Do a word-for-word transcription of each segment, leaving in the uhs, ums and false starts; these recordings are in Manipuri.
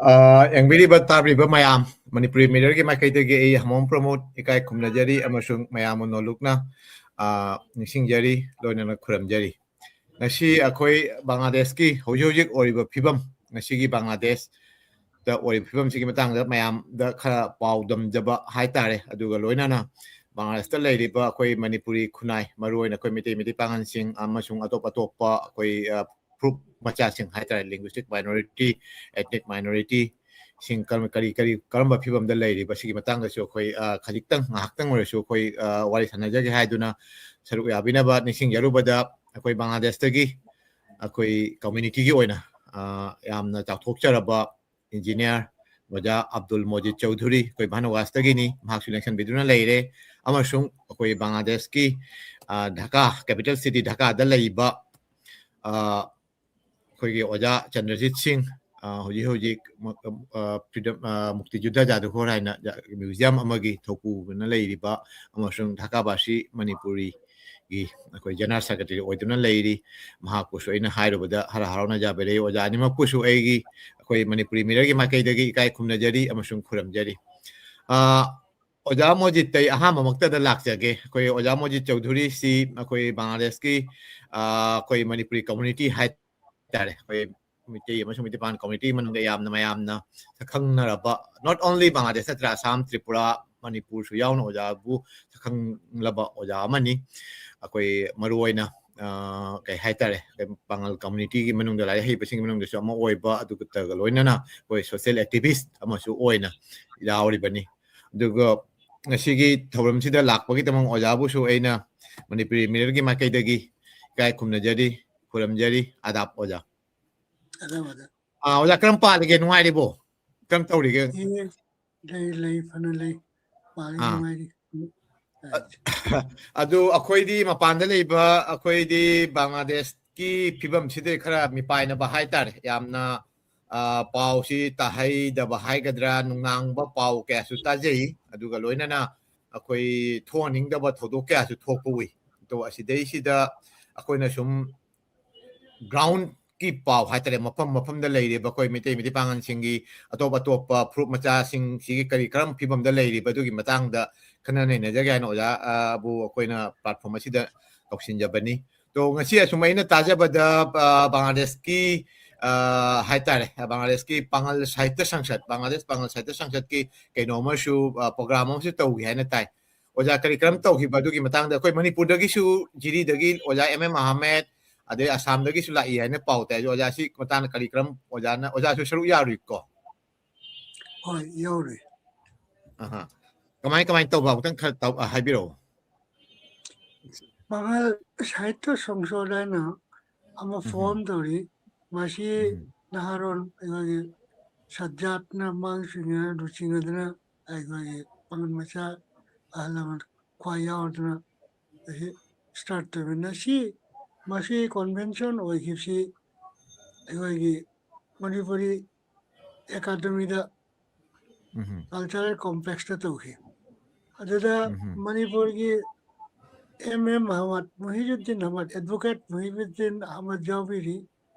ꯑ, ꯌꯦꯡꯕꯤꯔꯤꯕ, ꯇꯥꯕꯤꯔꯤꯕ ꯃꯌꯥꯝ, ꯃꯅꯤꯄꯨꯔꯤ ꯃꯤꯔꯔꯒꯤ ꯃꯥꯏꯀꯩꯗꯒꯤ ꯑꯩ ꯍꯃꯣꯝ ꯄ꯭ꯔꯃꯣꯗ ꯏꯀꯥꯏ ꯈꯨꯝꯅꯖꯔꯤ ꯑꯃꯁꯨꯡ ꯃꯌꯥꯝꯕꯨ ꯅꯣꯂꯨꯛꯅ, ꯑ, ꯅꯤꯡꯁꯤꯡꯖꯔꯤ, ꯂꯣꯏꯅꯅ ꯈꯨꯔꯨꯝꯖꯔꯤ꯫ ꯉꯁꯤ ꯑꯩꯈꯣꯏ ꯕꯪꯒ꯭ꯂꯥꯗꯦꯁꯀꯤ ꯍꯧꯖꯤꯛ ꯍꯧꯖꯤꯛ ꯑꯣꯏꯔꯤꯕ ꯐꯤꯕꯝ, ꯉꯁꯤꯒꯤ ꯕꯪꯒ꯭ꯂꯥꯗꯦꯁꯇ ꯑꯣꯏꯔꯤꯕ ꯐꯤꯕꯝꯁꯤꯒꯤ ꯃꯇꯥꯡꯗ ꯃꯌꯥꯝꯗ ꯈꯔ ꯄꯥꯎꯗꯝꯖꯕ ꯍꯥꯏꯇꯥꯔꯦ, ꯑꯗꯨꯒ ꯂꯣꯏꯅꯅ ꯕꯪꯒ꯭ꯂꯥꯗꯦꯁꯇ ꯂꯩꯔꯤꯕ ꯑꯩꯈꯣꯏ ꯃꯅꯤꯄꯨꯔꯤ ꯈꯨꯟꯅꯥꯏ, ꯃꯔꯨꯑꯣꯏꯅ ꯑꯩꯈꯣꯏ ꯃꯩꯇꯩ, ꯃꯩꯇꯩ ꯄꯥꯉꯜꯁꯤꯡ ꯑꯃꯁꯨꯡ ꯑꯇꯣꯞ ꯑꯇꯣꯞꯄ ꯑꯩꯈꯣꯏ, ꯑ, ꯐꯨꯔꯨꯞ ꯃꯆꯥꯁꯤꯡ ꯍꯥꯏꯇꯥꯔꯦ, linguistic minority, ethnic minority ꯁꯤꯡ ꯀꯔꯝ-, ꯀꯔꯤ, ꯀꯔꯤ, ꯀꯔꯝꯕ ꯐꯤꯕꯝꯗ ꯂꯩꯔꯤꯕ, ꯁꯤꯒꯤ ꯃꯇꯥꯡꯗꯁꯨ ꯑꯩꯈꯣꯏ, ꯑ, ꯈꯖꯤꯛꯇꯪ, ꯉꯥꯏꯍꯥꯛꯇꯪ ꯑꯣꯏꯔꯁꯨ ꯑꯩꯈꯣꯏ, ꯑ, ꯋꯥꯔꯤ ꯁꯥꯟꯅꯖꯒꯦ ꯍꯥꯏꯗꯨꯅ ꯁꯔꯨꯛ ꯌꯥꯕꯤꯅꯕ ꯅꯤꯡꯁꯤꯡꯖꯔꯨꯕꯗ, ꯑꯩꯈꯣꯏ ꯕꯪꯒ꯭ꯂꯥꯗꯦꯁꯇꯒꯤ ꯑꯩꯈꯣꯏ communityꯒꯤ ꯑꯣꯏꯅ, ꯑ, ꯌꯥꯝꯅ ꯆꯥꯎꯊꯣꯛꯆꯔꯕ engineer ꯑꯣꯖꯥ ꯑꯕꯗꯨꯜ ꯃꯣꯖꯤꯗ ꯆꯧꯙꯨꯔꯤ, ꯑꯩꯈꯣꯏ ꯚꯥꯅꯨꯋꯥꯁꯇꯒꯤꯅꯤ, ꯃꯍꯥꯛꯁꯨ ꯂꯦꯡꯁꯟꯕꯤꯗꯨꯅ ꯂꯩꯔꯦ꯫ ꯑꯃꯁꯨꯡ ꯑꯩꯈꯣꯏ ꯕꯪꯒ꯭ꯂꯥꯗꯦꯁꯀꯤ, ꯑ, ꯙꯥꯀꯥ, capital city ꯙꯥꯀꯥꯗ ꯂꯩꯕ, ꯑ, ꯑꯩꯈꯣꯏꯒꯤ ꯑꯣꯖꯥ ꯆꯟꯗ꯭ꯔꯖꯤꯠ ꯁꯤꯡ, ꯑ, ꯍꯧꯖꯤꯛ ꯍꯧꯖꯤꯛ ꯃ-, ꯑ, freedom, ꯑ, ꯃꯨꯛꯇꯤꯖꯨꯗ ꯖꯥꯗꯨꯒꯣꯔ ꯍꯥꯏꯅ ꯖ-, museum ꯑꯃꯒꯤ ꯊꯧꯄꯨꯗꯨꯅ ꯂꯩꯔꯤꯕ, ꯑꯃꯁꯨꯡ ꯙꯥꯀꯥꯕꯥꯁꯤ ꯃꯅꯤꯄꯨꯔꯤꯒꯤ ꯑꯩꯈꯣꯏ general secretary ꯑꯣꯏꯗꯨꯅ ꯂꯩꯔꯤ꯫ ꯃꯍꯥꯛꯄꯨꯁꯨ ꯑꯩꯅ ꯍꯥꯏꯔꯨꯕꯗ ꯍꯔꯥꯎ ꯍꯔꯥꯎꯅ ꯌꯥꯕꯤꯔꯛꯏ꯫ ꯑꯣꯖꯥ ꯑꯅꯤꯃꯛꯄꯨꯁꯨ ꯑꯩꯒꯤ, ꯑꯩꯈꯣꯏ ꯃꯅꯤꯄꯨꯔꯤ ꯃꯤꯔꯔꯒꯤ ꯃꯥꯏꯀꯩꯗꯒꯤ ꯏꯀꯥꯏ ꯈꯨꯝꯅꯖꯔꯤ ꯑꯃꯁꯨꯡ ꯈꯨꯔꯨꯝꯖꯔꯤ꯫ ꯑ, ꯑꯣꯖꯥ ꯃꯣꯖꯤꯠꯇ ꯑꯩ ꯑꯍꯥꯟꯕꯃꯛꯇꯗ ꯂꯥꯛꯆꯒꯦ꯫ ꯑꯩꯈꯣꯏ ꯑꯣꯖꯥ ꯃꯣꯖꯤꯠ ꯆꯧꯙꯨꯔꯤꯁꯤ ꯑꯩꯈꯣꯏ ꯕꯪꯒ꯭ꯂꯥꯗꯦꯁꯀꯤ, ꯑ, ꯑꯩꯈꯣꯏ ꯃꯅꯤꯄꯨꯔꯤ community ꯍꯥꯏꯇꯥꯔꯦ, ꯑꯩꯈꯣꯏ ꯃꯩꯇꯩ ꯑꯃꯁꯨꯡ ꯃꯩꯇꯩ ꯄꯥꯉꯜ community ꯃꯅꯨꯡꯗ ꯌꯥꯝꯅ ꯃꯌꯥꯝꯅ ꯁꯛꯈꯪꯅꯔꯕ, not only ꯕꯪꯒ꯭ꯂꯥꯗꯦꯁ ꯅꯠꯇ꯭ꯔ, ꯑꯁꯥꯝ, ꯇ꯭ꯔꯤꯄꯨꯔꯥ, ꯃꯅꯤꯄꯨꯔꯁꯨ ꯌꯥꯎꯅ ꯑꯣꯖꯥꯕꯨ ꯁꯛꯈꯪꯂꯕ ꯑꯣꯖꯥ ꯑꯃꯅꯤ꯫ ꯑꯩꯈꯣꯏ ꯃꯔꯨꯑꯣꯏꯅ, ꯑ, ꯀꯩ ꯍꯥꯏꯇꯥꯔꯦ, ꯑꯩꯈꯣꯏ ꯄꯥꯉꯜ communityꯒꯤ ꯃꯅꯨꯡꯗ ꯂꯥꯏꯔꯤꯛ ꯍꯩꯕꯁꯤꯡꯒꯤ ꯃꯅꯨꯡꯗꯁꯨ ꯑꯃ ꯑꯣꯏꯕ, ꯑꯗꯨꯒ ꯂꯣꯏꯅꯅ ꯑꯩꯈꯣꯏ social activist ꯑꯃꯁꯨ ꯑꯣꯏꯅ ꯌꯥꯎꯔꯤꯕꯅꯤ꯫ ꯑꯗꯨꯒ ꯉꯁꯤꯒꯤ ꯊꯧꯔꯝꯁꯤꯗ ꯂꯥꯛꯄꯒꯤꯗꯃꯛ ꯑꯣꯖꯥꯕꯨꯁꯨ ꯑꯩꯅ ꯃꯅꯤꯄꯨꯔꯤ ꯃꯤꯔꯔꯒꯤ ꯃꯥꯏꯀꯩꯗꯒꯤ ꯏꯀꯥꯏ ꯈꯨꯝꯅꯖꯔꯤ, ꯈꯨꯔꯨꯝꯖꯔꯤ꯫ ꯑꯗꯥꯞ ꯑꯣꯖꯥ꯫ ꯑꯗꯥꯞ, ꯑꯣꯖꯥ꯫ ꯑ, ꯑꯣꯖꯥ, ꯀꯔꯝ ꯄꯥꯜꯂꯤꯒꯦ? ꯅꯨꯡꯉꯥꯏꯔꯤꯕꯣ? ꯀꯔꯝ ꯇꯧꯔꯤꯒꯦ? ꯑꯦ, ꯂꯩ, ꯂꯩ, ꯐꯅ ꯂꯩ꯫ ꯄꯥꯜꯂꯤ, ꯑꯥ꯫ ꯅꯨꯡꯉꯥꯏꯔꯤ꯫ ꯑ-, ꯑꯗꯨ ꯑꯩꯈꯣꯏꯗꯤ ꯃꯄꯥꯟꯗ ꯂꯩꯕ, ꯑꯩꯈꯣꯏꯗꯤ ꯕꯪꯒ꯭ꯂꯥꯗꯦꯁꯀꯤ ꯐꯤꯕꯝꯁꯤꯗꯤ ꯈꯔ ꯃꯤꯄꯥꯏꯅꯕ ꯍꯥꯏꯇꯥꯔꯦ꯫ ꯌꯥꯝꯅ, ꯑ, ꯄꯥꯎꯁꯤ ꯇꯥꯍꯩꯗꯕ ꯍꯥꯏꯒꯗ꯭ꯔꯥ, ꯅꯨꯡꯅꯥꯡꯕ ꯄꯥꯎ ꯀꯌꯥꯁꯨ ꯇꯥꯖꯩ꯫ ꯑꯗꯨꯒ ꯂꯣꯏꯅꯅ ꯑꯩꯈꯣꯏ ꯊꯣꯛꯍꯟꯅꯤꯡꯗꯕ ꯊꯧꯗꯣꯛ ꯀꯌꯥꯁꯨ ꯊꯣꯛꯄ ꯎꯏ꯫ ꯑꯗꯣ ꯑꯁꯤꯗꯩꯁꯤꯗ ꯑꯩꯈꯣꯏꯅ ꯁꯨꯝ ground ꯀꯤ ꯄꯥꯎ ꯍꯥꯏꯇꯥꯔꯦ, ꯃꯐꯝ ꯃꯐꯝꯗ ꯂꯩꯔꯤꯕ ꯑꯩꯈꯣꯏ ꯃꯩꯇꯩ ꯃꯩꯇꯩ ꯄꯥꯉꯜꯁꯤꯡꯒꯤ ꯑꯇꯣꯞ ꯑꯇꯣꯞꯄ ꯐꯨꯔꯨꯞ ꯃꯆꯥꯁꯤꯡꯁꯤꯒꯤ ꯀꯔꯤ ꯀꯔꯝ ꯐꯤꯕꯝꯗ ꯂꯩꯔꯤꯕ ꯑꯗꯨꯒꯤ ꯃꯇꯥꯡꯗ ꯈꯟꯅ ꯅꯩꯅꯖꯒꯦ ꯍꯥꯏꯅ ꯑꯣꯖꯥ, ꯑ, ꯕꯨ ꯑꯩꯈꯣꯏꯅ platform ꯑꯁꯤꯗ ꯀꯧꯁꯤꯟꯖꯕꯅꯤ꯫ ꯑꯗꯣ ꯉꯁꯤ ꯑꯁꯨꯝ ꯑꯩꯅ ꯇꯥꯖꯕꯗ, ꯑ, ꯕꯪꯒ꯭ꯂꯥꯗꯦꯁꯀꯤ, ꯑ, ꯍꯥꯏꯇꯥꯔꯦ, ꯕꯪꯒ꯭ꯂꯥꯗꯦꯁꯀꯤ ꯄꯥꯉꯜ ꯁꯥꯍꯤꯇ꯭ꯌ ꯁꯪꯁꯠ, ꯕꯪꯒ꯭ꯂꯥꯗꯦꯁ ꯄꯥꯉꯜ ꯁꯥꯍꯤꯇ꯭ꯌ ꯁꯪꯁꯠꯀꯤ ꯀꯩꯅꯣ ꯑꯃꯁꯨ, ꯑ, program ꯑꯃꯁꯨ ꯇꯧꯈꯤ ꯍꯥꯏꯅ ꯇꯥꯏ꯫ ꯑꯣꯖꯥ, ꯀꯔꯤ ꯀꯔꯝ ꯇꯧꯈꯤꯕ ꯑꯗꯨꯒꯤ ꯃꯇꯥꯡꯗ? ꯑꯩꯈꯣꯏ ꯃꯅꯤꯄꯨꯔꯗꯒꯤꯁꯨ, ꯖꯤꯔꯤꯗꯒꯤ ꯑꯣꯖꯥ ꯑꯦꯝ ꯑꯦꯝ ꯑꯍꯃꯦꯗ, ꯑꯗꯩ ꯑꯁꯥꯝꯗꯒꯤꯁꯨ ꯂꯥꯛꯏ ꯍꯥꯏꯅ ꯄꯥꯎ ꯇꯥꯏ꯫ ꯑꯗꯣ ꯑꯣꯖꯥ, ꯁꯤ ꯃꯇꯥꯡꯗ ꯀꯔꯤ ꯀꯔꯝ, ꯑꯣꯖꯥꯅ, ꯑꯣꯖꯥꯁꯨ ꯁꯔꯨꯛ ꯌꯥꯔꯨꯏꯀꯣ? ꯍꯣꯏ, ꯌꯥꯎꯔꯤ꯫ ꯑꯍꯥ꯫ ꯀꯃꯥꯏ, ꯀꯃꯥꯏ ꯇꯧꯕ? ꯑꯃꯨꯛꯇꯪ ꯈꯔ ꯇꯧ-, ꯑ, ꯍꯥꯏꯕꯤꯔꯛꯑꯣ꯫ ꯄꯥꯉꯜ ꯁꯥꯍꯤꯇ꯭ꯌ ꯁꯪꯁꯠ ꯍꯥꯏꯅ ꯑꯃ ꯎꯝ꯫ Form ꯇꯧꯔꯤ꯫ ꯃꯁꯤ ꯎꯝ꯫ ꯅꯍꯥꯔꯣꯜ ꯑꯩꯈꯣꯏꯒꯤ ꯁꯠꯖꯥꯠꯅ ꯃꯥꯡꯁꯤꯡꯅ ꯂꯨꯆꯤꯡꯅꯗꯅ ꯑꯩꯈꯣꯏꯒꯤ ꯄꯥꯉꯜ ꯃꯆꯥ ꯑꯍꯜ ꯂꯃꯟ ꯈ꯭ꯋꯥꯏ ꯌꯥꯎꯗꯅ ꯑꯁꯤ start ꯇꯧꯕꯅꯤ꯫ ꯁꯤ, ꯃꯁꯤ convention ꯑꯣꯏꯈꯤꯕꯁꯤ ꯑꯩꯈꯣꯏꯒꯤ ꯃꯅꯤꯄꯨꯔꯤ ꯑꯦꯀꯥꯗꯃꯤꯗ ꯎꯝ꯫ Cultural Complexꯇ ꯇꯧꯈꯤ꯫ ꯑꯗꯨꯗ ꯎꯝ꯫ ꯃꯅꯤꯄꯨꯔꯒꯤ M M Ahmad, ꯃꯨꯍꯤꯖꯨꯗꯤꯟ Ahmad, advocate ꯃꯨꯍꯤꯖꯨꯗꯤꯟ Ahmad ꯌꯥꯎꯕꯤꯔꯤ꯫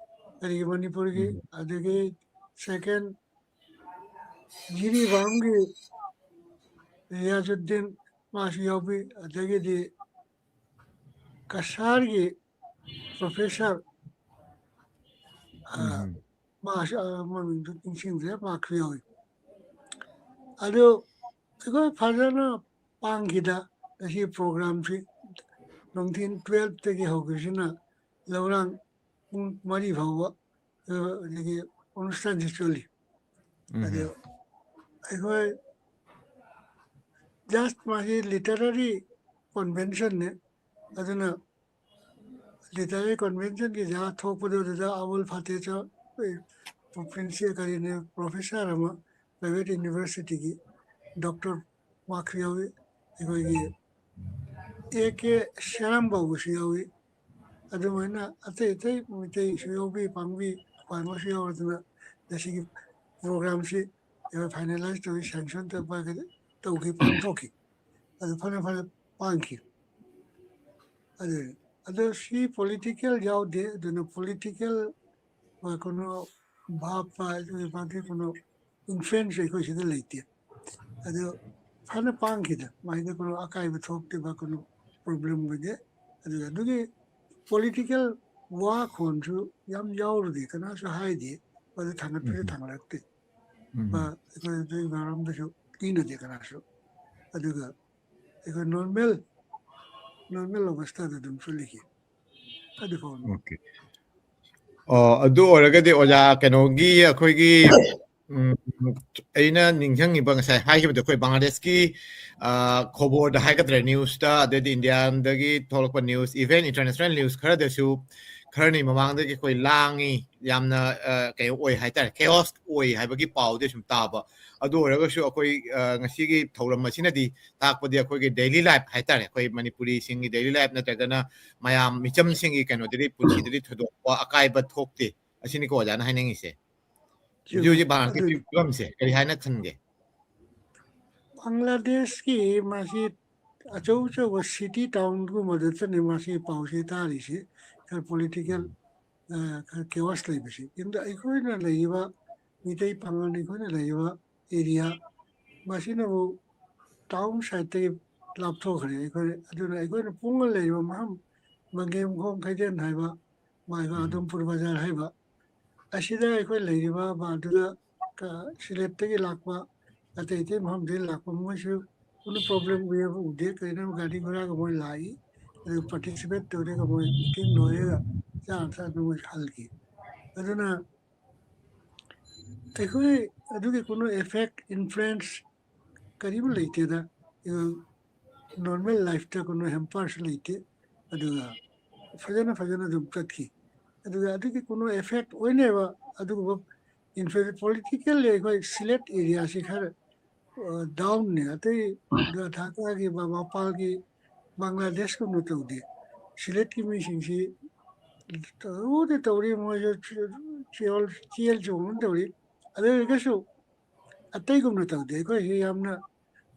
ꯑꯗꯒꯤ ꯃꯅꯤꯄꯨꯔꯒꯤ, ꯎꯝ꯫ ꯑꯗꯒꯤ second ꯖꯤꯔꯤꯕꯥꯝꯒꯤ ꯔꯤꯌꯥꯖꯨꯗꯤꯟ ꯃꯥꯁꯨ ꯌꯥꯎꯕꯤ, ꯑꯗꯒꯤꯗꯤ ꯀꯁꯥꯔꯒꯤ professor, ꯑ, ꯎꯝ꯫ ꯃꯥꯁꯨ, ꯑ, ꯃꯃꯤꯡꯗꯨ ꯅꯤꯡꯁꯤꯡꯗ꯭ꯔꯦ, ꯃꯥꯁꯨ ꯌꯥꯎꯏ꯫ ꯑꯗꯨ ꯑꯩꯈꯣꯏ ꯐꯖꯅ ꯄꯥꯡꯈꯤꯗ, ꯉꯁꯤ programꯁꯤ ꯅꯨꯡꯊꯤꯟ twelveꯇꯒꯤ ꯍꯧꯈꯤꯕꯁꯤꯅ ꯂꯧꯔꯥꯡ ꯄꯨꯡ ꯃꯔꯤ ꯐꯥꯎꯕ, ꯑ, ꯑꯗꯒꯤ অনুষ্ঠানꯁꯤ ꯆꯠꯂꯤ꯫ ꯎꯝ꯫ ꯑꯗꯨ ꯑꯩꯈꯣꯏ just ꯃꯥꯁꯤ literary conventionꯅꯤ꯫ ꯑꯗꯨꯅ literary conventionꯒꯤ ꯖꯒꯥ ꯊꯣꯛꯄꯗꯨ ꯑꯗꯨꯗ ꯑꯕꯨꯜ ꯐꯇꯦꯍ ꯆ-, ꯑꯦ, ꯄ꯭ꯔꯤꯟꯁꯤ-, ꯀꯔꯤꯅꯤ, professor ꯑꯃ private universityꯒꯤ doctor ꯃꯥꯁꯨ ꯌꯥꯎꯏ, ꯑꯩꯈꯣꯏꯒꯤ ꯑꯦ ꯀꯦ ꯁꯦꯔꯥꯝ ꯕꯥꯕꯨꯁꯨ ꯌꯥꯎꯏ, ꯑꯗꯨꯃꯥꯏꯅ ꯑꯇꯩ ꯑꯇꯩ ꯃꯩꯇꯩꯁꯨ ꯌꯥꯎꯕꯤ, ꯄꯥꯡꯕꯤ, ꯈ꯭ꯋꯥꯏꯃꯛꯁꯨ ꯌꯥꯎꯔꯗꯨꯅ ꯉꯁꯤꯒꯤ programꯁꯤ ꯑꯩꯈꯣꯏ finalize ꯇꯧꯏ, sanction ꯇꯧꯕ ꯇꯧꯈꯤ, ꯄꯥꯡꯊꯣꯛꯈꯤ꯫ ꯑꯗꯨ ꯐꯅ ꯐꯅ ꯄꯥꯡꯈꯤ꯫ ꯑꯗꯨ, ꯑꯗꯣ ꯁꯤ political ꯌꯥꯎꯗꯦ, ꯑꯗꯨꯅ political ꯀꯩꯅꯣ ꯚꯥꯞ ꯄꯥꯏ-, ꯄꯥꯏ-, ꯀꯩꯅꯣ ꯏꯟꯐ꯭ꯂꯨꯌꯦꯟꯁ ꯑꯩꯈꯣꯏ ꯁꯤꯗ ꯂꯩꯇꯦ꯫ ꯑꯗꯨ ꯐꯅ ꯄꯥꯡꯈꯤꯗ, ꯃꯥꯏꯗ ꯀꯩꯅꯣ ꯑꯀꯥꯏꯕ ꯊꯣꯛꯇꯦꯕ, ꯀꯩꯅꯣ ꯄ꯭ꯔꯣꯕ꯭ꯂꯦꯝ ꯑꯣꯏꯗꯦ꯫ ꯑꯗꯨꯒ ꯑꯗꯨꯒꯤ ꯄꯣꯂꯤꯇꯤꯀꯦꯜ ꯋꯥ ꯈꯣꯟꯁꯨ ꯌꯥꯝ ꯌꯥꯎꯔꯨꯗꯦ, ꯀꯅꯥꯁꯨ ꯍꯥꯏꯗꯦ, ꯑꯗꯨ ꯊꯥꯡꯒꯠꯄꯁꯨ ꯎꯝ꯫ ꯊꯥꯡꯒꯠꯂꯛꯇꯦ꯫ ꯎꯝ꯫ ꯑ, ꯑꯩꯈꯣꯏ ꯑꯗꯨꯒꯤ ꯃꯔꯝꯗꯁꯨ ꯀꯤꯅꯗꯦ ꯀꯅꯥꯁꯨ꯫ ꯑꯗꯨꯒ ꯑꯩꯈꯣꯏ ꯅꯣꯔꯃꯦꯜ, ꯅꯣꯔꯃꯦꯜ ꯑꯕꯁꯊꯥꯗ ꯑꯗꯨꯝ ꯆꯠꯂꯤꯈꯤ꯫ ꯑꯗꯨ ꯐꯥꯎꯅꯤ꯫ ꯑꯣꯀꯦ꯫ ꯑꯣ, ꯑꯗꯨ ꯑꯣꯏꯔꯒꯗꯤ ꯑꯣꯖꯥ, ꯀꯩꯅꯣꯒꯤ ꯑꯩꯈꯣꯏꯒꯤ, ꯎꯝ, ꯑꯩꯅ ꯅꯤꯡꯁꯤꯡꯉꯤꯕ ꯉꯁꯥꯏ ꯍꯥꯏꯈꯤꯕꯗꯣ, ꯑꯩꯈꯣꯏ ꯕꯪꯒ꯭ꯂꯥꯗꯦꯁꯀꯤ, ꯑ, ꯈꯣꯕꯣꯔꯗ ꯍꯥꯏꯒꯗ꯭ꯔꯥ, ꯅ꯭ꯌꯨꯁꯇ, ꯑꯗꯩꯗꯤ ꯏꯟꯗꯤꯌꯥꯗꯒꯤ ꯊꯣꯛꯂꯛꯄ ꯅ꯭ꯌꯨꯁ, ꯏꯚꯦꯟ ꯏꯟꯇꯔꯅꯦꯁꯅꯦꯜ ꯅ꯭ꯌꯨꯁ ꯈꯔꯗꯁꯨ ꯈꯔꯅꯤ ꯃꯃꯥꯡꯗꯒꯤ ꯑꯩꯈꯣꯏ ꯂꯥꯡꯉꯤ, ꯌꯥꯝꯅ, ꯑ, ꯀꯩꯅꯣ ꯑꯣꯏ ꯍꯥꯏꯇꯥꯔꯦ, ꯀꯦꯑꯣꯁ ꯑꯣꯏ ꯍꯥꯏꯕꯒꯤ ꯄꯥꯎꯗꯤ ꯁꯨꯝ ꯇꯥꯕ꯫ ꯑꯗꯨ ꯑꯣꯏꯔꯒꯁꯨ ꯑꯩꯈꯣꯏ, ꯑ, ꯉꯁꯤꯒꯤ ꯊꯧꯔꯝ ꯑꯁꯤꯅꯗꯤ ꯇꯥꯛꯄꯗꯤ ꯑꯩꯈꯣꯏꯒꯤ ꯗꯦꯂꯤ ꯂꯥꯏꯐ ꯍꯥꯏꯇꯥꯔꯦ, ꯑꯩꯈꯣꯏ ꯃꯅꯤꯄꯨꯔꯤꯁꯤꯡꯒꯤ ꯗꯦꯂꯤ ꯂꯥꯏꯐ ꯅꯠꯇ꯭ꯔꯒꯅ ꯃꯌꯥꯝ ꯃꯤꯆꯝꯁꯤꯡꯒꯤ ꯀꯩꯅꯣꯗꯗꯤ, ꯄꯨꯟꯁꯤꯗꯗꯤ ꯊꯣꯏꯗꯣꯛꯄ ꯑꯀꯥꯏꯕ ꯊꯣꯛꯇꯦ꯫ ꯑꯁꯤꯅꯤꯀꯣ ꯑꯣꯖꯥꯅ ꯍꯥꯏꯅꯤꯡꯉꯤꯁꯦ꯫ ꯍꯧꯖꯤꯛ ꯆꯨꯝꯃꯤ꯫ ꯍꯧꯖꯤꯛ ꯕꯪꯒ꯭ꯂꯥꯗꯦꯁꯀꯤ ꯑꯗꯨꯅꯤ꯫ ꯐꯤꯕꯝꯁꯦ ꯀꯔꯤ ꯍꯥꯏꯅ ꯈꯟꯒꯦ? ꯕꯪꯒ꯭ꯂꯥꯗꯦꯁꯀꯤ ꯃꯁꯤ ꯑꯆꯧ ꯑꯆꯧꯕ ꯁꯤꯇꯤ ꯇꯥꯎꯟꯒꯨꯝꯕꯗꯇꯅꯤ ꯃꯁꯤ ꯄꯥꯎꯁꯤ ꯇꯥꯔꯤꯁꯤ, ꯈꯔ ꯄꯣꯂꯤꯇꯤꯀꯦꯜ, ꯎꯝ꯫ ꯑ, ꯈꯔ ꯀꯦꯑꯣꯁ ꯂꯩꯕꯁꯤ꯫ ꯀꯤꯟꯇꯨ ꯑꯩꯈꯣꯏꯅ ꯂꯩꯔꯤꯕ ꯃꯤꯇꯩ ꯄꯥꯉꯜ, ꯑꯩꯈꯣꯏꯅ ꯂꯩꯔꯤꯕ ꯑꯦꯔꯤꯌꯥ, ꯃꯁꯤꯅꯕꯨ ꯇꯥꯎꯟ ꯁꯥꯏꯠꯇꯒꯤ ꯂꯥꯞꯊꯣꯛꯈ꯭ꯔꯦ꯫ ꯑꯩꯈꯣꯏ, ꯑꯗꯨꯅ ꯑꯩꯈꯣꯏꯅ ꯄꯨꯡꯅ ꯂꯩꯔꯤꯕ ꯃꯐꯝ, ꯃꯪꯒꯦꯝꯈꯣꯡ ꯈꯩꯗꯦꯟ ꯍꯥꯏꯕ, ꯃꯥꯏꯕ ꯎꯝ꯫ ꯑꯗꯨꯝꯄꯨꯔ ꯕꯖꯥꯔ ꯍꯥꯏꯕ, ꯑꯁꯤꯗ ꯑꯩꯈꯣꯏ ꯂꯩꯔꯤꯕ ꯃꯥꯗꯨꯗ ꯀ-, ꯁꯤꯂꯦꯠꯇꯒꯤ ꯂꯥꯛꯄ, ꯑꯇꯩ ꯑꯇꯩ ꯃꯐꯝꯗꯒꯤ ꯂꯥꯛꯄ ꯃꯣꯏꯁꯨ ꯀꯩꯅꯣ ꯄ꯭ꯔꯣꯕ꯭ꯂꯦꯝ ꯎꯏꯌꯦꯕ, ꯎꯗꯦ꯫ ꯀꯩꯅꯣ ꯒꯥꯔꯤ ꯒꯨꯔꯥꯒ ꯃꯣꯏ ꯂꯥꯛꯏ, ꯑꯗꯨ ꯄꯥꯔꯇꯤꯁꯤꯄꯦꯠ ꯇꯧꯔꯒ ꯃꯣꯏ ꯃꯤꯇꯤꯡ ꯂꯣꯏꯔꯒ ꯆꯥ ꯊꯛꯑꯒ ꯃꯣꯏ ꯍꯜꯈꯤ꯫ ꯑꯗꯨꯅ ꯑꯩꯈꯣꯏ ꯑꯗꯨꯒꯤ ꯀꯩꯅꯣ ꯑꯦꯐꯦꯛ, ꯏꯟꯐ꯭ꯂꯨꯌꯦꯟꯁ ꯀꯔꯤꯝ ꯂꯩꯇꯦꯗ꯫ ꯅꯣꯔꯃꯦꯜ ꯂꯥꯏꯐꯇ ꯀꯩꯅꯣ ꯍꯦꯝꯄꯔꯁꯨ ꯂꯩꯇꯦ꯫ ꯑꯗꯨꯒ ꯐꯖꯅ, ꯐꯖꯅ ꯑꯗꯨꯝ ꯆꯠꯈꯤ꯫ ꯑꯗꯨꯒ ꯑꯗꯨꯒꯤ ꯀꯩꯅꯣ ꯑꯦꯐꯦꯛ ꯑꯣꯏꯅꯦꯕ ꯑꯗꯨꯒꯨꯝꯕ ꯏꯟꯐ꯭ꯂꯨꯌꯦꯟꯁ꯫ ꯄꯣꯂꯤꯇꯤꯀꯦꯜꯂꯤ ꯑꯩꯈꯣꯏ ꯁꯤꯂꯦꯠ ꯑꯦꯔꯤꯌꯥꯁꯤ ꯈꯔ, ꯑ, ꯗꯥꯎꯟꯅꯤ꯫ ꯑꯇꯩ ꯙꯥꯀꯥꯒꯤ, ꯃ-, ꯃꯄꯥꯜꯒꯤ ꯕꯪꯒ꯭ꯂꯥꯗꯦꯁꯀꯨꯝꯅ ꯇꯧꯗꯦ꯫ ꯁꯤꯂꯦꯠꯀꯤ ꯃꯤꯁꯤꯡꯁꯤ ꯇꯧꯗꯤ ꯇꯧꯔꯤ, ꯃꯣꯏꯁꯨ ꯆꯦ-, ꯆꯦꯜ, ꯆꯦꯜ ꯆꯣꯡꯗꯅ ꯇꯧꯔꯤ꯫ ꯑꯗꯨ ꯑꯣꯏꯔꯒꯁꯨ ꯑꯇꯩꯒꯨꯝꯅ ꯇꯧꯗꯦ꯫ ꯑꯩꯈꯣꯏꯁꯤ ꯌꯥꯝꯅ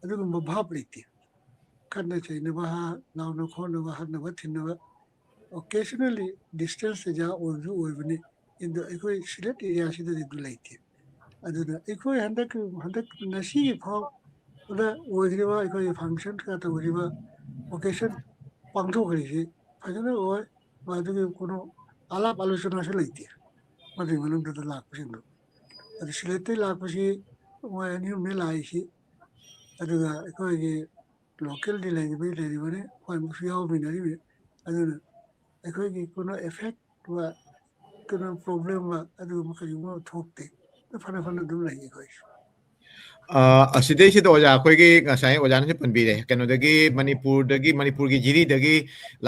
ꯑꯗꯨꯒꯨꯝꯕ ꯚꯥꯕ ꯂꯩꯇꯦ꯫ ꯈꯠꯅ ꯆꯩꯅꯕ, ꯍꯥ, ꯂꯥꯎꯅ ꯈꯣꯠꯅꯕ, ꯍꯥꯠꯅꯕ ꯊꯤꯟꯅꯕ, occasionally distance ꯑꯦꯔꯤꯌꯥ ꯑꯣꯏꯕꯁꯨ ꯑꯣꯏꯕꯅꯤ꯫ ꯑꯗꯣ ꯑꯩꯈꯣꯏ ꯁꯤꯂꯦꯠ ꯑꯦꯔꯤꯌꯥꯁꯤꯗꯗꯤ ꯑꯗꯨ ꯂꯩꯇꯦ꯫ ꯑꯗꯨꯅ ꯑꯩꯈꯣꯏ ꯍꯟꯗꯛ ꯍꯟꯗꯛ ꯉꯁꯤꯒꯤ ꯐꯥꯎꯕꯗ ꯑꯣꯏꯈ꯭ꯔꯤꯕ ꯑꯩꯈꯣꯏꯒꯤ ꯐꯪꯁꯟ ꯀꯌꯥ ꯇꯧꯈ꯭ꯔꯤꯕ ꯑꯣꯀꯦꯖꯟ ꯄꯥꯡꯊꯣꯛꯈ꯭ꯔꯤꯁꯤ ꯐꯖꯅ ꯑꯣꯏ꯫ ꯃꯗꯨꯒꯤ ꯀꯩꯅꯣ ꯑꯂꯥꯞ ꯑꯂꯣꯆꯅꯥꯁꯨ ꯂꯩꯇꯦ꯫ ꯃꯗꯨꯒꯤ ꯃꯅꯨꯡꯗꯨꯗ ꯂꯥꯛꯄꯁꯤꯡꯗꯣ ꯑꯗꯨ ꯁꯤꯂꯦꯠꯇꯩ ꯂꯥꯛꯄꯁꯤ ꯃꯣꯏ ꯑꯅꯤ ꯑꯍꯨꯝꯅꯤ ꯂꯥꯛꯏꯁꯤ꯫ ꯑꯗꯨꯒ ꯑꯩꯈꯣꯏꯒꯤ ꯂꯣꯀꯦꯜꯗꯤ ꯂꯩꯔꯤꯕꯩ ꯂꯩꯔꯤꯕꯅꯤ, ꯑꯩꯈꯣꯏ ꯑꯃꯨꯛꯁꯨ ꯌꯥꯎꯃꯤꯟꯅꯔꯤꯕꯅꯤ꯫ ꯑꯗꯨꯅ ꯑꯩꯈꯣꯏꯒꯤ ꯀꯩꯅꯣ ꯑꯦꯐꯦꯛ ꯀꯩꯅꯣ ꯄ꯭ꯔꯣꯕ꯭ꯂꯦꯝ ꯑꯗꯨꯒꯨꯝꯕ ꯀꯔꯤꯒꯨꯝꯕ ꯊꯣꯛꯇꯦ꯫ ꯐꯅ ꯐꯅ ꯑꯗꯨꯝ ꯂꯩ ꯑꯩꯈꯣꯏꯁꯨ꯫ ꯑ, ꯑꯁꯤꯗꯩꯁꯤꯗ ꯑꯣꯖꯥ, ꯑꯩꯈꯣꯏꯒꯤ ꯉꯁꯥꯏ ꯑꯣꯖꯥꯅꯁꯨ ꯄꯟꯕꯤꯔꯦ, ꯀꯩꯅꯣꯗꯒꯤ ꯃꯅꯤꯄꯨꯔꯗꯒꯤ, ꯃꯅꯤꯄꯨꯔꯒꯤ ꯖꯤꯔꯤꯗꯒꯤ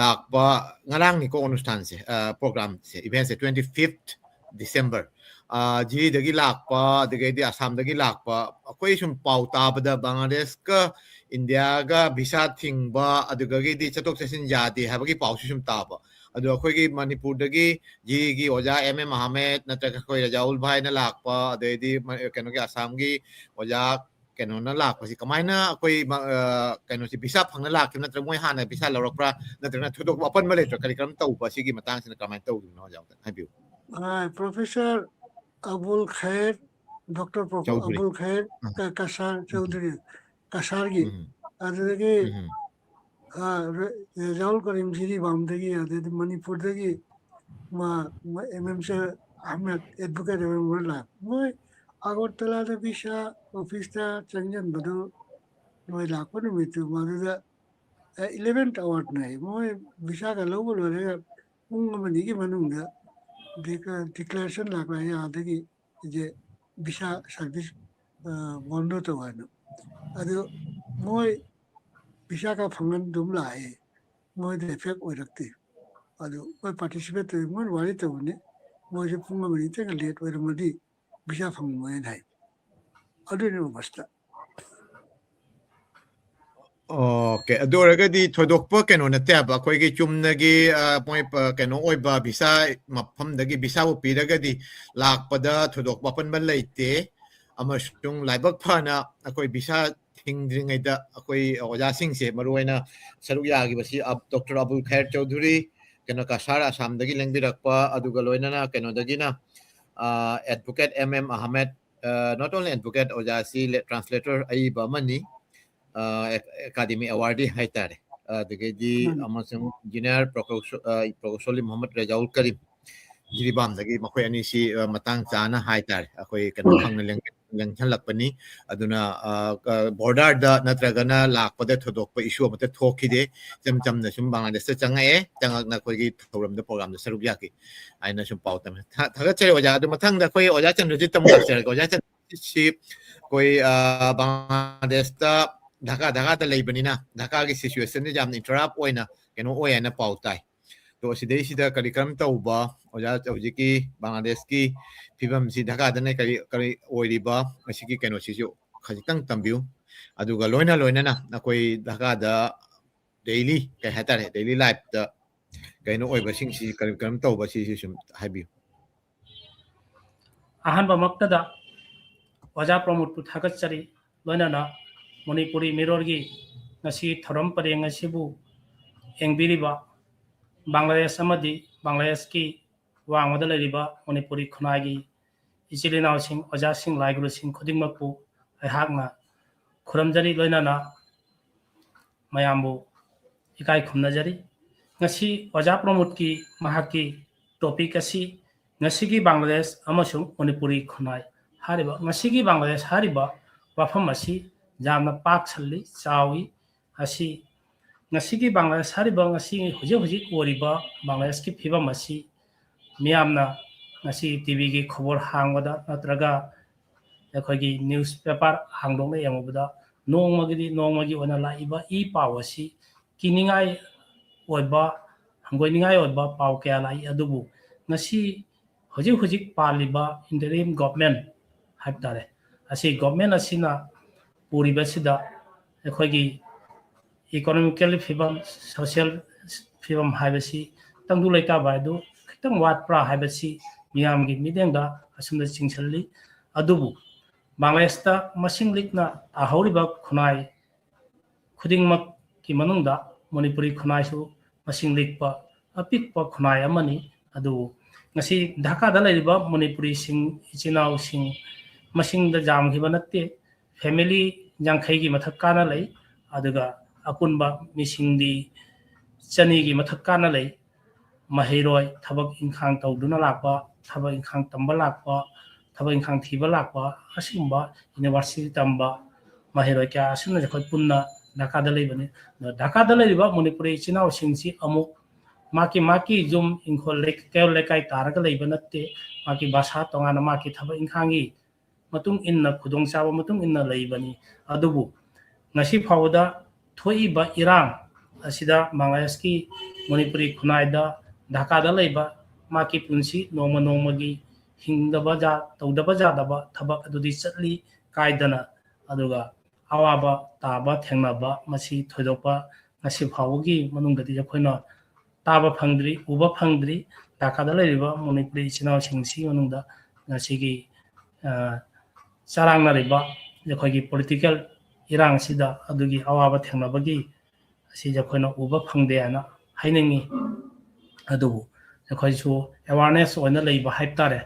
ꯂꯥꯛꯄ, ꯉꯔꯥꯡꯅꯤꯀꯣ ꯑꯅꯨꯁꯊꯥꯟꯁꯦ, ꯑ, ꯄ꯭ꯔꯣꯒ꯭ꯔꯥꯝꯁꯦ, ꯏꯚꯦꯟꯁꯦ, twenty fifth December꯫ ꯑ, ꯖꯤꯔꯤꯗꯒꯤ ꯂꯥꯛꯄ, ꯑꯗꯒꯤꯗꯤ ꯑꯁꯥꯝꯗꯒꯤ ꯂꯥꯛꯄ, ꯑꯩꯈꯣꯏ ꯁꯨꯝ ꯄꯥꯎ ꯇꯥꯕꯗ ꯕꯪꯒ꯭ꯂꯥꯗꯦꯁꯀ ꯏꯟꯗꯤꯌꯥꯒ ꯚꯤꯁꯥ ꯊꯤꯡꯕ, ꯑꯗꯨꯗꯒꯤꯗꯤ ꯆꯠꯊꯣꯛ ꯆꯠꯁꯤꯟ ꯌꯥꯗꯦ ꯍꯥꯏꯕꯒꯤ ꯄꯥꯎꯁꯨ ꯁꯨꯝ ꯇꯥꯕ꯫ ꯑꯗꯣ ꯑꯩꯈꯣꯏꯒꯤ ꯃꯅꯤꯄꯨꯔꯗꯒꯤ ꯖꯤꯔꯤꯒꯤ ꯑꯣꯖꯥ ꯑꯦꯝ ꯑꯦꯝ ꯑꯍꯃꯦꯗ, ꯅꯠꯇ꯭ꯔꯒ ꯑꯩꯈꯣꯏ ꯔꯖꯥꯎꯜ ꯚꯥꯏꯅ ꯂꯥꯛꯄ, ꯑꯗꯩꯗꯤ ꯃ-, ꯀꯩꯅꯣꯒꯤ ꯑꯁꯥꯝꯒꯤ ꯑꯣꯖꯥ ꯀꯩꯅꯣꯅ ꯂꯥꯛꯄꯁꯤ ꯀꯃꯥꯏꯅ ꯑꯩꯈꯣꯏ ꯃ-, ꯑ, ꯀꯩꯅꯣꯁꯤ ꯚꯤꯁꯥ ꯐꯪꯅ ꯂꯥꯛꯈꯤꯕ ꯅꯠꯇ꯭ꯔꯒ ꯃꯣꯏ ꯍꯥꯟꯅ ꯚꯤꯁꯥ ꯂꯧꯔꯛꯄ꯭ꯔꯥ, ꯅꯠꯇ꯭ꯔꯒꯅ ꯊꯣꯏꯗꯣꯛꯄ ꯑꯄꯟꯕ ꯂꯩꯇ꯭ꯔꯥ, ꯀꯔꯤ ꯀꯔꯝ ꯇꯧꯕ, ꯁꯤꯒꯤ ꯃꯇꯥꯡꯁꯤꯅ ꯀꯃꯥꯏꯅ ꯇꯧꯗꯣꯏꯅꯣ, ꯑꯣꯖꯥ, ꯑꯝꯇꯪ ꯍꯥꯏꯕꯤꯌꯨ꯫ ꯑ, ꯄ꯭ꯔꯣꯐꯦꯁꯔ ꯑꯕꯨꯜ ꯈꯩꯔ, ꯗꯣꯛꯇꯔ ꯄ꯭ꯔꯣꯐ-, ꯆꯧꯙꯨꯔꯤ꯫ ꯑꯕꯨꯜ ꯈꯩꯔ ꯑ꯫ ꯀ-, ꯀꯁꯥꯔ ꯆꯧꯙꯨꯔꯤ, ꯀꯁꯥꯔꯒꯤ, ꯎꯝ꯫ ꯑꯗꯨꯗꯒꯤ ꯎꯝ꯫ ꯑ, ꯔ-, ꯔꯖꯥꯎꯜ ꯀꯔꯤꯝ ꯖꯤꯔꯤꯕꯥꯝꯗꯒꯤ, ꯑꯗꯩꯗꯤ ꯃꯅꯤꯄꯨꯔꯗꯒꯤ ꯃꯥ, ꯃꯥ ꯑꯦꯝ ꯑꯦꯝ ꯁꯦ ꯑꯍꯃꯦꯗ, ꯑꯦꯗꯚꯣꯀꯦꯠ ꯑꯦꯝ ꯑꯦꯝ ꯂꯥꯛ-, ꯃꯣꯏ ꯑꯒꯔꯇꯂꯥꯗ ꯚꯤꯁꯥ ꯑꯣꯐꯤꯁꯇ ꯆꯪꯁꯤꯟꯕꯗꯨ ꯃꯣꯏ ꯂꯥꯛꯄ ꯅꯨꯃꯤꯠꯇꯨ ꯃꯗꯨꯗ, ꯑ, eleventh hourꯅꯦ꯫ ꯃꯣꯏ ꯚꯤꯁꯥꯒ ꯂꯧꯕ ꯂꯣꯏꯔꯒ ꯄꯨꯡ ꯑꯃ ꯑꯅꯤꯒꯤ ꯃꯅꯨꯡꯗ ꯗꯤ-, ꯗꯤꯀ꯭ꯂꯦꯔꯦꯁꯟ ꯂꯥꯛꯂꯛꯑꯦ, ꯑꯥꯗꯒꯤ ꯏꯁꯦ ꯚꯤꯁꯥ ꯁꯥꯔꯚꯤꯁ, ꯑ, ꯕꯣꯟꯗꯣ ꯇꯧ ꯍꯥꯏꯅ꯫ ꯑꯗꯨ ꯃꯣꯏ ꯚꯤꯁꯥꯒ ꯐꯪꯍꯟ ꯑꯗꯨꯝ ꯂꯥꯛꯑꯦ, ꯃꯣꯏꯗ ꯑꯦꯐꯦꯛ ꯑꯣꯏꯔꯛꯇꯦ꯫ ꯑꯗꯨ ꯃꯣꯏ ꯄꯥꯔꯇꯤꯁꯤꯄꯦꯠ ꯇꯧꯋꯤ, ꯃꯣꯏꯅ ꯋꯥꯔꯤ ꯇꯧꯕꯅꯤ, ꯃꯣꯏꯁꯦ ꯄꯨꯡ ꯑꯃ ꯑꯅꯤꯇꯪ ꯂꯦꯠ ꯑꯣꯏꯔꯝꯃꯗꯤ ꯚꯤꯁꯥ ꯐꯪꯉꯣꯏꯅ ꯍꯥꯏ꯫ ꯑꯗꯨꯅꯤ ꯑꯣꯕꯁꯇ꯫ ꯑꯣꯀꯦ, ꯑꯗꯨ ꯑꯣꯏꯔꯒꯗꯤ ꯊꯣꯏꯗꯣꯛꯄ ꯀꯩꯅꯣ ꯅꯠꯇꯦ ꯍꯥꯏꯕ, ꯑꯩꯈꯣꯏꯒꯤ ꯆꯨꯝꯅꯒꯤ, ꯑ, ꯃꯣꯏ, ꯑ, ꯀꯩꯅꯣ ꯑꯣꯏꯕ ꯚꯤꯁꯥ ꯃꯐꯝꯗꯒꯤ ꯚꯤꯁꯥꯕꯨ ꯄꯤꯔꯒꯗꯤ ꯂꯥꯛꯄꯗ ꯊꯣꯏꯗꯣꯛꯄ ꯑꯄꯟꯕ ꯂꯩꯇꯦ꯫ ꯑꯃꯁꯨꯡ ꯂꯥꯏꯕꯛ ꯐꯅ ꯑꯩꯈꯣꯏ ꯚꯤꯁꯥ ꯊꯤꯡꯗ꯭ꯔꯤꯉꯩꯗ ꯑꯩꯈꯣꯏ ꯑꯣꯖꯥꯁꯤꯡꯁꯦ, ꯃꯔꯨꯑꯣꯏꯅ ꯁꯔꯨꯛ ꯌꯥꯈꯤꯕꯁꯤ ꯑꯕ-, ꯗꯣꯛꯇꯔ ꯑꯕꯨꯜ ꯈꯩꯔ ꯆꯧꯙꯨꯔꯤ, ꯀꯩꯅꯣ ꯀꯁꯥꯔ ꯑꯁꯥꯝꯗꯒꯤ ꯂꯦꯡꯕꯤꯔꯛꯄ, ꯑꯗꯨꯒ ꯂꯣꯏꯅꯅ ꯀꯩꯅꯣꯗꯒꯤꯅ advocate M M Ahmed, not only advocate, ꯑꯣꯖꯥꯁꯤ translator ꯑꯏꯕ ꯑꯃꯅꯤ, ꯑꯦꯀꯥꯗꯃꯤ ꯑꯦꯋꯥꯔꯗꯤ ꯍꯥꯏꯇꯥꯔꯦ꯫ ꯑꯗꯒꯤꯗꯤ ꯑꯃꯁꯨꯡ ꯖꯨꯅꯤꯌꯔ ꯄ꯭ꯔꯣꯀꯧꯁꯣ-, ꯑ, ꯄ꯭ꯔꯣꯀꯧꯁꯣꯂꯤ ꯃꯨꯍꯝꯃꯗ ꯔꯦꯖꯥꯎꯜ ꯀꯔꯤꯝ, ꯖꯤꯔꯤꯕꯥꯝꯗꯒꯤ ꯃꯈꯣꯏ ꯑꯅꯤꯁꯤ, ꯑ, ꯃꯇꯥꯡ ꯆꯥꯅ ꯍꯥꯏꯇꯥꯔꯦ, ꯑꯩꯈꯣꯏ ꯀꯩꯅꯣ ꯐꯪꯅ ꯂꯦꯡ-, ꯂꯦꯡꯁꯜꯂꯛꯄꯅꯤ꯫ ꯑꯗꯨꯅ, ꯑ, ꯑ, ꯕꯣꯔꯗꯔꯗ ꯅꯠꯇ꯭ꯔꯒꯅ ꯂꯥꯛꯄꯗ ꯊꯣꯏꯗꯣꯛꯄ ꯏꯁꯨ ꯑꯃꯠꯇ ꯊꯣꯛꯈꯤꯗꯦ꯫ ꯏꯆꯝ ꯆꯝꯅ ꯁꯨꯝ ꯕꯪꯒ꯭ꯂꯥꯗꯦꯁꯇ ꯆꯪꯉꯛꯑꯦ, ꯆꯪꯉꯛꯅ ꯑꯩꯈꯣꯏꯒꯤ ꯊꯧꯔꯝꯗ, ꯄ꯭ꯔꯣꯒ꯭ꯔꯥꯝꯗ ꯁꯔꯨꯛ ꯌꯥꯈꯤ ꯍꯥꯏꯅ ꯁꯨꯝ ꯄꯥꯎ ꯇꯝꯃꯦ꯫ ꯊꯥ-, ꯊꯥꯒꯠꯆꯔꯤ ꯑꯣꯖꯥ꯫ ꯑꯗꯨ ꯃꯊꯪꯗ ꯑꯩꯈꯣꯏ ꯑꯣꯖꯥ ꯆꯟꯗ꯭ꯔꯖꯤꯠꯇ ꯑꯃꯨꯛ ꯂꯥꯛꯆꯔꯒꯦ꯫ ꯑꯣꯖꯥ ꯆꯟꯗ꯭ꯔꯖꯤꯠꯁꯤ ꯑꯩꯈꯣꯏ, ꯑ, ꯕꯪꯒ꯭ꯂꯥꯗꯦꯁꯇ, ꯙꯥꯀꯥ, ꯙꯥꯀꯥꯗ ꯂꯩꯕꯅꯤꯅ ꯙꯥꯀꯥꯒꯤ ꯁꯤꯆꯨꯋꯦꯁꯟꯁꯤ ꯌꯥꯝꯅ ꯏꯟꯇꯔꯞ ꯑꯣꯏꯅ ꯀꯩꯅꯣ ꯑꯣꯏ ꯍꯥꯏꯅ ꯄꯥꯎ ꯇꯥꯏ꯫ ꯑꯗꯣ ꯁꯤꯗꯩꯁꯤꯗ ꯀꯔꯤ ꯀꯔꯝ ꯇꯧꯕ, ꯑꯣꯖꯥ, ꯍꯧꯖꯤꯛꯀꯤ ꯕꯪꯒ꯭ꯂꯥꯗꯦꯁꯀꯤ ꯐꯤꯕꯝꯁꯤ, ꯙꯥꯀꯥꯗꯅ ꯀꯔꯤ ꯀꯔꯤ ꯑꯣꯏꯔꯤꯕ, ꯃꯁꯤꯒꯤ ꯀꯩꯅꯣꯁꯤꯁꯨ ꯈꯖꯤꯛꯇꯪ ꯇꯝꯕꯤꯌꯨ꯫ ꯑꯗꯨꯒ ꯂꯣꯏꯅ ꯂꯣꯏꯅꯅ ꯑꯩꯈꯣꯏ ꯙꯥꯀꯥꯗ ꯗꯦꯂꯤ, ꯀꯩ ꯍꯥꯏꯇꯥꯔꯦ, ꯗꯦꯂꯤ ꯂꯥꯏꯐꯇ ꯀꯩꯅꯣ ꯑꯣꯏꯕꯁꯤꯡꯁꯤ ꯀꯔꯤ ꯀꯔꯝ ꯇꯧꯕ, ꯁꯤꯁꯨ ꯁꯨꯝ ꯍꯥꯏꯕꯤꯌꯨ꯫ ꯑꯍꯥꯟꯕꯃꯛꯇꯗ ꯑꯣꯖꯥ ꯄ꯭ꯔꯃꯣꯗꯄꯨ ꯊꯥꯒꯠꯆꯔꯤ, ꯂꯣꯏꯅꯅ ꯃꯅꯤꯄꯨꯔꯤ ꯃꯤꯔꯣꯜꯒꯤ ꯉꯁꯤ ꯊꯧꯔꯝ ꯄꯔꯦꯡ ꯑꯁꯤꯕꯨ ꯌꯦꯡꯕꯤꯔꯤꯕ ꯕꯪꯒ꯭ꯂꯥꯗꯦꯁ ꯑꯃꯗꯤ ꯕꯪꯒ꯭ꯂꯥꯗꯦꯁꯀꯤ ꯋꯥꯡꯃꯗ ꯂꯩꯔꯤꯕ ꯃꯅꯤꯄꯨꯔꯤ ꯈꯨꯟꯅꯥꯏꯒꯤ ꯏꯆꯤꯜ ꯏꯅꯥꯎꯁꯤꯡ, ꯑꯣꯖꯥꯁꯤꯡ, ꯂꯥꯏꯒꯨꯔꯨꯁꯤꯡ ꯈꯨꯗꯤꯡꯃꯛꯄꯨ ꯑꯩꯍꯥꯛꯅ ꯈꯨꯔꯨꯝꯖꯔꯤ, ꯂꯣꯏꯅꯅ ꯃꯌꯥꯝꯕꯨ ꯏꯀꯥꯏ ꯈꯨꯝꯅꯖꯔꯤ꯫ ꯉꯁꯤ ꯑꯣꯖꯥ ꯄ꯭ꯔꯃꯣꯗꯀꯤ, ꯃꯍꯥꯛꯀꯤ ꯇꯣꯄꯤꯛ ꯑꯁꯤ ꯉꯁꯤꯒꯤ ꯕꯪꯒ꯭ꯂꯥꯗꯦꯁ ꯑꯃꯁꯨꯡ ꯃꯅꯤꯄꯨꯔꯤ ꯈꯨꯟꯅꯥꯏ ꯍꯥꯏꯔꯤꯕ, ꯉꯁꯤꯒꯤ ꯕꯪꯒ꯭ꯂꯥꯗꯦꯁ ꯍꯥꯏꯔꯤꯕ ꯋꯥꯐꯝ ꯑꯁꯤ ꯌꯥꯝꯅ ꯄꯥꯛ ꯁꯜꯂꯤ, ꯆꯥꯎꯏ꯫ ꯑꯁꯤ ꯉꯁꯤꯒꯤ ꯕꯪꯒ꯭ꯂꯥꯗꯦꯁ ꯍꯥꯏꯔꯤꯕ, ꯉꯁꯤ ꯍꯧꯖꯤꯛ ꯍꯧꯖꯤꯛ ꯑꯣꯏꯔꯤꯕ ꯕꯪꯒ꯭ꯂꯥꯗꯦꯁꯀꯤ ꯐꯤꯕꯝ ꯑꯁꯤ ꯃꯤꯌꯥꯝꯅ ꯉꯁꯤ ꯇꯤ ꯚꯤꯒꯤ ꯈꯕꯔ ꯍꯥꯡꯕꯗ ꯅꯠꯇ꯭ꯔꯒ ꯑꯩꯈꯣꯏꯒꯤ ꯅ꯭ꯌꯨꯁ ꯄꯦꯄꯔ ꯍꯥꯡꯗꯣꯛꯅ ꯌꯦꯡꯉꯨꯕꯗ ꯅꯣꯡꯃꯒꯤꯗꯤ ꯅꯣꯡꯃꯒꯤ ꯑꯣꯏꯅ ꯂꯥꯛꯏꯕ ꯏ ꯄꯥꯎ ꯑꯁꯤ ꯀꯤꯅꯤꯡꯉꯥꯏ ꯑꯣꯏꯕ, ꯍꯪꯒꯣꯏꯅꯤꯡꯉꯥꯏ ꯑꯣꯏꯕ ꯄꯥꯎ ꯀꯌꯥ ꯂꯥꯛꯏ꯫ ꯑꯗꯨꯕꯨ ꯉꯁꯤ ꯍꯧꯖꯤꯛ ꯍꯧꯖꯤꯛ ꯄꯥꯜꯂꯤꯕ interim government ꯍꯥꯏꯕ ꯇꯥꯔꯦ, ꯑꯁꯤ government ꯑꯁꯤꯅ ꯄꯨꯔꯤꯕꯁꯤꯗ ꯑꯩꯈꯣꯏꯒꯤ economical ꯐꯤꯕꯝ, social ꯐꯤꯕꯝ ꯍꯥꯏꯕꯁꯤ, ꯇꯪꯗꯨ ꯂꯩꯇꯥꯕ ꯍꯥꯏꯗꯨ ꯈꯤꯇꯪ ꯋꯥꯠꯄ꯭ꯔꯥ ꯍꯥꯏꯕꯁꯤ ꯃꯤꯌꯥꯝꯒꯤ ꯃꯤꯠꯌꯦꯡꯗ ꯑꯁꯨꯝꯅ ꯆꯤꯡꯁꯤꯜꯂꯤ꯫ ꯑꯗꯨꯕꯨ ꯕꯪꯒ꯭ꯂꯥꯗꯦꯁꯇ ꯃꯁꯤꯡ ꯂꯤꯛꯅ ꯇꯥꯍꯧꯔꯤꯕ ꯈꯨꯟꯅꯥꯏ ꯈꯨꯗꯤꯡꯃꯛꯀꯤ ꯃꯅꯨꯡꯗ ꯃꯅꯤꯄꯨꯔꯤ ꯈꯨꯟꯅꯥꯏꯁꯨ ꯃꯁꯤꯡ ꯂꯤꯛꯄ ꯑꯄꯤꯛꯄ ꯈꯨꯟꯅꯥꯏ ꯑꯃꯅꯤ꯫ ꯑꯗꯨꯕꯨ ꯉꯁꯤ ꯙꯥꯀꯥꯗ ꯂꯩꯔꯤꯕ ꯃꯅꯤꯄꯨꯔꯤꯁꯤꯡ, ꯏꯆꯤꯟ ꯏꯅꯥꯎꯁꯤꯡ ꯃꯁꯤꯡꯗ ꯌꯥꯝꯈꯤꯕ ꯅꯠꯇꯦ꯫ ꯐꯦꯃꯤꯂꯤ ꯌꯥꯡꯈꯩꯒꯤ ꯃꯊꯛ ꯀꯥꯅ ꯂꯩ꯫ ꯑꯗꯨꯒ ꯑꯄꯨꯟꯕ ꯃꯤꯁꯤꯡꯗꯤ ꯆꯅꯤꯒꯤ ꯃꯊꯛ ꯀꯥꯅ ꯂꯩ꯫ ꯃꯍꯩꯔꯣꯏ, ꯊꯕꯛ ꯏꯪꯈꯥꯡ ꯇꯧꯗꯨꯅ ꯂꯥꯛꯄ, ꯊꯕꯛ ꯏꯪꯈꯥꯡ ꯇꯝꯕ ꯂꯥꯛꯄ, ꯊꯕꯛ ꯏꯪꯈꯥꯡ ꯊꯤꯕ ꯂꯥꯛꯄ, ꯑꯁꯤꯒꯨꯝꯕ ꯌꯨꯅꯤꯚꯔꯁꯤꯇꯤ ꯇꯝꯕ ꯃꯍꯩꯔꯣꯏ ꯀꯌꯥ ꯑꯁꯤꯅ ꯑꯩꯈꯣꯏ ꯄꯨꯟꯅ ꯙꯥꯀꯥꯗ ꯂꯩꯕꯅꯤ꯫ ꯑꯗꯣ ꯙꯥꯀꯥꯗ ꯂꯩꯔꯤꯕ ꯃꯅꯤꯄꯨꯔꯤ ꯏꯆꯤꯟ ꯏꯅꯥꯎꯁꯤꯡꯁꯤ ꯑꯃꯨꯛ ꯃꯥꯒꯤ ꯃꯥꯒꯤ ꯌꯨꯝ ꯏꯪꯈꯣꯜ ꯂꯩ-, ꯀꯩꯔꯣꯜ ꯂꯩꯀꯥꯏ ꯇꯥꯔꯒ ꯂꯩꯕ ꯅꯠꯇꯦ꯫ ꯃꯥꯒꯤ ꯚꯥꯁꯥ ꯇꯣꯉꯥꯟꯅ, ꯃꯥꯒꯤ ꯊꯕꯛ ꯏꯪꯈꯥꯡꯒꯤ ꯃꯇꯨꯡ ꯏꯟꯅ, ꯈꯨꯗꯣꯡꯆꯥꯕ ꯃꯇꯨꯡ ꯏꯟꯅ ꯂꯩꯕꯅꯤ꯫ ꯑꯗꯨꯕꯨ ꯉꯁꯤ ꯐꯥꯎꯕꯗ ꯊꯣꯛꯏꯕ ꯏꯔꯥꯡ ꯑꯁꯤꯗ ꯕꯪꯒ꯭ꯂꯥꯗꯦꯁꯀꯤ ꯃꯅꯤꯄꯨꯔꯤ ꯈꯨꯟꯅꯥꯏꯗ ꯙꯥꯀꯥꯗ ꯂꯩꯕ ꯃꯍꯥꯛꯀꯤ ꯄꯨꯟꯁꯤ ꯅꯣꯡꯃ ꯅꯣꯡꯃꯒꯤ ꯍꯤꯡꯗꯕ ꯖꯥ-, ꯇꯧꯗꯕ ꯌꯥꯗꯕ ꯊꯕꯛ ꯑꯗꯨꯗꯤ ꯆꯠꯂꯤ ꯀꯥꯏꯗꯅ꯫ ꯑꯗꯨꯒ ꯑꯋꯥꯕ ꯇꯥꯕ ꯊꯦꯡꯅꯕ ꯃꯁꯤ ꯊꯣꯏꯗꯣꯛꯄ ꯉꯁꯤ ꯐꯥꯎꯕꯒꯤ ꯃꯅꯨꯡꯗꯗꯤ ꯑꯩꯈꯣꯏꯅ ꯇꯥꯕ ꯐꯪꯗ꯭ꯔꯤ, ꯎꯕ ꯐꯪꯗ꯭ꯔꯤ꯫ ꯙꯥꯀꯥꯗ ꯂꯩꯔꯤꯕ ꯃꯅꯤꯄꯨꯔꯤ ꯏꯆꯤꯟ ꯏꯅꯥꯎꯁꯤꯡꯁꯤ ꯃꯅꯨꯡꯗ ꯉꯁꯤꯒꯤ, ꯑ, ꯆꯔꯥꯡꯅꯔꯤꯕ ꯑꯩꯈꯣꯏꯒꯤ ꯄꯣꯂꯤꯇꯤꯀꯦꯜ ꯏꯔꯥꯡꯁꯤꯗ ꯑꯗꯨꯒꯤ ꯑꯋꯥꯕ ꯊꯦꯡꯅꯕꯒꯤ ꯑꯁꯤꯁꯦ ꯑꯩꯈꯣꯏꯅ ꯎꯕ ꯐꯪꯗꯦ ꯍꯥꯏꯅ ꯍꯥꯏꯅꯤꯡꯉꯤ꯫ ꯑꯗꯨꯕꯨ ꯑꯩꯈꯣꯏꯁꯨ ꯑꯦꯋꯥꯔꯅꯦꯁ ꯑꯣꯏꯅ ꯂꯩꯕ ꯍꯥꯏꯕ ꯇꯥꯔꯦ꯫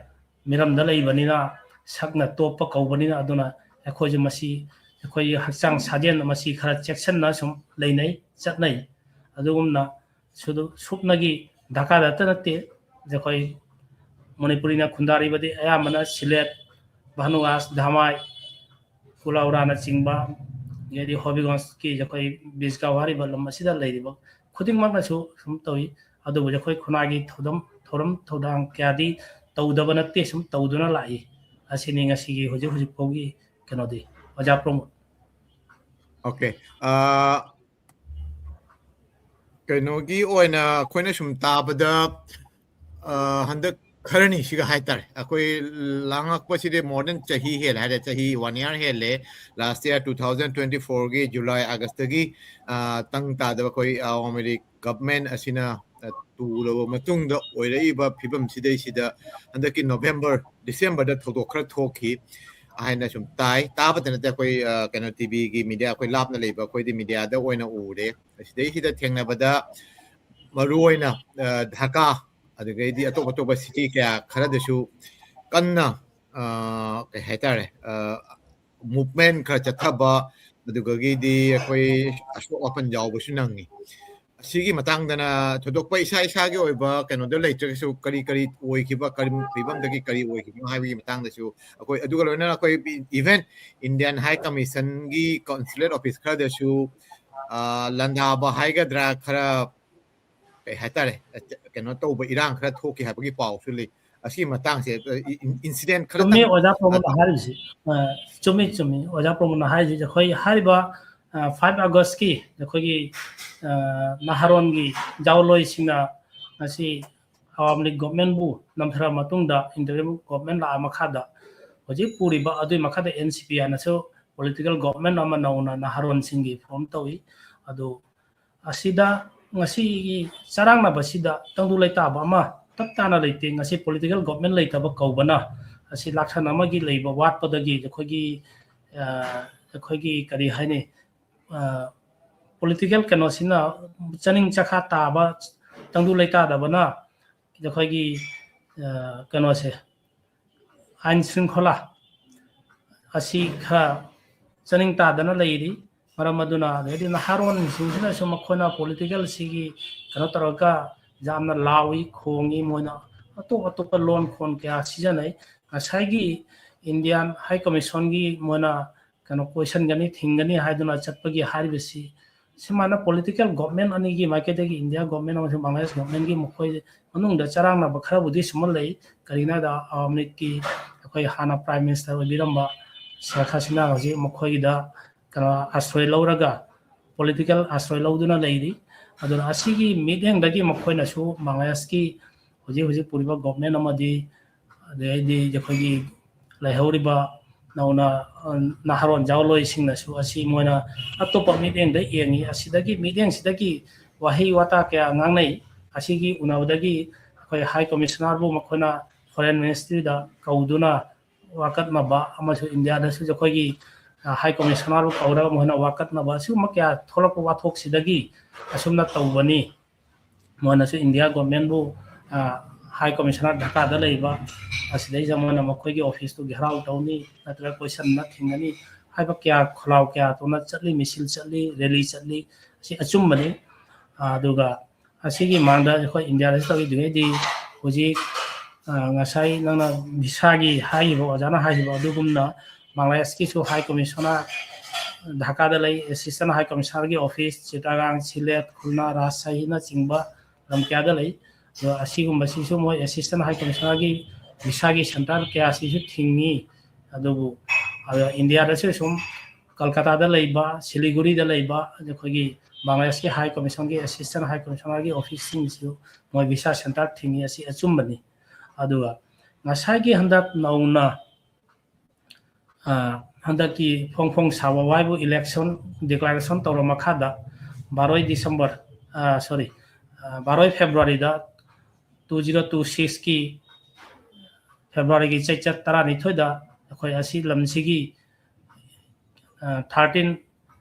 ꯃꯤꯔꯝꯗ ꯂꯩꯕꯅꯤꯅ, ꯁꯛꯅ ꯇꯣꯞꯄ ꯀꯧꯕꯅꯤꯅ, ꯑꯗꯨꯅ ꯑꯩꯈꯣꯏꯁꯨ ꯃꯁꯤ, ꯑꯩꯈꯣꯏꯒꯤ ꯍꯛꯆꯥꯡ ꯁꯥꯖꯦꯜ ꯃꯁꯤ ꯈꯔ ꯆꯦꯛꯁꯤꯟꯅ ꯁꯨꯝ ꯂꯩꯅꯩ, ꯆꯠꯅꯩ꯫ ꯑꯗꯨꯒꯨꯝꯅ ꯁꯨꯗꯨ-, ꯁꯨꯞꯅꯒꯤ ꯙꯥꯀꯥꯗꯇ ꯅꯠꯇꯦ, ꯑꯩꯈꯣꯏ ꯃꯅꯤꯄꯨꯔꯤꯅ ꯈꯨꯟꯗꯥꯔꯤꯕꯗꯤ ꯑꯌꯥꯝꯕꯅ ꯁꯤꯂꯦꯠ, ꯚꯥꯅꯨꯑꯥꯁ, ꯙꯃꯥꯏ, ꯀꯨꯂꯥꯎꯔꯥꯅꯆꯤꯡꯕ, ꯑꯗꯩꯗꯤ ꯍꯣꯕꯤꯒꯣꯟꯁꯀꯤ ꯑꯩꯈꯣꯏ ꯕꯤꯖꯒꯥꯎ ꯍꯥꯏꯔꯤꯕ ꯂꯝ ꯑꯁꯤꯗ ꯂꯩꯔꯤꯕ ꯈꯨꯗꯤꯡꯃꯛꯅꯁꯨ ꯁꯨꯝ ꯇꯧꯏ꯫ ꯑꯗꯨꯕꯨ ꯑꯩꯈꯣꯏ ꯈꯨꯟꯅꯥꯏꯒꯤ ꯊꯧꯗꯝ, ꯊꯧꯔꯝ ꯊꯧꯗꯥꯡ ꯀꯌꯥꯗꯤ ꯇꯧꯗꯕ ꯅꯠꯇꯦ, ꯁꯨꯝ ꯇꯧꯗꯨꯅ ꯂꯥꯛꯏ꯫ ꯑꯁꯤꯅꯤ ꯉꯁꯤꯒꯤ ꯍꯧꯖꯤꯛ ꯍꯧꯖꯤꯛ ꯐꯥꯎꯒꯤ ꯀꯩꯅꯣꯗꯤ, ꯑꯣꯖꯥ ꯄ꯭ꯔꯃꯣꯗ꯫ ꯑꯣꯀꯦ꯫ ꯑ, ꯀꯩꯅꯣꯒꯤ ꯑꯣꯏꯅ ꯑꯩꯈꯣꯏꯅ ꯁꯨꯝ ꯇꯥꯕꯗ, ꯑ, ꯍꯟꯗꯛ ꯈꯔꯅꯤ ꯁꯤꯒ ꯍꯥꯏꯇꯥꯔꯦ, ꯑꯩꯈꯣꯏ ꯂꯥꯡꯉꯛꯄꯁꯤꯗꯤ more than ꯆꯍꯤ ꯍꯦꯜꯂꯦ ꯍꯥꯏꯔꯦ, ꯆꯍꯤ one year ꯍꯦꯜꯂꯦ꯫ Last year two thousand twenty four ꯒꯤ July August ꯇꯒꯤ, ꯑ, ꯇꯪ ꯇꯥꯗꯕ ꯑꯩꯈꯣꯏ ꯑꯋꯥꯃꯤ ꯂꯤꯒ government ꯑꯁꯤꯅ, ꯑ, ꯇꯨꯔꯕ ꯃꯇꯨꯡꯗ ꯑꯣꯏꯔꯛꯏꯕ ꯐꯤꯕꯝꯁꯤꯗꯩꯁꯤꯗ ꯍꯟꯗꯛꯀꯤ November December ꯗ ꯊꯧꯗꯣꯛ ꯈꯔ ꯊꯣꯛꯈꯤ ꯍꯥꯏꯅ ꯁꯨꯝ ꯇꯥꯏ꯫ ꯇꯥꯕꯇ ꯅꯠꯇꯦ, ꯑꯩꯈꯣꯏ, ꯑ, ꯀꯩꯅꯣ, T V ꯒꯤ media, ꯑꯩꯈꯣꯏ ꯂꯥꯞꯅ ꯂꯩꯕ ꯑꯩꯈꯣꯏꯗꯤ media ꯗ ꯑꯣꯏꯅ ꯎꯔꯦ꯫ ꯑꯁꯤꯗꯩꯁꯤꯗ ꯊꯦꯡꯅꯕꯗ ꯃꯔꯨꯑꯣꯏꯅ ꯙꯥꯀꯥ, ꯑꯗꯨꯗꯒꯤꯗꯤ ꯑꯇꯣꯞ ꯑꯇꯣꯞꯄ ꯁꯤꯇꯤ ꯀꯌꯥ ꯈꯔꯗꯁꯨ ꯀꯟꯅ ꯀꯩ ꯍꯥꯏꯇꯥꯔꯦ, ꯃꯨꯚꯃꯦꯟ ꯈꯔ ꯆꯠꯊꯕ, ꯑꯗꯨꯗꯒꯤꯗꯤ ꯑꯩꯈꯣꯏ ꯑꯁꯣꯛ ꯑꯄꯟ ꯌꯥꯎꯕꯁꯨ ꯅꯪꯉꯤ꯫ ꯑꯁꯤꯒꯤ ꯃꯇꯥꯡꯗꯅ ꯊꯣꯏꯗꯣꯛꯄ ꯏꯁꯥ ꯏꯁꯥꯒꯤ ꯑꯣꯏꯕ ꯀꯩꯅꯣꯗ ꯂꯩꯇ꯭ꯔꯒꯁꯨ, ꯀꯔꯤ ꯀꯔꯤ ꯑꯣꯏꯈꯤꯕ, ꯀꯔꯤ ꯐꯤꯕꯝꯗꯒꯤ ꯀꯔꯤ ꯑꯣꯏꯈꯤꯕꯅꯣ ꯍꯥꯏꯕꯒꯤ ꯃꯇꯥꯡꯗꯁꯨ ꯑꯩꯈꯣꯏ, ꯑꯗꯨꯒ ꯂꯣꯏꯅꯅ ꯑꯩꯈꯣꯏ even Indian High Commission ꯒꯤ consulate office ꯈꯔꯗꯁꯨ ꯂꯥꯟꯗꯥꯕ ꯍꯥꯏꯒꯗ꯭ꯔꯥ, ꯈꯔ ꯀꯩ ꯍꯥꯏꯇꯥꯔꯦ, ꯀꯩꯅꯣ ꯇꯧꯕ ꯏꯔꯥꯡ ꯈꯔ ꯊꯣꯛꯈꯤ ꯍꯥꯏꯕꯒꯤ ꯄꯥꯎꯁꯨ ꯂꯩ꯫ ꯑꯁꯤꯒꯤ ꯃꯇꯥꯡꯁꯦ, incident ꯈꯔ ꯆꯨꯝꯃꯤ ꯑꯣꯖꯥ ꯄ꯭ꯔꯃꯣꯗꯅ ꯍꯥꯏꯔꯤꯁꯤ꯫ ꯆꯨꯝꯃꯤ, ꯆꯨꯝꯃꯤ ꯑꯣꯖꯥ ꯄ꯭ꯔꯃꯣꯗꯅ ꯍꯥꯏꯔꯤꯁꯤ꯫ ꯑꯩꯈꯣꯏ ꯍꯥꯏꯔꯤꯕ five August ꯀꯤ ꯑꯩꯈꯣꯏꯒꯤ ꯅꯍꯥꯔꯣꯟꯒꯤ ꯖꯥꯎꯂꯣꯏꯁꯤꯡꯅ ꯉꯁꯤ ꯑꯋꯥꯃꯤ ꯂꯤꯒ ꯒꯣꯚꯔꯟꯃꯦꯟꯕꯨ ꯅꯝꯊꯔ ꯃꯇꯨꯡꯗ interim government ꯂꯥꯛꯑ ꯃꯈꯥꯗ ꯍꯧꯖꯤꯛ ꯄꯨꯔꯤꯕ ꯑꯗꯨꯒꯤ ꯃꯈꯥꯗ N C P ꯍꯥꯏꯅꯁꯨ political government ꯑꯃ ꯅꯧꯅ ꯅꯍꯥꯔꯣꯟꯁꯤꯡꯒꯤ form ꯇꯧꯏ꯫ ꯑꯗꯨ ꯑꯁꯤꯗ ꯉꯁꯤꯒꯤ ꯆꯔꯥꯡꯅꯕꯁꯤꯗ ꯇꯪꯗꯨ ꯂꯩꯇꯥꯕ ꯑꯃ ꯇꯞ ꯇꯥꯅ ꯂꯩꯇꯦ꯫ ꯉꯁꯤ political government ꯂꯩꯇꯕ ꯀꯧꯕꯅ ꯑꯁꯤ ꯂꯥꯛꯁꯟ ꯑꯃꯒꯤ ꯂꯩꯕ ꯋꯥꯠꯄꯗꯒꯤ ꯑꯩꯈꯣꯏꯒꯤ, ꯑꯩꯈꯣꯏꯒꯤ ꯀꯔꯤ ꯍꯥꯏꯅꯤ, political ꯀꯩꯅꯣꯁꯤꯅ ꯆꯥꯅꯤꯡ ꯆꯈꯥ ꯇꯥꯕ, ꯇꯪꯗꯨ ꯂꯩꯇꯥꯗꯕꯅ ꯑꯩꯈꯣꯏꯒꯤ ꯀꯩꯅꯣꯁꯦ, ꯑꯥꯏꯟ ꯁ꯭ꯔꯤꯡꯈꯣꯂꯥ ꯑꯁꯤ ꯈꯔ ꯆꯥꯅꯤꯡ ꯇꯥꯗꯅ ꯂꯩꯔꯤ꯫ ꯃꯔꯝ ꯑꯗꯨꯅ ꯑꯗꯩꯗꯤ ꯅꯍꯥꯔꯣꯟꯁꯤꯡꯁꯤꯅꯁꯨ ꯃꯈꯣꯏꯅ political ꯁꯤꯒꯤ ꯀꯩꯅꯣ ꯇꯧꯔꯒ ꯌꯥꯝꯅ ꯂꯥꯎꯏ, ꯈꯣꯡꯉꯤ꯫ ꯃꯣꯏꯅ ꯑꯇꯣꯞ ꯑꯇꯣꯞꯄ ꯂꯣꯟ ꯈꯣꯟ ꯀꯌꯥ ꯁꯤꯖꯤꯟꯅꯩ꯫ ꯉꯁꯥꯏꯒꯤ Indian High Commission ꯒꯤ ꯃꯣꯏꯅ ꯀꯩꯅꯣ ꯀꯣꯏꯁꯟꯒꯅꯤ, ꯊꯤꯡꯒꯅꯤ ꯍꯥꯏꯗꯨꯅ ꯆꯠꯄꯒꯤ ꯍꯥꯏꯔꯤꯕꯁꯤ, ꯁꯨꯃꯥꯏꯅ political government ꯑꯅꯤꯒꯤ ꯃꯥꯏꯀꯩꯗꯒꯤ India government ꯑꯃꯁꯨꯡ Bangladesh government ꯒꯤ ꯃꯈꯣꯏ ꯃꯅꯨꯡꯗ ꯆꯔꯥꯡꯅꯕ ꯈꯔꯕꯨꯗꯤ ꯁꯨꯝꯃ ꯂꯩ꯫ ꯀꯔꯤꯒꯤꯅꯣ ꯍꯥꯏꯗ ꯑꯋꯥꯃꯤ ꯂꯤꯒꯀꯤ ꯑꯩꯈꯣꯏ ꯍꯥꯟꯅ Prime Minister ꯑꯣꯏꯕꯤꯔꯝꯕ ꯁꯦꯈ ꯍꯁꯤꯅꯥ ꯍꯧꯖꯤꯛ ꯃꯈꯣꯏꯒꯤꯗ ꯀꯩꯅꯣ ꯑꯥꯁ꯭ꯔꯣꯏ ꯂꯧꯔꯒ political ꯑꯥꯁ꯭ꯔꯣꯏ ꯂꯧꯗꯨꯅ ꯂꯩꯔꯤ꯫ ꯑꯗꯨꯅ ꯑꯁꯤꯒꯤ ꯃꯤꯠꯌꯦꯡꯗꯒꯤ ꯃꯈꯣꯏꯅꯁꯨ ꯕꯪꯒ꯭ꯂꯥꯗꯦꯁꯀꯤ ꯍꯧꯖꯤꯛ ꯍꯧꯖꯤꯛ ꯄꯨꯔꯤꯕ government ꯑꯃꯗꯤ ꯑꯗꯩꯗꯤ ꯑꯩꯈꯣꯏꯒꯤ ꯂꯩꯍꯧꯔꯤꯕ ꯅꯧꯅ, ꯑ, ꯅꯍꯥꯔꯣꯟ ꯖꯥꯎꯂꯣꯏꯁꯤꯡꯅꯁꯨ ꯑꯁꯤ ꯃꯣꯏꯅ ꯑꯇꯣꯞꯄ ꯃꯤꯠꯌꯦꯡꯗ ꯌꯦꯡꯉꯤ꯫ ꯑꯁꯤꯗꯒꯤ ꯃꯤꯠꯌꯦꯡꯁꯤꯗꯒꯤ ꯋꯥꯍꯩ ꯋꯥꯇꯥ ꯀꯌꯥ ꯉꯥꯡꯅꯩ꯫ ꯑꯁꯤꯒꯤ ꯎꯅꯕꯗꯒꯤ ꯑꯩꯈꯣꯏ High Commissioner ꯕꯨ ꯃꯈꯣꯏꯅ Foreign Ministry ꯗ ꯀꯧꯗꯨꯅ ꯋꯥꯀꯠꯅꯕ ꯑꯃꯁꯨꯡ ꯏꯟꯗꯤꯌꯥꯗꯁꯨ ꯑꯩꯈꯣꯏꯒꯤ, ꯑ, High Commissioner ꯕꯨ ꯀꯧꯔꯒ ꯃꯈꯣꯏꯅ ꯋꯥꯀꯠꯅꯕ, ꯑꯁꯤꯒꯨꯝꯕ ꯀꯌꯥ ꯊꯣꯛꯂꯛꯄ ꯋꯥꯊꯣꯛꯁꯤꯗꯒꯤ ꯑꯁꯨꯝꯅ ꯇꯧꯕꯅꯤ꯫ ꯃꯣꯏꯅꯁꯨ ꯏꯟꯗꯤꯌꯥ ꯒꯣꯔꯃꯦꯟꯕꯨ ꯍꯥꯏ ꯀꯃꯤꯁꯅꯔ ꯙꯀꯥꯗ ꯂꯩꯕ ꯑꯁꯤꯗꯩꯁꯤꯗ ꯃꯣꯏꯅ ꯃꯈꯣꯏꯒꯤ ꯑꯣꯐꯤꯁꯇꯨ ꯘꯦꯔꯥꯎ ꯇꯧꯅꯤ, ꯅꯠꯇ꯭ꯔꯒ ꯀꯣꯏꯁꯟꯅ ꯊꯤꯡꯒꯅꯤ ꯍꯥꯏꯕ ꯀꯌꯥ, ꯈꯣꯜꯂꯥꯎ ꯀꯌꯥ ꯇꯧꯅ ꯆꯠꯂꯤ, ꯃꯤꯁꯤꯜ ꯆꯠꯂꯤ, ꯔꯦꯂꯤ ꯆꯠꯂꯤ꯫ ꯑꯁꯤ ꯑꯆꯨꯝꯕꯅꯤ꯫ ꯑꯗꯨꯒ ꯑꯁꯤꯒꯤ ꯃꯥꯡꯗ ꯑꯩꯈꯣꯏ ꯏꯟꯗꯤꯌꯥꯗ ꯇꯧꯔꯤꯗꯨꯉꯩꯗꯤ ꯍꯧꯖꯤꯛ ꯉꯁꯥꯏ ꯅꯪꯅ ꯚꯤꯁꯥꯒꯤ ꯍꯥꯏꯈꯤꯕ, ꯑꯣꯖꯥꯅ ꯍꯥꯏꯈꯤꯕ ꯑꯗꯨꯒꯨꯝꯅ ꯕꯪꯒ꯭ꯂꯥꯗꯦꯁꯀꯤꯁꯨ ꯍꯥꯏ ꯀꯃꯤꯁꯅꯔ ꯙꯥꯀꯥꯗ ꯂꯩ, ꯑꯦꯁꯤꯁꯇꯦꯟ ꯍꯥꯏ ꯀꯃꯤꯁꯅꯔꯒꯤ ꯑꯣꯐꯤꯁ ꯆꯤꯇꯥꯒꯥꯡ, ꯁꯤꯂꯦꯠ, ꯈꯨꯜꯅꯥ, ꯔꯥꯖꯁꯥꯍꯤꯅꯆꯤꯡꯕ ꯂꯝ ꯀꯌꯥꯗ ꯂꯩ꯫ ꯑꯗꯣ ꯑꯁꯤꯒꯨꯝꯕꯁꯤꯁꯨ ꯃꯣꯏ ꯑꯦꯁꯤꯁꯇꯦꯟ ꯍꯥꯏ ꯀꯃꯤꯁꯅꯔꯒꯤ ꯚꯤꯁꯥꯒꯤ ꯁꯦꯟꯇꯔ ꯀꯌꯥꯁꯤꯁꯨ ꯊꯤꯡꯉꯤ꯫ ꯑꯗꯨꯕꯨ ꯑꯗꯣ ꯏꯟꯗꯤꯌꯥꯗꯁꯨ ꯁꯨꯝ ꯀꯜꯀꯇꯥꯗ ꯂꯩꯕ, ꯁꯤꯂꯤꯒꯨꯔꯤꯗ ꯂꯩꯕ ꯑꯩꯈꯣꯏꯒꯤ ꯕꯪꯒ꯭ꯂꯥꯗꯦꯁꯀꯤ ꯍꯥꯏ ꯀꯃꯤꯁꯟꯒꯤ ꯑꯦꯁꯤꯁꯇꯦꯟ ꯍꯥꯏ ꯀꯃꯤꯁꯅꯔꯒꯤ ꯑꯣꯐꯤꯁꯁꯤꯡꯁꯨ ꯃꯣꯏ ꯚꯤꯁꯥ ꯁꯦꯟꯇꯔ ꯊꯤꯡꯉꯤ꯫ ꯑꯁꯤ ꯑꯆꯨꯝꯕꯅꯤ꯫ ꯑꯗꯨꯒ ꯉꯁꯥꯏꯒꯤ ꯍꯟꯗꯛ ꯅꯧꯅ ꯍꯟꯗꯛꯀꯤ ꯐꯣꯡ ꯐꯣꯡ ꯁꯥꯕ ꯋꯥꯏꯕꯨ ꯏꯂꯦꯛꯁꯟ ꯗꯤꯀ꯭ꯂꯥꯔꯦꯁꯟ ꯇꯧꯔ ꯃꯈꯥꯗ ꯕꯥꯔꯣꯏ ꯗꯤꯁꯦꯝꯕꯔ, ꯁꯣꯔꯤ, ꯕꯥꯔꯣꯏ ꯐꯦꯕ꯭ꯔꯨꯋꯥꯔꯤꯗ, ꯇꯨ ꯖꯤꯔꯣ ꯇꯨ ꯁꯤꯛꯁꯀꯤ ꯐꯦꯕ꯭ꯔꯨꯋꯥꯔꯤꯒꯤ ꯆꯩꯆꯠ ꯇꯔꯥꯅꯤꯊꯣꯏꯗ ꯑꯩꯈꯣꯏ ꯑꯁꯤ ꯂꯝꯁꯤꯒꯤ ꯊꯥꯔꯇꯤꯟ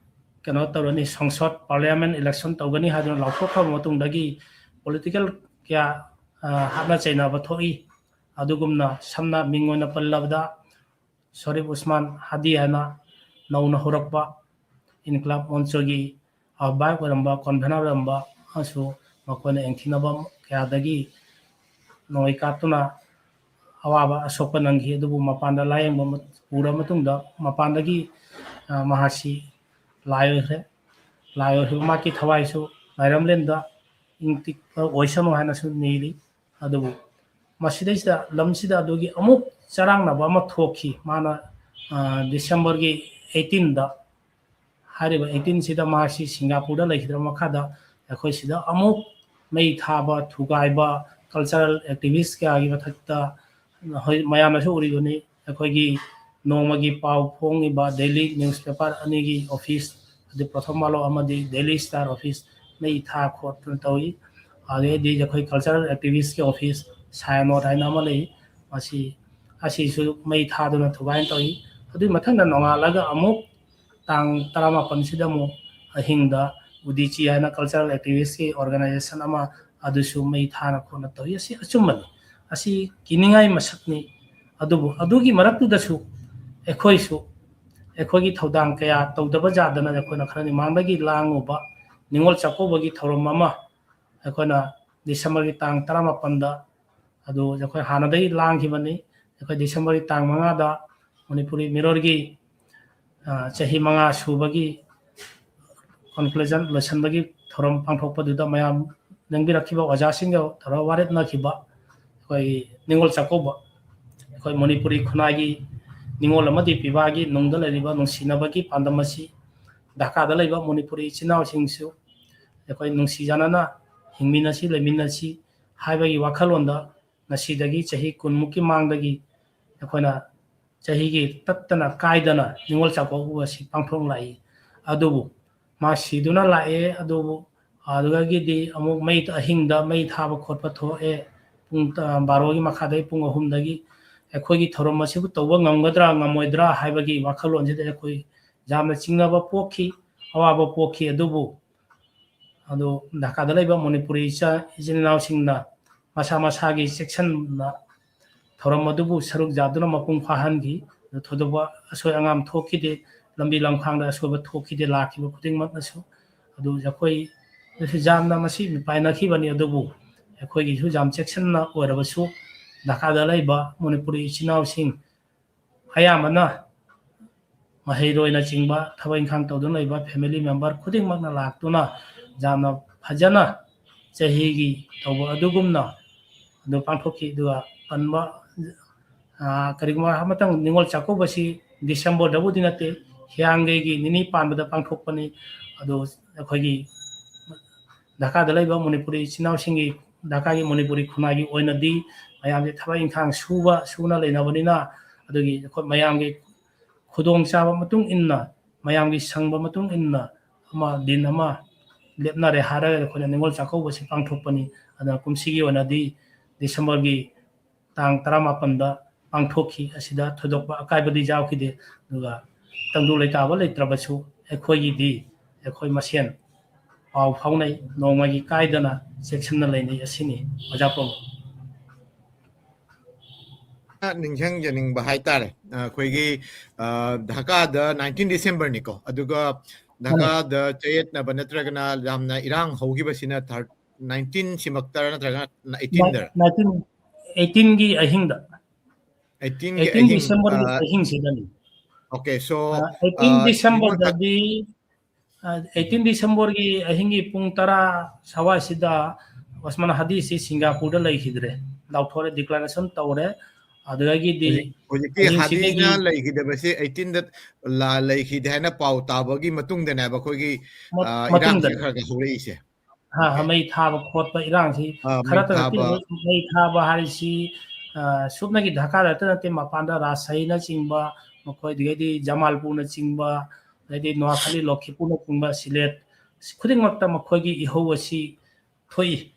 ꯀꯩꯅꯣ ꯇꯧꯔꯅꯤ, ꯁꯪꯁꯠ ꯄꯥꯔꯂꯤꯌꯥꯃꯦꯟ ꯏꯂꯦꯛꯁꯟ ꯇꯧꯒꯅꯤ ꯍꯥꯏꯗꯨꯅ ꯂꯥꯎꯊꯣꯛꯈ꯭ꯔꯕ ꯃꯇꯨꯡꯗꯒꯤ ꯄꯣꯂꯤꯇꯤꯀꯦꯜ ꯀꯌꯥ ꯍꯥꯠꯅ ꯆꯩꯅꯕ ꯊꯣꯛꯏ꯫ ꯑꯗꯨꯒꯨꯝꯅ ꯁꯝꯅ ꯃꯤꯡ ꯑꯣꯏꯅ ꯄꯜꯂꯕꯗ ꯁꯣꯔꯤꯐ ꯎꯁꯃꯥꯟ ꯍꯥꯗꯤ ꯍꯥꯏꯅ ꯅꯧꯅ ꯍꯧꯔꯛꯄ ꯏꯟꯀꯂꯥꯕ ꯃꯣꯟꯆꯣꯒꯤ ꯑꯍ꯭ꯋꯥꯏ ꯑꯣꯏꯔꯝꯕ, ꯀꯣꯟꯚꯦꯅꯔ ꯑꯣꯏꯔꯝꯕ ꯑꯃꯁꯨ ꯃꯈꯣꯏꯅ ꯌꯦꯡꯊꯤꯅꯕ ꯀꯌꯥꯗꯒꯤ ꯅꯣꯡꯃꯩ ꯀꯥꯞꯇꯨꯅ ꯑꯋꯥꯕ ꯑꯁꯣꯛꯄ ꯅꯪꯈꯤ꯫ ꯑꯗꯨꯕꯨ ꯃꯄꯥꯟꯗ ꯂꯥꯌꯦꯡꯕ ꯃ-, ꯄꯨꯔ ꯃꯇꯨꯡꯗ ꯃꯄꯥꯟꯗꯒꯤ, ꯑ, ꯃꯍꯥꯛꯁꯤ ꯂꯥꯏ ꯑꯣꯏꯈ꯭ꯔꯦ꯫ ꯂꯥꯏ ꯑꯣꯏꯈꯤꯕ ꯃꯍꯥꯛꯀꯤ ꯊꯋꯥꯏꯁꯨ ꯂꯥꯏꯔꯝꯂꯦꯟꯗ ꯏꯪ ꯇꯤꯛꯄ ꯑꯣꯏꯁꯅꯨ ꯍꯥꯏꯅꯁꯨ ꯅꯤꯔꯤ꯫ ꯑꯗꯨꯕꯨ ꯃꯁꯤꯗꯩꯁꯤꯗ ꯂꯝꯁꯤꯗ ꯑꯗꯨꯒꯤ ꯑꯃꯨꯛ ꯆꯔꯥꯡꯅꯕ ꯑꯃ ꯊꯣꯛꯈꯤ꯫ ꯃꯥꯅ, ꯑ, ꯗꯤꯁꯦꯝꯕꯔꯒꯤ ꯑꯩꯠꯇꯤꯟꯗ, ꯍꯥꯏꯔꯤꯕ ꯑꯩꯠꯇꯤꯟꯁꯤꯗ ꯃꯍꯥꯛꯁꯤ ꯁꯤꯡꯒꯥꯄꯨꯔꯗ ꯂꯩꯈꯤꯗ꯭ꯔꯕ ꯃꯈꯥꯗ ꯑꯩꯈꯣꯏ ꯁꯤꯗ ꯑꯃꯨꯛ ꯃꯩ ꯊꯥꯕ, ꯊꯨꯒꯥꯏꯕ, ꯀꯜꯆꯔꯦꯜ ꯑꯦꯛꯇꯤꯚꯤꯁ ꯀꯌꯥꯒꯤ ꯃꯊꯛꯇ ꯍꯧꯖꯤꯛ ꯃꯌꯥꯝꯅꯁꯨ ꯎꯔꯤꯗꯨꯅꯤ, ꯑꯩꯈꯣꯏꯒꯤ ꯅꯣꯡꯃꯒꯤ ꯄꯥꯎ ꯐꯣꯡꯉꯤꯕ ꯗꯦꯂꯤ ꯅ꯭ꯌꯨꯁꯄꯦꯄꯔ ꯑꯅꯤꯒꯤ ꯑꯣꯐꯤꯁ, ꯑꯗꯩ ꯄ꯭ꯔꯊꯝ ꯋꯥꯂꯣ ꯑꯃꯗꯤ ꯗꯦꯂꯤ ꯁ꯭ꯇꯥꯔ ꯑꯣꯐꯤꯁ ꯃꯩ ꯊꯥ ꯈꯣꯠꯇꯅ ꯇꯧꯏ꯫ ꯑꯗꯩꯗꯤ ꯑꯩꯈꯣꯏ ꯀꯜꯆꯔꯦꯜ ꯑꯦꯛꯇꯤꯚꯤꯁꯀꯤ ꯑꯣꯐꯤꯁ ꯁꯥꯌꯥꯅꯣꯠ ꯍꯥꯏꯅ ꯑꯃ ꯂꯩ, ꯃꯁꯤ, ꯑꯁꯤꯁꯨ ꯃꯩ ꯊꯥꯗꯨꯅ ꯊꯨꯒꯥꯏꯅ ꯇꯧꯏ꯫ ꯑꯗꯨꯒꯤ ꯃꯊꯪꯗ ꯅꯣꯡꯉꯥꯜꯂꯒ ꯑꯃꯨꯛ ꯇꯥꯡ ꯇꯔꯥꯃꯥꯄꯟꯁꯤꯗ ꯑꯃꯨꯛ ꯑꯍꯤꯡꯗ ꯎꯗꯤꯆꯤ ꯍꯥꯏꯅ ꯀꯜꯆꯔꯦꯜ ꯑꯦꯛꯇꯤꯚꯤꯁꯀꯤ ꯑꯣꯔꯒꯅꯥꯏꯖꯦꯁꯟ ꯑꯃ ꯑꯗꯨꯁꯨ ꯃꯩ ꯊꯥꯅ ꯈꯣꯠꯅ ꯇꯧꯏ꯫ ꯑꯁꯤ ꯑꯆꯨꯝꯕꯅꯤ, ꯑꯁꯤ ꯀꯤꯅꯤꯡꯉꯥꯏ ꯃꯁꯛꯅꯤ꯫ ꯑꯗꯨꯕꯨ ꯑꯗꯨꯒꯤ ꯃꯔꯛꯇꯨꯗꯁꯨ ꯑꯩꯈꯣꯏꯁꯨ ꯑꯩꯈꯣꯏꯒꯤ ꯊꯧꯗꯥꯡ ꯀꯌꯥ ꯇꯧꯗꯕ ꯌꯥꯗꯅ ꯑꯩꯈꯣꯏꯅ ꯈꯔꯅꯤ ꯃꯥꯡꯗꯒꯤ ꯂꯥꯡꯉꯨꯕ ꯅꯤꯉꯣꯜ ꯆꯥꯛꯀꯧꯕꯒꯤ ꯊꯧꯔꯝ ꯑꯃ ꯑꯩꯈꯣꯏꯅ ꯗꯤꯁꯦꯝꯕꯔꯒꯤ ꯇꯥꯡ ꯇꯔꯥꯃꯥꯄꯟꯗ, ꯑꯗꯨ ꯑꯩꯈꯣꯏ ꯍꯥꯟꯅꯗꯒꯤ ꯂꯥꯡꯈꯤꯕꯅꯤ꯫ ꯑꯩꯈꯣꯏ ꯗꯤꯁꯦꯝꯕꯔꯒꯤ ꯇꯥꯡ ꯃꯉꯥꯗ ꯃꯅꯤꯄꯨꯔꯤ ꯃꯤꯔꯣꯜꯒꯤ, ꯑ, ꯆꯍꯤ ꯃꯉꯥ ꯁꯨꯕꯒꯤ conclusion ꯂꯣꯏꯁꯤꯟꯕꯒꯤ ꯊꯧꯔꯝ ꯄꯥꯡꯊꯣꯛꯄꯗꯨꯗ ꯃꯌꯥꯝ ꯂꯦꯡꯕꯤꯔꯛꯈꯤꯕ ꯑꯣꯖꯥꯁꯤꯡꯒ ꯇꯧꯔꯒ ꯋꯥꯔꯦꯞꯅꯈꯤꯕ ꯑꯩꯈꯣꯏꯒꯤ ꯅꯤꯉꯣꯜ ꯆꯥꯛꯀꯧꯕ, ꯑꯩꯈꯣꯏ ꯃꯅꯤꯄꯨꯔꯤ ꯈꯨꯟꯅꯥꯏꯒꯤ ꯅꯤꯉꯣꯜ ꯑꯃꯗꯤ ꯄꯤꯕꯥꯒꯤ ꯅꯨꯡꯗ ꯂꯩꯔꯤꯕ ꯅꯨꯡꯁꯤꯅꯕꯒꯤ ꯄꯥꯟꯗꯝ ꯑꯁꯤ ꯙꯥꯀꯥꯗ ꯂꯩꯕ ꯃꯅꯤꯄꯨꯔꯤ ꯏꯆꯤꯟ ꯏꯅꯥꯎꯁꯤꯡꯁꯨ ꯑꯩꯈꯣꯏ ꯅꯨꯡꯁꯤ ꯆꯥꯟꯅꯅ ꯍꯤꯡꯃꯤꯟꯅꯁꯤ, ꯂꯩꯃꯤꯟꯅꯁꯤ ꯍꯥꯏꯕꯒꯤ ꯋꯥꯈꯜꯂꯣꯟꯗ ꯉꯁꯤꯗꯒꯤ ꯆꯍꯤ ꯀꯨꯟꯃꯨꯛꯀꯤ ꯃꯥꯡꯗꯒꯤ ꯑꯩꯈꯣꯏꯅ ꯆꯍꯤꯒꯤ ꯇꯠꯇꯅ ꯀꯥꯏꯗꯅ ꯅꯤꯉꯣꯜ ꯆꯥꯛꯀꯧꯕ ꯑꯁꯤ ꯄꯥꯡꯊꯣꯛꯂꯛꯏ꯫ ꯑꯗꯨꯕꯨ ꯃꯥ ꯁꯤꯗꯨꯅ ꯂꯥꯛꯑꯦ, ꯑꯗꯨꯕꯨ ꯑꯗꯨꯗꯒꯤꯗꯤ ꯑꯃꯨꯛ ꯃꯩ, ꯑꯍꯤꯡꯗ ꯃꯩ ꯊꯥꯕ ꯈꯣꯠꯄ ꯊꯣꯛꯑꯦ꯫ ꯄꯨꯡ ꯇ-, ꯕꯥꯔꯣꯒꯤ ꯃꯈꯥꯗꯒꯤ ꯄꯨꯡ ꯑꯍꯨꯝꯗꯒꯤ ꯑꯩꯈꯣꯏꯒꯤ ꯊꯧꯔꯝ ꯑꯁꯤꯕꯨ ꯇꯧꯕ ꯉꯝꯒꯗ꯭ꯔꯥ ꯉꯝꯃꯣꯏꯗ꯭ꯔꯥ ꯍꯥꯏꯕꯒꯤ ꯋꯥꯈꯜꯂꯣꯟꯁꯤꯗ ꯑꯩꯈꯣꯏ ꯌꯥꯝꯅ ꯆꯤꯡꯅꯕ ꯄꯣꯛꯈꯤ, ꯑꯋꯥꯕ ꯄꯣꯛꯈꯤ꯫ ꯑꯗꯨꯕꯨ ꯑꯗꯨ ꯙꯥꯀꯥꯗ ꯂꯩꯕ ꯃꯅꯤꯄꯨꯔꯤ ꯏꯆꯥ-, ꯏꯆꯤꯟ ꯏꯅꯥꯎꯁꯤꯡꯅ ꯃꯁꯥ ꯃꯁꯥꯒꯤ ꯆꯦꯛꯁꯤꯟꯅ ꯊꯧꯔꯝ ꯑꯗꯨꯕꯨ ꯁꯔꯨꯛ ꯌꯥꯗꯨꯅ ꯃꯄꯨꯡ ꯐꯥꯍꯟꯈꯤ꯫ ꯑꯗꯨ ꯊꯣꯏꯗꯣꯛꯄ ꯑꯁꯣꯏ ꯑꯉꯥꯝ ꯊꯣꯛꯈꯤꯗꯦ, ꯂꯝꯕꯤ ꯂꯝꯈꯥꯡꯗ ꯑꯁꯣꯏꯕ ꯊꯣꯛꯈꯤꯗꯦ, ꯂꯥꯛꯈꯤꯕ ꯈꯨꯗꯤꯡꯃꯛꯅꯁꯨ꯫ ꯑꯗꯨ ꯑꯩꯈꯣꯏ ꯌꯥꯝꯅ ꯃꯁꯤ ꯃꯤꯄꯥꯏꯅꯈꯤꯕꯅꯤ꯫ ꯑꯗꯨꯕꯨ ꯑꯩꯈꯣꯏꯒꯤꯁꯨ ꯌꯥꯝ ꯆꯦꯛꯁꯤꯟꯅ ꯑꯣꯏꯔꯕꯁꯨ ꯙꯥꯀꯥꯗ ꯂꯩꯕ ꯃꯅꯤꯄꯨꯔꯤ ꯏꯆꯤꯟ ꯏꯅꯥꯎꯁꯤꯡ ꯑꯌꯥꯝꯕꯅ ꯃꯍꯩꯔꯣꯏꯅꯆꯤꯡꯕ ꯊꯕꯛ ꯏꯪꯈꯥꯡ ꯇꯧꯗꯨꯅ ꯂꯩꯕ family member ꯈꯨꯗꯤꯡꯃꯛꯅ ꯂꯥꯛꯇꯨꯅ ꯌꯥꯝꯅ ꯐꯖꯅ ꯆꯍꯤꯒꯤ ꯇꯧꯕ ꯑꯗꯨꯒꯨꯝꯅ ꯑꯗꯨ ꯄꯥꯡꯊꯣꯛꯈꯤ꯫ ꯑꯗꯨꯒ ꯄꯟꯕ, ꯑ, ꯀꯔꯤꯒꯨꯝꯕ ꯑꯃꯇꯪ ꯅꯤꯉꯣꯜ ꯆꯥꯛꯀꯧꯕꯁꯤ ꯗꯤꯁꯦꯝꯕꯔꯗꯕꯨꯗꯤ ꯅꯠꯇꯦ, ꯍꯤꯌꯥꯡꯒꯩꯒꯤ ꯅꯤꯅꯤ ꯄꯥꯟꯕꯗ ꯄꯥꯡꯊꯣꯛꯄꯅꯤ꯫ ꯑꯗꯨ ꯑꯩꯈꯣꯏꯒꯤ ꯙꯥꯀꯥꯗ ꯂꯩꯕ ꯃꯅꯤꯄꯨꯔꯤ ꯏꯆꯤꯟ ꯏꯅꯥꯎꯁꯤꯡꯒꯤ, ꯙꯥꯀꯥꯒꯤ ꯃꯅꯤꯄꯨꯔꯤ ꯈꯨꯟꯅꯥꯏꯒꯤ ꯑꯣꯏꯅꯗꯤ ꯃꯌꯥꯝꯁꯦ ꯊꯕꯛ ꯏꯪꯈꯥꯡ ꯁꯨꯕ, ꯁꯨꯅ ꯂꯩꯅꯕꯅꯤꯅ, ꯑꯗꯨꯒꯤ ꯑꯩꯈꯣꯏ ꯃꯌꯥꯝꯒꯤ ꯈꯨꯗꯣꯡꯆꯥꯕ ꯃꯇꯨꯡ ꯏꯟꯅ, ꯃꯌꯥꯝꯒꯤ ꯁꯪꯕ ꯃꯇꯨꯡ ꯏꯟꯅ ꯑꯃ, ꯗꯤꯟ ꯑꯃ ꯂꯦꯞꯅꯔꯦ ꯍꯥꯏꯔꯒ ꯑꯩꯈꯣꯏꯅ ꯅꯤꯉꯣꯜ ꯆꯥꯛꯀꯧꯕꯁꯤ ꯄꯥꯡꯊꯣꯛꯄꯅꯤ꯫ ꯑꯗꯨꯅ ꯀꯨꯝꯁꯤꯒꯤ ꯑꯣꯏꯅꯗꯤ ꯗꯤꯁꯦꯝꯕꯔꯒꯤ ꯇꯥꯡ ꯇꯔꯥꯃꯥꯄꯟꯗ ꯄꯥꯡꯊꯣꯛꯈꯤ꯫ ꯑꯁꯤꯗ ꯊꯣꯏꯗꯣꯛꯄ ꯑꯀꯥꯏꯕꯗꯤ ꯌꯥꯎꯈꯤꯗꯦ꯫ ꯑꯗꯨꯒ ꯇꯪꯗꯨ ꯂꯩꯇꯥꯕ ꯂꯩꯇ꯭ꯔꯕꯁꯨ ꯑꯩꯈꯣꯏꯒꯤꯗꯤ ꯑꯩꯈꯣꯏ ꯃꯁꯦꯟ ꯄꯥꯎ ꯐꯥꯎꯅꯩ, ꯅꯣꯡꯃꯒꯤ ꯀꯥꯏꯗꯅ ꯆꯦꯛꯁꯤꯟꯅ ꯂꯩꯅꯩ ꯑꯁꯤꯅꯤ ꯑꯣꯖꯥ ꯄ꯭ꯔꯃꯣꯗ꯫ ꯅꯤꯡꯁꯤꯡꯖꯅꯤꯡꯕ ꯍꯥꯏꯇꯥꯔꯦ, ꯑꯩꯈꯣꯏꯒꯤ ꯙꯥꯀꯥꯗ nineteen Decemberꯅꯤꯀꯣ, ꯑꯗꯨꯒ ꯙꯥꯀꯥꯗ ꯆꯌꯦꯠꯅꯕ ꯅꯠꯇ꯭ꯔꯒꯅ ꯌꯥꯝꯅ ꯏꯔꯥꯡ ꯍꯧꯈꯤꯕꯁꯤꯅ nineteen ꯁꯤꯃꯛꯇꯔ ꯅꯠꯇ꯭ꯔꯒꯅ eighteenꯗꯔ? Eighteenꯒꯤ ꯑꯍꯤꯡꯗ, eighteenꯒꯤ eighteen Decemberꯒꯤ ꯑꯍꯤꯡꯁꯤꯗꯅꯤ꯫ Okay, so eighteen Decemberꯗꯗꯤ eighteen Decemberꯒꯤ ꯑꯍꯤꯡꯒꯤ ꯄꯨꯡ ꯇꯔꯥ ꯁꯋꯥꯏꯁꯤꯗ ꯎꯁꯃꯥꯟ ꯍꯥꯗꯤꯁꯤ ꯁꯤꯡꯒꯥꯄꯨꯔꯗ ꯂꯩꯈꯤꯗ꯭ꯔꯦ, ꯂꯥꯎꯊꯣꯛꯑꯦ, declaration ꯇꯧꯔꯦ꯫ ꯑꯗꯨꯗꯒꯤꯗꯤ ꯍꯧꯖꯤꯛꯀꯤ ꯍꯥꯗꯤꯅ ꯂꯩꯈꯤꯗꯕꯁꯦ eighteenꯗ ꯂꯩꯈꯤꯗꯦ ꯍꯥꯏꯅ ꯄꯥꯎ ꯇꯥꯕꯒꯤ ꯃꯇꯨꯡꯗꯅꯦꯕ ꯑꯩꯈꯣꯏꯒꯤ ꯏꯔꯥꯡꯁꯦ ꯈꯔ ꯈꯔ ꯍꯧꯔꯛꯏꯁꯦ꯫ ꯃꯩ ꯊꯥꯕ ꯈꯣꯠꯄ ꯏꯔꯥꯡꯁꯤ ꯈꯔꯇ ꯅꯠꯇꯦ꯫ ꯃꯩ ꯊꯥꯕ ꯍꯥꯏꯔꯤꯁꯤ ꯁꯨꯞꯅꯒꯤ ꯙꯥꯀꯥꯗꯇ ꯅꯠꯇꯦ, ꯃꯄꯥꯟꯗ ꯔꯥꯖꯁꯥꯍꯤꯅꯆꯤꯡꯕ, ꯃꯈꯣꯏꯗꯒꯤꯗꯤ ꯖꯃꯥꯜꯄꯨꯔꯅꯆꯤꯡꯕ, ꯑꯗꯩꯗꯤ ꯅꯣꯍꯥꯈꯥꯂꯤ, ꯂꯣꯈꯤꯄꯨꯔꯅꯆꯤꯡꯕ, ꯁꯤꯂꯦꯠ, ꯈꯨꯗꯤꯡꯃꯛꯇ ꯃꯈꯣꯏꯒꯤ ꯏꯍꯧ ꯑꯁꯤ ꯊꯣꯛꯏ,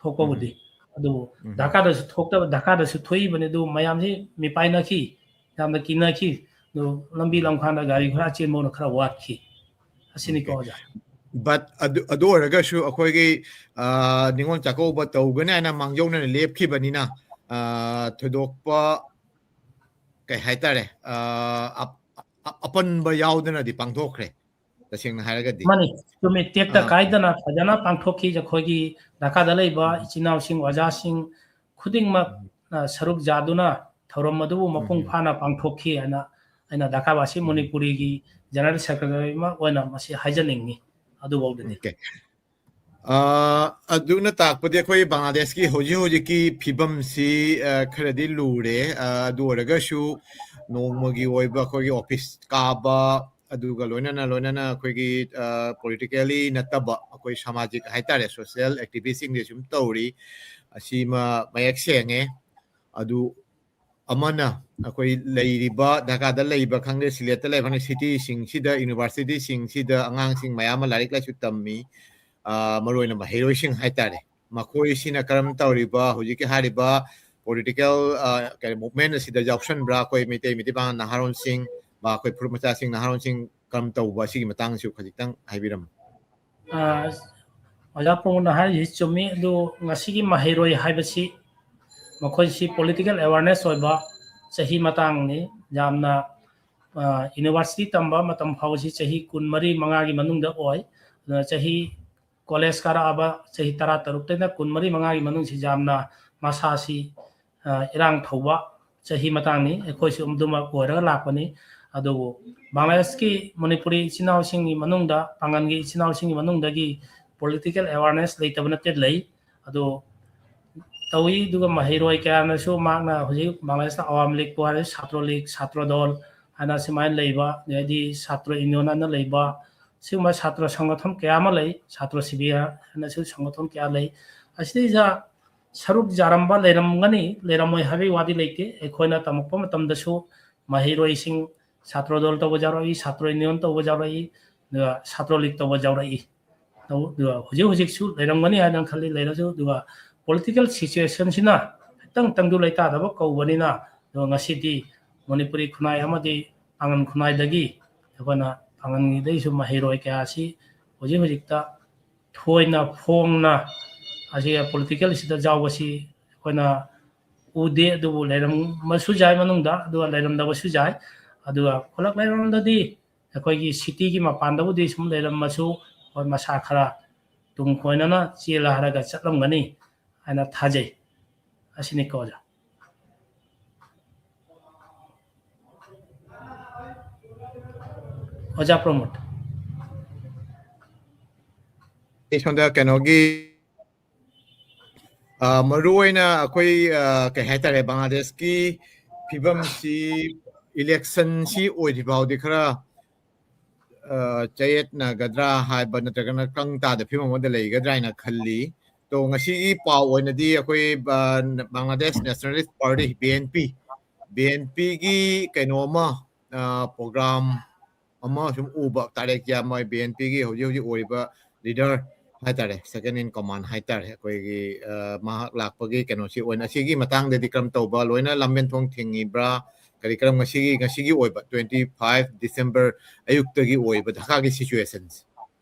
ꯊꯣꯛꯄꯕꯨꯗꯤ꯫ ꯑꯗꯨꯕꯨ ꯙꯥꯀꯥꯗꯁꯨ ꯊꯣꯛꯇꯕ, ꯙꯥꯀꯥꯗꯁꯨ ꯊꯣꯛꯏꯕꯅꯤ꯫ ꯑꯗꯨ ꯃꯌꯥꯝꯁꯤ ꯃꯤꯄꯥꯏꯅꯈꯤ, ꯌꯥꯝꯅ ꯀꯤꯅꯈꯤ꯫ ꯑꯗꯨ ꯂꯝꯕꯤ ꯂꯝꯈꯥꯡꯗ ꯒꯥꯔꯤ ꯈꯔ ꯆꯦꯟꯕꯅ ꯈꯔ ꯋꯥꯠꯈꯤ꯫ ꯑꯁꯤꯅꯤꯀꯣ ꯑꯣꯖꯥ꯫ But ꯑꯗꯨ ꯑꯣꯏꯔꯒꯁꯨ ꯑꯩꯈꯣꯏꯒꯤ ꯅꯤꯉꯣꯜ ꯆꯥꯛꯀꯧꯕ ꯇꯧꯒꯅꯤ ꯍꯥꯏꯅ ꯃꯥꯡꯖꯧꯅꯅ ꯂꯦꯞꯈꯤꯕꯅꯤꯅ ꯊꯣꯏꯗꯣꯛꯄ, ꯀꯩ ꯍꯥꯏꯇꯥꯔꯦ, ꯑꯄꯟꯕ ꯌꯥꯎꯗꯅꯗꯤ ꯄꯥꯡꯊꯣꯛꯈ꯭ꯔꯦ꯫ ꯇꯁꯦꯡꯅ ꯍꯥꯏꯔꯒꯗꯤ ꯃꯥꯅꯤ, ꯆꯨꯝꯃꯤ꯫ ꯇꯦꯛꯇ ꯀꯥꯏꯗꯅ ꯐꯖꯅ ꯄꯥꯡꯊꯣꯛꯈꯤ꯫ ꯑꯩꯈꯣꯏꯒꯤ ꯙꯥꯀꯥꯗ ꯂꯩꯕ ꯏꯆꯤꯟ ꯏꯅꯥꯎꯁꯤꯡ, ꯑꯣꯖꯥꯁꯤꯡ ꯈꯨꯗꯤꯡꯃꯛ ꯁꯔꯨꯛ ꯌꯥꯗꯨꯅ ꯊꯧꯔꯝ ꯑꯗꯨꯕꯨ ꯃꯄꯨꯡ ꯐꯥꯅ ꯄꯥꯡꯊꯣꯛꯈꯤ ꯍꯥꯏꯅ ꯑꯩꯅ ꯙꯥꯀꯥꯕꯥꯁꯤ ꯃꯅꯤꯄꯨꯔꯤꯒꯤ General Secretary ꯑꯃ ꯑꯣꯏꯅ ꯃꯁꯤ ꯍꯥꯏꯖꯅꯤꯡꯉꯤ꯫ ꯑꯗꯨꯐꯥꯎꯗꯗꯤ꯫ ꯑꯗꯨꯅ ꯇꯥꯛꯄꯗꯤ ꯑꯩꯈꯣꯏ ꯕꯪꯒ꯭ꯂꯥꯗꯦꯁꯀꯤ ꯍꯧꯖꯤꯛ ꯍꯧꯖꯤꯛꯀꯤ ꯐꯤꯕꯝꯁꯤ ꯈꯔꯗꯤ ꯂꯨꯔꯦ꯫ ꯑꯗꯨ ꯑꯣꯏꯔꯒꯁꯨ ꯅꯣꯡꯃꯒꯤ ꯑꯣꯏꯕ ꯑꯩꯈꯣꯏꯒꯤ office ꯀꯥꯕ, ꯑꯗꯨꯒ ꯂꯣꯏꯅꯅ ꯂꯣꯏꯅꯅ ꯑꯩꯈꯣꯏꯒꯤ politically ꯅꯠꯇꯕ ꯑꯩꯈꯣꯏ ꯁꯃꯥꯖꯤꯛ ꯍꯥꯏꯇꯥꯔꯦ, social activistꯁꯤꯡꯗꯤ ꯁꯨꯝ ꯇꯧꯔꯤ꯫ ꯑꯁꯤꯃ ꯃꯌꯦꯛ ꯁꯦꯡꯉꯦ꯫ ꯑꯗꯨ ꯑꯃꯅ ꯑꯩꯈꯣꯏ ꯂꯩꯔꯤꯕ ꯙꯥꯀꯥꯗ ꯂꯩꯕ ꯈꯪꯗꯦ, ꯁꯤꯂꯦꯠꯇ ꯂꯩꯕ ꯈꯪꯗꯦ, cityꯁꯤꯡꯁꯤꯗ, universityꯁꯤꯡꯁꯤꯗ ꯑꯉꯥꯡꯁꯤꯡ ꯃꯌꯥꯝ ꯑꯃ ꯂꯥꯏꯔꯤꯛ ꯂꯥꯏꯁꯨ ꯇꯝꯃꯤ꯫ ꯃꯔꯨ ꯑꯣꯏꯅ ꯃꯍꯩꯔꯣꯏꯁꯤꯡ ꯍꯥꯏꯇꯥꯔꯦ, ꯃꯈꯣꯏꯁꯤꯅ ꯀꯔꯝ ꯇꯧꯔꯤꯕ, ꯍꯧꯖꯤꯛꯀꯤ ꯍꯥꯏꯔꯤꯕ political ꯀꯩꯅꯣ movement ꯑꯁꯤꯗ ꯌꯥꯎꯁꯟꯕ꯭ꯔꯥ? ꯑꯩꯈꯣꯏ ꯃꯩꯇꯩ ꯃꯤꯇꯩ ꯄꯥꯉꯜ ꯅꯍꯥꯔꯣꯜꯁꯤꯡ, ꯑꯩꯈꯣꯏ ꯐꯨꯔꯨꯞ ꯃꯆꯥꯁꯤꯡ, ꯅꯍꯥꯔꯣꯜꯁꯤꯡ ꯀꯔꯝ ꯇꯧꯕ, ꯑꯁꯤꯒꯤ ꯃꯇꯥꯡꯁꯨ ꯈꯖꯤꯛꯇꯪ ꯍꯥꯏꯕꯤꯔꯝꯃꯨ꯫ ꯑ, ꯑꯣꯖꯥ ꯄ꯭ꯔꯃꯣꯗꯅ ꯍꯥꯏꯔꯤꯁꯤ ꯆꯨꯝꯃꯤ꯫ ꯑꯗꯨ ꯉꯁꯤꯒꯤ ꯃꯍꯩꯔꯣꯏ ꯍꯥꯏꯕꯁꯤ ꯃꯈꯣꯏꯁꯤ political awareness ꯑꯣꯏꯕ ꯆꯍꯤ ꯃꯇꯥꯡꯅꯤ꯫ ꯌꯥꯝꯅ, ꯑ, university ꯇꯝꯕ ꯃꯇꯝ ꯐꯥꯎꯕꯁꯤ ꯆꯍꯤ ꯀꯨꯟꯃꯔꯤ ꯃꯉꯥꯒꯤ ꯃꯅꯨꯡꯗ ꯑꯣꯏ꯫ ꯑꯗꯨꯅ ꯆꯍꯤ college ꯀꯥꯔꯛꯑꯕ ꯆꯍꯤ ꯇꯔꯥꯇꯔꯨꯛꯇꯩꯅ ꯀꯨꯟꯃꯔꯤ ꯃꯉꯥꯒꯤ ꯃꯅꯨꯡꯁꯤ ꯌꯥꯝꯅ ꯃꯁꯥꯁꯤ, ꯑ, ꯏꯔꯥꯡ ꯊꯧꯕ ꯆꯍꯤ ꯃꯇꯥꯡꯅꯤ꯫ ꯑꯩꯈꯣꯏꯁꯨ ꯑꯗꯨꯃꯛ ꯑꯣꯏꯔꯒ ꯂꯥꯛꯄꯅꯤ꯫ ꯑꯗꯨꯕꯨ ꯕꯪꯒ꯭ꯂꯥꯗꯦꯁꯀꯤ ꯃꯅꯤꯄꯨꯔꯤ ꯏꯆꯤꯟ ꯏꯅꯥꯎꯁꯤꯡꯒꯤ ꯃꯅꯨꯡꯗ, ꯄꯥꯉꯜꯒꯤ ꯏꯆꯤꯟ ꯏꯅꯥꯎꯁꯤꯡꯒꯤ ꯃꯅꯨꯡꯗꯒꯤ political awareness ꯂꯩꯇꯕ ꯅꯠꯇꯦ, ꯂꯩ꯫ ꯑꯗꯨ ꯇꯧꯏ꯫ ꯑꯗꯨꯒ ꯃꯍꯩꯔꯣꯏ ꯀꯌꯥꯅꯁꯨ ꯃꯍꯥꯛꯅ ꯍꯧꯖꯤꯛ ꯕꯪꯒ꯭ꯂꯥꯗꯦꯁꯇ ꯑꯋꯥꯃꯤ ꯂꯤꯒꯄꯨ ꯍꯥꯏꯔꯁꯨ, ꯁꯥꯇ꯭ꯔ ꯂꯤꯒ, ꯁꯥꯇ꯭ꯔ ꯗꯣꯜ ꯍꯥꯏꯅ ꯁꯨꯃꯥꯏꯅ ꯂꯩꯕ, ꯑꯗꯩꯗꯤ ꯁꯥꯇ꯭ꯔ union ꯍꯥꯏꯅ ꯂꯩꯕ, ꯁꯤꯒꯨꯝꯕ ꯁꯥꯇ꯭ꯔ ꯁꯪꯒꯊꯟ ꯀꯌꯥ ꯑꯃ ꯂꯩ, ꯁꯥꯇ꯭ꯔ ꯁꯤꯕꯤꯔ ꯍꯥꯏꯅꯁꯨ ꯁꯪꯒꯊꯟ ꯀꯌꯥ ꯂꯩ꯫ ꯑꯁꯤꯗꯩꯁꯤꯗ ꯁꯔꯨꯛ ꯌꯥꯔꯝꯕ ꯂꯩꯔꯝꯒꯅꯤ, ꯂꯩꯔꯝꯃꯣꯏ ꯍꯥꯏꯕꯒꯤ ꯋꯥꯗꯤ ꯂꯩꯇꯦ꯫ ꯑꯩꯈꯣꯏꯅ ꯇꯝꯃꯛꯄ ꯃꯇꯝꯗꯁꯨ ꯃꯍꯩꯔꯣꯏꯁꯤꯡ ꯁꯥꯇ꯭ꯔ ꯗꯣꯜ ꯇꯧꯕ ꯌꯥꯎꯔꯛꯏ, ꯁꯥꯇ꯭ꯔ union ꯇꯧꯕ ꯌꯥꯎꯔꯛꯏ, ꯑꯗꯨꯒ ꯁꯥꯇ꯭ꯔ ꯂꯤꯒ ꯇꯧꯕ ꯌꯥꯎꯔꯛꯏ꯫ ꯇꯧ-, ꯑꯗꯨꯒ ꯍꯧꯖꯤꯛ ꯍꯧꯖꯤꯛꯁꯨ ꯂꯩꯔꯝꯒꯅꯤ ꯍꯥꯏꯅ ꯈꯜꯂꯤ꯫ ꯂꯩꯔꯁꯨ, ꯑꯗꯨꯒ political situationꯁꯤꯅ ꯈꯤꯇꯪ ꯇꯪꯗꯨ ꯂꯩꯇꯥꯗꯕ ꯀꯧꯕꯅꯤꯅ, ꯑꯗꯨꯒ ꯉꯁꯤꯗꯤ ꯃꯅꯤꯄꯨꯔꯤ ꯈꯨꯟꯅꯥꯏ ꯑꯃꯗꯤ ꯄꯥꯉꯜ ꯈꯨꯟꯅꯥꯏꯗꯒꯤ ꯑꯩꯈꯣꯏꯅ ꯄꯥꯉꯜꯒꯤꯗꯩꯁꯨ ꯃꯍꯩꯔꯣꯏ ꯀꯌꯥ ꯑꯁꯤ ꯍꯧꯖꯤꯛ ꯍꯧꯖꯤꯛꯇ ꯊꯣꯏꯅ ꯐꯣꯡꯅ ꯑꯁꯤ political ꯁꯤꯗ ꯌꯥꯎꯕꯁꯤ ꯑꯩꯈꯣꯏꯅ ꯎꯗꯦ꯫ ꯑꯗꯨꯕꯨ ꯂꯩꯔꯝꯕꯁꯨ ꯌꯥꯏ ꯃꯅꯨꯡꯗ, ꯑꯗꯨꯒ ꯂꯩꯔꯝꯗꯕꯁꯨ ꯌꯥꯏ꯫ ꯑꯗꯨꯒ ꯈꯨꯜꯂꯛ ꯂꯩꯔꯣꯝꯗꯗꯤ ꯑꯩꯈꯣꯏꯒꯤ cityꯒꯤ ꯃꯄꯥꯟꯗꯕꯨꯗꯤ ꯁꯨꯝ ꯂꯩꯔꯝꯃꯁꯨ, ꯍꯣꯏ, ꯃꯁꯥ ꯈꯔ ꯇꯨꯡ ꯀꯣꯏꯅꯅ ꯆꯦꯜꯂ ꯍꯥꯏꯔꯒ ꯆꯠꯂꯝꯒꯅꯤ ꯍꯥꯏꯅ ꯊꯥꯖꯩ꯫ ꯑꯁꯤꯅꯤꯀꯣ ꯑꯣꯖꯥ꯫ ꯑꯣꯖꯥ ꯄ꯭ꯔꯃꯣꯗ꯫ ꯑꯩ ꯁꯣꯝꯗ ꯀꯩꯅꯣꯒꯤ, ꯑ, ꯃꯔꯨ ꯑꯣꯏꯅ ꯑꯩꯈꯣꯏ, ꯑ, ꯀꯩ ꯍꯥꯏꯇꯥꯔꯦ, ꯕꯪꯒ꯭ꯂꯥꯗꯦꯁꯀꯤ ꯐꯤꯕꯝꯁꯤ, electionꯁꯤ ꯑꯣꯏꯗ꯭ꯔꯤ ꯐꯥꯎꯗꯤ ꯈꯔ, ꯑ, ꯆꯌꯦꯠꯅꯒꯗ꯭ꯔꯥ ꯍꯥꯏꯕ ꯅꯠꯇ꯭ꯔꯒꯅ ꯀ꯭ꯔꯪ ꯇꯥꯗ ꯐꯤꯕꯝ ꯑꯃꯗ ꯂꯩꯒꯗ꯭ꯔꯥ ꯍꯥꯏꯅ ꯈꯜꯂꯤ꯫ ꯑꯗꯣ ꯉꯁꯤꯒꯤ ꯄꯥꯎ ꯑꯣꯏꯅꯗꯤ ꯑꯩꯈꯣꯏ, ꯑ, ꯕꯪꯒ꯭ꯂꯥꯗꯦꯁ Nationalist Party, BNP, BNPꯒꯤ ꯀꯩꯅꯣ ꯑꯃ, ꯑ, program ꯑꯃ ꯁꯨꯝ ꯎꯕ, ꯇꯥꯔꯦꯛ ꯖꯤꯌꯥ, ꯃꯣꯏ BNPꯒꯤ ꯍꯧꯖꯤꯛ ꯍꯧꯖꯤꯛ ꯑꯣꯏꯔꯤꯕ leader ꯍꯥꯏꯇꯥꯔꯦ, second in command ꯍꯥꯏꯇꯥꯔꯦ, ꯑꯩꯈꯣꯏꯒꯤ, ꯑ, ꯃꯍꯥꯛ ꯂꯥꯛꯄꯒꯤ ꯀꯩꯅꯣꯁꯤ ꯑꯣꯏꯅ, ꯑꯁꯤꯒꯤ ꯃꯇꯥꯡꯗꯗꯤ ꯀꯔꯝ ꯇꯧꯕ, ꯂꯣꯏꯅ ꯂꯝꯕꯦꯟ ꯊꯣꯡ ꯊꯤꯡꯉꯤꯕ꯭ꯔꯥ, ꯀꯔꯤ ꯀꯔꯝ, ꯉꯁꯤꯒꯤ, ꯉꯁꯤꯒꯤ ꯑꯣꯏꯕ twenty five December ꯑꯌꯨꯛꯇꯒꯤ ꯑꯣꯏꯕ ꯙꯥꯀꯥꯒꯤ situationꯁꯦ?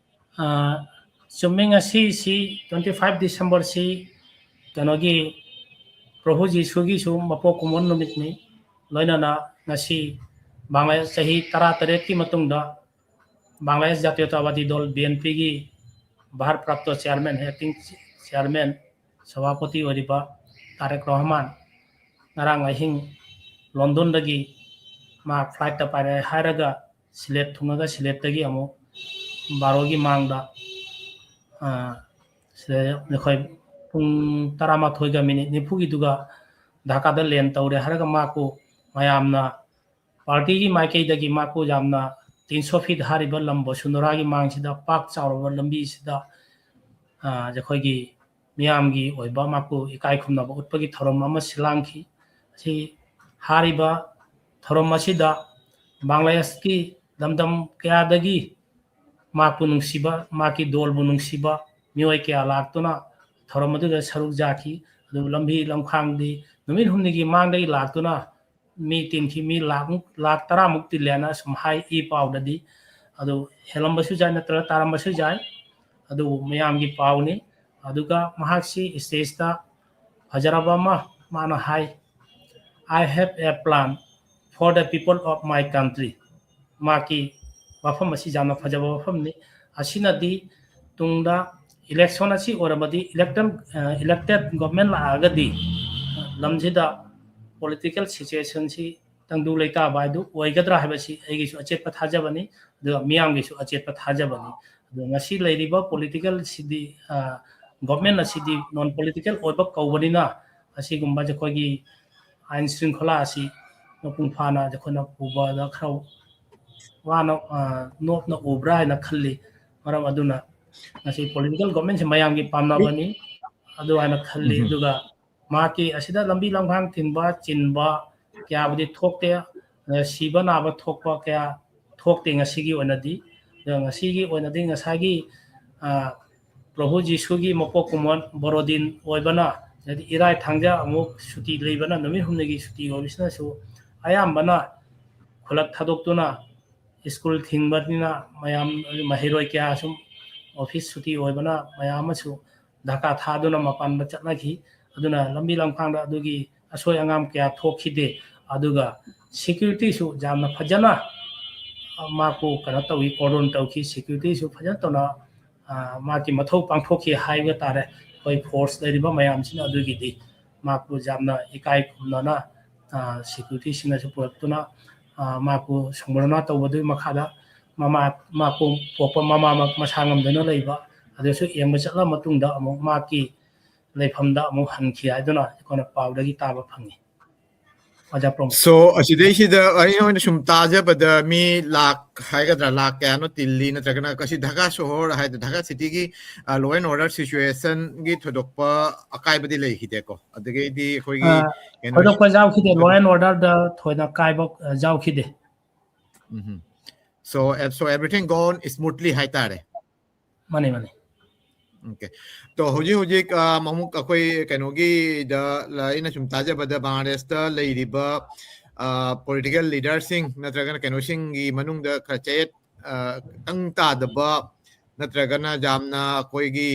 ꯑ, ꯆꯨꯝꯃꯤ, ꯉꯁꯤꯁꯤ twenty five Decemberꯁꯤ ꯀꯩꯅꯣꯒꯤ ꯄ꯭ꯔꯚꯨ ꯖꯤꯁꯨꯒꯤꯁꯨ ꯃꯄꯣꯛ ꯀꯨꯝꯑꯣꯟ ꯅꯨꯃꯤꯠꯅꯤ꯫ ꯂꯣꯏꯅꯅ ꯉꯁꯤ ꯕꯪꯒ꯭ꯂꯥꯗꯦꯁ ꯆꯍꯤ ꯇꯔꯥꯇꯔꯦꯠꯀꯤ ꯃꯇꯨꯡꯗ ꯕꯪꯒ꯭ꯂꯥꯗꯦꯁ ꯖꯥꯇꯤꯌꯇꯥꯕꯥꯗꯤ ꯗꯜ, BNPꯒꯤ ꯚꯥꯔ ꯄ꯭ꯔꯥꯞꯇ chairman, acting chairman, ꯁꯚꯥꯄꯇꯤ ꯑꯣꯏꯔꯤꯕ ꯇꯥꯔꯦꯛ ꯔꯣꯍꯃꯥꯟ ꯉꯔꯥꯡ ꯑꯍꯤꯡ ꯂꯣꯟꯗꯣꯟꯗꯒꯤ ꯃꯥ flightꯇ ꯄꯥꯏꯔꯛꯑꯦ ꯍꯥꯏꯔꯒ ꯁꯤꯂꯦꯠ ꯊꯨꯡꯉꯒ ꯁꯤꯂꯦꯠꯇꯒꯤ ꯑꯃꯨꯛ ꯕꯥꯔꯣꯒꯤ ꯃꯥꯡꯗ, ꯑ, ꯁꯤꯗ ꯑꯩꯈꯣꯏ ꯄꯨꯡ ꯇꯔꯥꯃꯥꯊꯣꯏꯒ ꯃꯤꯅꯤꯠ ꯅꯤꯐꯨꯒꯤꯗꯨꯒ ꯙꯥꯀꯥꯗ land ꯇꯧꯔꯦ ꯍꯥꯏꯔꯒ ꯃꯥꯀꯨ ꯃꯌꯥꯝꯅ partyꯒꯤ ꯃꯥꯏꯀꯩꯗꯒꯤ ꯃꯥꯀꯨ ꯌꯥꯝꯅ ꯇꯤꯟꯁꯣꯐꯤꯠ ꯍꯥꯏꯔꯤꯕ ꯂꯝ ꯕꯁꯨꯟꯙꯔꯥꯒꯤ ꯃꯥꯡꯁꯤꯗ ꯄꯥꯛ ꯆꯥꯎꯔꯕ ꯂꯝꯕꯤꯁꯤꯗ, ꯑ, ꯑꯩꯈꯣꯏꯒꯤ ꯃꯤꯌꯥꯝꯒꯤ ꯑꯣꯏꯕ ꯃꯥꯀꯨ ꯏꯀꯥꯏ ꯈꯨꯝꯅꯕ ꯎꯠꯄꯒꯤ ꯊꯧꯔꯝ ꯑꯃ ꯁꯤꯜꯂꯥꯡꯈꯤ꯫ ꯑꯁꯤ ꯍꯥꯏꯔꯤꯕ ꯊꯧꯔꯝ ꯑꯁꯤꯗ ꯕꯪꯒ꯭ꯂꯥꯗꯦꯁꯀꯤ ꯂꯝꯗꯝ ꯀꯌꯥꯗꯒꯤ ꯃꯥꯀꯨ ꯅꯨꯡꯁꯤꯕ, ꯃꯥꯀꯤ ꯗꯣꯜꯕꯨ ꯅꯨꯡꯁꯤꯕ ꯃꯤꯑꯣꯏ ꯀꯌꯥ ꯂꯥꯛꯇꯨꯅ ꯊꯧꯔꯝ ꯑꯗꯨꯗ ꯁꯔꯨꯛ ꯌꯥꯈꯤ꯫ ꯑꯗꯨꯕꯨ ꯂꯝꯕꯤ ꯂꯝꯈꯥꯡꯗꯤ ꯅꯨꯃꯤꯠ ꯍꯨꯝꯅꯤꯒꯤ ꯃꯥꯡꯗꯒꯤ ꯂꯥꯛꯇꯨꯅ ꯃꯤ ꯇꯤꯟꯈꯤ, ꯃꯤ ꯂꯥꯛ, ꯂꯥꯛ ꯇꯔꯥꯃꯨꯛ ꯇꯤꯜꯂꯦꯅ ꯑꯁꯨꯝ ꯍꯥꯏ ꯏ ꯄꯥꯎꯗꯗꯤ꯫ ꯑꯗꯨ ꯍꯦꯜꯂꯝꯕꯁꯨ ꯌꯥꯏ, ꯅꯠꯇ꯭ꯔꯒ ꯇꯥꯔꯝꯕꯁꯨ ꯌꯥꯏ꯫ ꯑꯗꯨꯕꯨ ꯃꯌꯥꯝꯒꯤ ꯄꯥꯎꯅꯤ꯫ ꯑꯗꯨꯒ ꯃꯍꯥꯛꯁꯤ stageꯇ ꯐꯖꯔꯕ ꯑꯃ ꯃꯥꯅ ꯍꯥꯏ, "I have a plan for the people of my country." ꯃꯍꯥꯛꯀꯤ ꯋꯥꯐꯝ ꯑꯁꯤ ꯌꯥꯝꯅ ꯐꯖꯕ ꯋꯥꯐꯝꯅꯤ꯫ ꯑꯁꯤꯅꯗꯤ ꯇꯨꯡꯗ election ꯑꯁꯤ ꯑꯣꯏꯔꯕꯗꯤ, elected, ꯑ, elected government ꯂꯥꯛꯑꯒꯗꯤ ꯂꯝꯁꯤꯗ political situationꯁꯤ ꯇꯪꯗꯨ ꯂꯩꯇꯥꯕ ꯍꯥꯏꯗꯨ ꯑꯣꯏꯒꯗ꯭ꯔꯥ ꯍꯥꯏꯕꯁꯤ ꯑꯩꯒꯤꯁꯨ ꯑꯆꯦꯠꯄ ꯊꯥꯖꯕꯅꯤ, ꯑꯗꯨꯒ ꯃꯤꯌꯥꯝꯒꯤꯁꯨ ꯑꯆꯦꯠꯄ ꯊꯥꯖꯕꯅꯤ꯫ ꯑꯗꯨꯒ ꯉꯁꯤ ꯂꯩꯔꯤꯕ politicalꯁꯤꯗꯤ, ꯑ, government ꯑꯁꯤꯗꯤ non political ꯑꯣꯏꯕ ꯀꯧꯕꯅꯤꯅ, ꯑꯁꯤꯒꯨꯝꯕ ꯑꯩꯈꯣꯏꯒꯤ ꯑꯥꯏꯟ ꯁ꯭ꯔꯤꯡꯈꯣꯂꯥ ꯑꯁꯤ ꯃꯄꯨꯡ ꯐꯥꯅ ꯑꯩꯈꯣꯏꯅ ꯄꯨꯕꯗ ꯈꯔ ꯋꯥꯅ, ꯑ, ꯅꯣꯞꯅ ꯎꯕ꯭ꯔꯥ ꯍꯥꯏꯅ ꯈꯜꯂꯤ꯫ ꯃꯔꯝ ꯑꯗꯨꯅ ꯉꯁꯤ political governmentꯁꯤ ꯃꯌꯥꯝꯒꯤ ꯄꯥꯝꯅꯕꯅꯤ, ꯑꯗꯨ ꯍꯥꯏꯅ ꯈꯜꯂꯤ꯫ ꯎꯝ꯫ ꯑꯗꯨꯒ ꯃꯍꯥꯛꯀꯤ ꯑꯁꯤꯗ ꯂꯝꯕꯤ ꯂꯝꯈꯥꯡ ꯊꯤꯡꯕ ꯆꯤꯟꯕ ꯀꯌꯥꯕꯨꯗꯤ ꯊꯣꯛꯇꯦ, ꯑ, ꯁꯤꯕ ꯅꯥꯕ ꯊꯣꯛꯄ ꯀꯌꯥ ꯊꯣꯛꯇꯦ ꯉꯁꯤꯒꯤ ꯑꯣꯏꯅꯗꯤ꯫ ꯑꯗꯣ ꯉꯁꯤꯒꯤ ꯑꯣꯏꯅꯗꯤ ꯉꯁꯥꯏꯒꯤ, ꯑ, ꯄ꯭ꯔꯚꯨ ꯖꯤꯁꯨꯒꯤ ꯃꯄꯣꯛ ꯀꯨꯝꯑꯣꯟ ꯕꯣꯔꯣꯗꯤꯟ ꯑꯣꯏꯕꯅ, ꯍꯥꯏꯗꯤ ꯏꯔꯥꯏ ꯊꯥꯡꯖ ꯑꯃꯨꯛ ꯁꯨꯇꯤ ꯂꯩꯕꯅ, ꯅꯨꯃꯤꯠ ꯍꯨꯝꯅꯤꯒꯤ ꯁꯨꯇꯤ ꯑꯣꯏꯕꯁꯤꯅꯁꯨ ꯑꯌꯥꯝꯕꯅ ꯈꯨꯜꯂꯛ ꯊꯥꯗꯣꯛꯇꯨꯅ ꯁ꯭ꯀꯨꯜ ꯊꯤꯡꯕꯅꯤꯅ ꯃꯌꯥꯝ ꯃꯍꯩꯔꯣꯏ ꯀꯌꯥ ꯁꯨꯝ ꯑꯣꯐꯤꯁ ꯁꯨꯇꯤ ꯑꯣꯏꯕꯅ ꯃꯌꯥꯝ ꯑꯃꯁꯨ ꯙꯀꯥ ꯊꯥꯗꯨꯅ ꯃꯄꯥꯟꯗ ꯆꯠꯅꯈꯤ꯫ ꯑꯗꯨꯅ ꯂꯝꯕꯤ ꯂꯝꯈꯥꯡꯗ ꯑꯗꯨꯒꯤ ꯑꯁꯣꯏ ꯑꯉꯥꯝ ꯀꯌꯥ ꯊꯣꯛꯈꯤꯗꯦ꯫ ꯑꯗꯨꯒ ꯁꯦꯀ꯭ꯌꯨꯔꯤꯇꯤꯁꯨ ꯌꯥꯝꯅ ꯐꯖꯅ ꯃꯍꯥꯛꯄꯨ ꯀꯩꯅꯣ ꯇꯧꯏ, ꯀꯣꯔꯗꯣꯟ ꯇꯧꯈꯤ꯫ ꯁꯦꯀ꯭ꯌꯨꯔꯤꯇꯤꯁꯨ ꯐꯖꯅ ꯇꯧꯅ ꯃꯍꯥꯛꯀꯤ ꯃꯊꯧ ꯄꯥꯡꯊꯣꯛꯈꯤ ꯍꯥꯏꯕ ꯇꯥꯔꯦ꯫ ꯑꯩꯈꯣꯏ ꯐꯣꯔꯁ ꯂꯩꯔꯤꯕ ꯃꯌꯥꯝꯁꯤꯅ ꯑꯗꯨꯒꯤꯗꯤ ꯃꯍꯥꯛꯄꯨ ꯌꯥꯝꯅ ꯏꯀꯥꯏ ꯈꯨꯝꯅꯅ ꯁꯦꯀ꯭ꯌꯨꯔꯤꯇꯤꯁꯤꯡꯅꯁꯨ ꯄꯨꯔꯛꯇꯨꯅ ꯃꯍꯥꯛꯄꯨ ꯁꯪꯕꯔꯅꯥ ꯇꯧꯕꯗꯨꯒꯤ ꯃꯈꯥꯗ ꯃꯃꯥ ꯃꯍꯥꯛꯄꯨ ꯄꯣꯛꯄ ꯃꯃꯥꯃꯛ ꯃꯁꯥ ꯉꯝꯗꯨꯅ ꯂꯩꯕ ꯑꯗꯨꯁꯨ ꯌꯦꯡꯕ ꯆꯠꯂ ꯃꯇꯨꯡꯗ ꯑꯃꯨꯛ ꯃꯍꯥꯛꯀꯤ ꯂꯩꯐꯝꯗ ꯑꯃꯨꯛ ꯍꯟꯈꯤ ꯍꯥꯏꯗꯨꯅ ꯑꯩꯈꯣꯏꯅ ꯄꯥꯎꯗꯒꯤ ꯇꯥꯕ ꯐꯪꯉꯤ꯫ ꯑꯣꯖꯥ ꯄ꯭ꯔꯃꯣꯗ꯫ So ꯑꯁꯤꯗꯩꯁꯤꯗ ꯑꯩꯅ ꯑꯣꯏꯅ ꯁꯨꯝ ꯇꯥꯖꯕꯗ ꯃꯤ ꯂꯥꯛ ꯍꯥꯏꯒꯗ꯭ꯔꯥ, ꯂꯥꯛ ꯀꯌꯥꯅꯣ ꯇꯤꯜꯂꯤ, ꯅꯠꯇ꯭ꯔꯒꯅ ꯀꯁꯤ ꯙꯀꯥ ꯁꯣꯍꯣꯔ ꯍꯥꯏꯗꯤ ꯙꯀꯥ ꯁꯤꯇꯤꯒꯤ law and order situationꯒꯤ ꯊꯣꯏꯗꯣꯛꯄ ꯑꯀꯥꯏꯕꯗꯤ ꯂꯩꯈꯤꯗꯦꯀꯣ? ꯑꯗꯒꯤꯗꯤ ꯑꯩꯈꯣꯏꯒꯤ ꯊꯣꯏꯗꯣꯛꯄ ꯌꯥꯎꯈꯤꯗꯦ꯫ Law and orderꯗ ꯊꯣꯏꯅ ꯀꯥꯏꯕ ꯌꯥꯎꯈꯤꯗꯦ꯫ So so everything gone smoothly ꯍꯥꯏꯇꯥꯔꯦ꯫ ꯃꯥꯅꯦ ꯃꯥꯅꯦ꯫ Okay꯫ ꯇꯣ ꯍꯧꯖꯤꯛ ꯍꯧꯖꯤꯛ ꯑꯃꯨꯛ ꯑꯩꯈꯣꯏ ꯀꯩꯅꯣꯒꯤꯗ ꯑꯩꯅ ꯁꯨꯝ ꯇꯥꯖꯕꯗ ꯕꯪꯒ꯭ꯂꯥꯗꯦꯁꯇ ꯂꯩꯔꯤꯕ political leaderꯁꯤꯡ ꯅꯠꯇ꯭ꯔꯒꯅ ꯀꯩꯅꯣꯁꯤꯡꯒꯤ ꯃꯅꯨꯡꯗ ꯈꯔ ꯆꯌꯦꯠ ꯈꯤꯇꯪ ꯇꯥꯗꯕ ꯅꯠꯇ꯭ꯔꯒꯅ ꯌꯥꯝꯅ ꯑꯩꯈꯣꯏꯒꯤ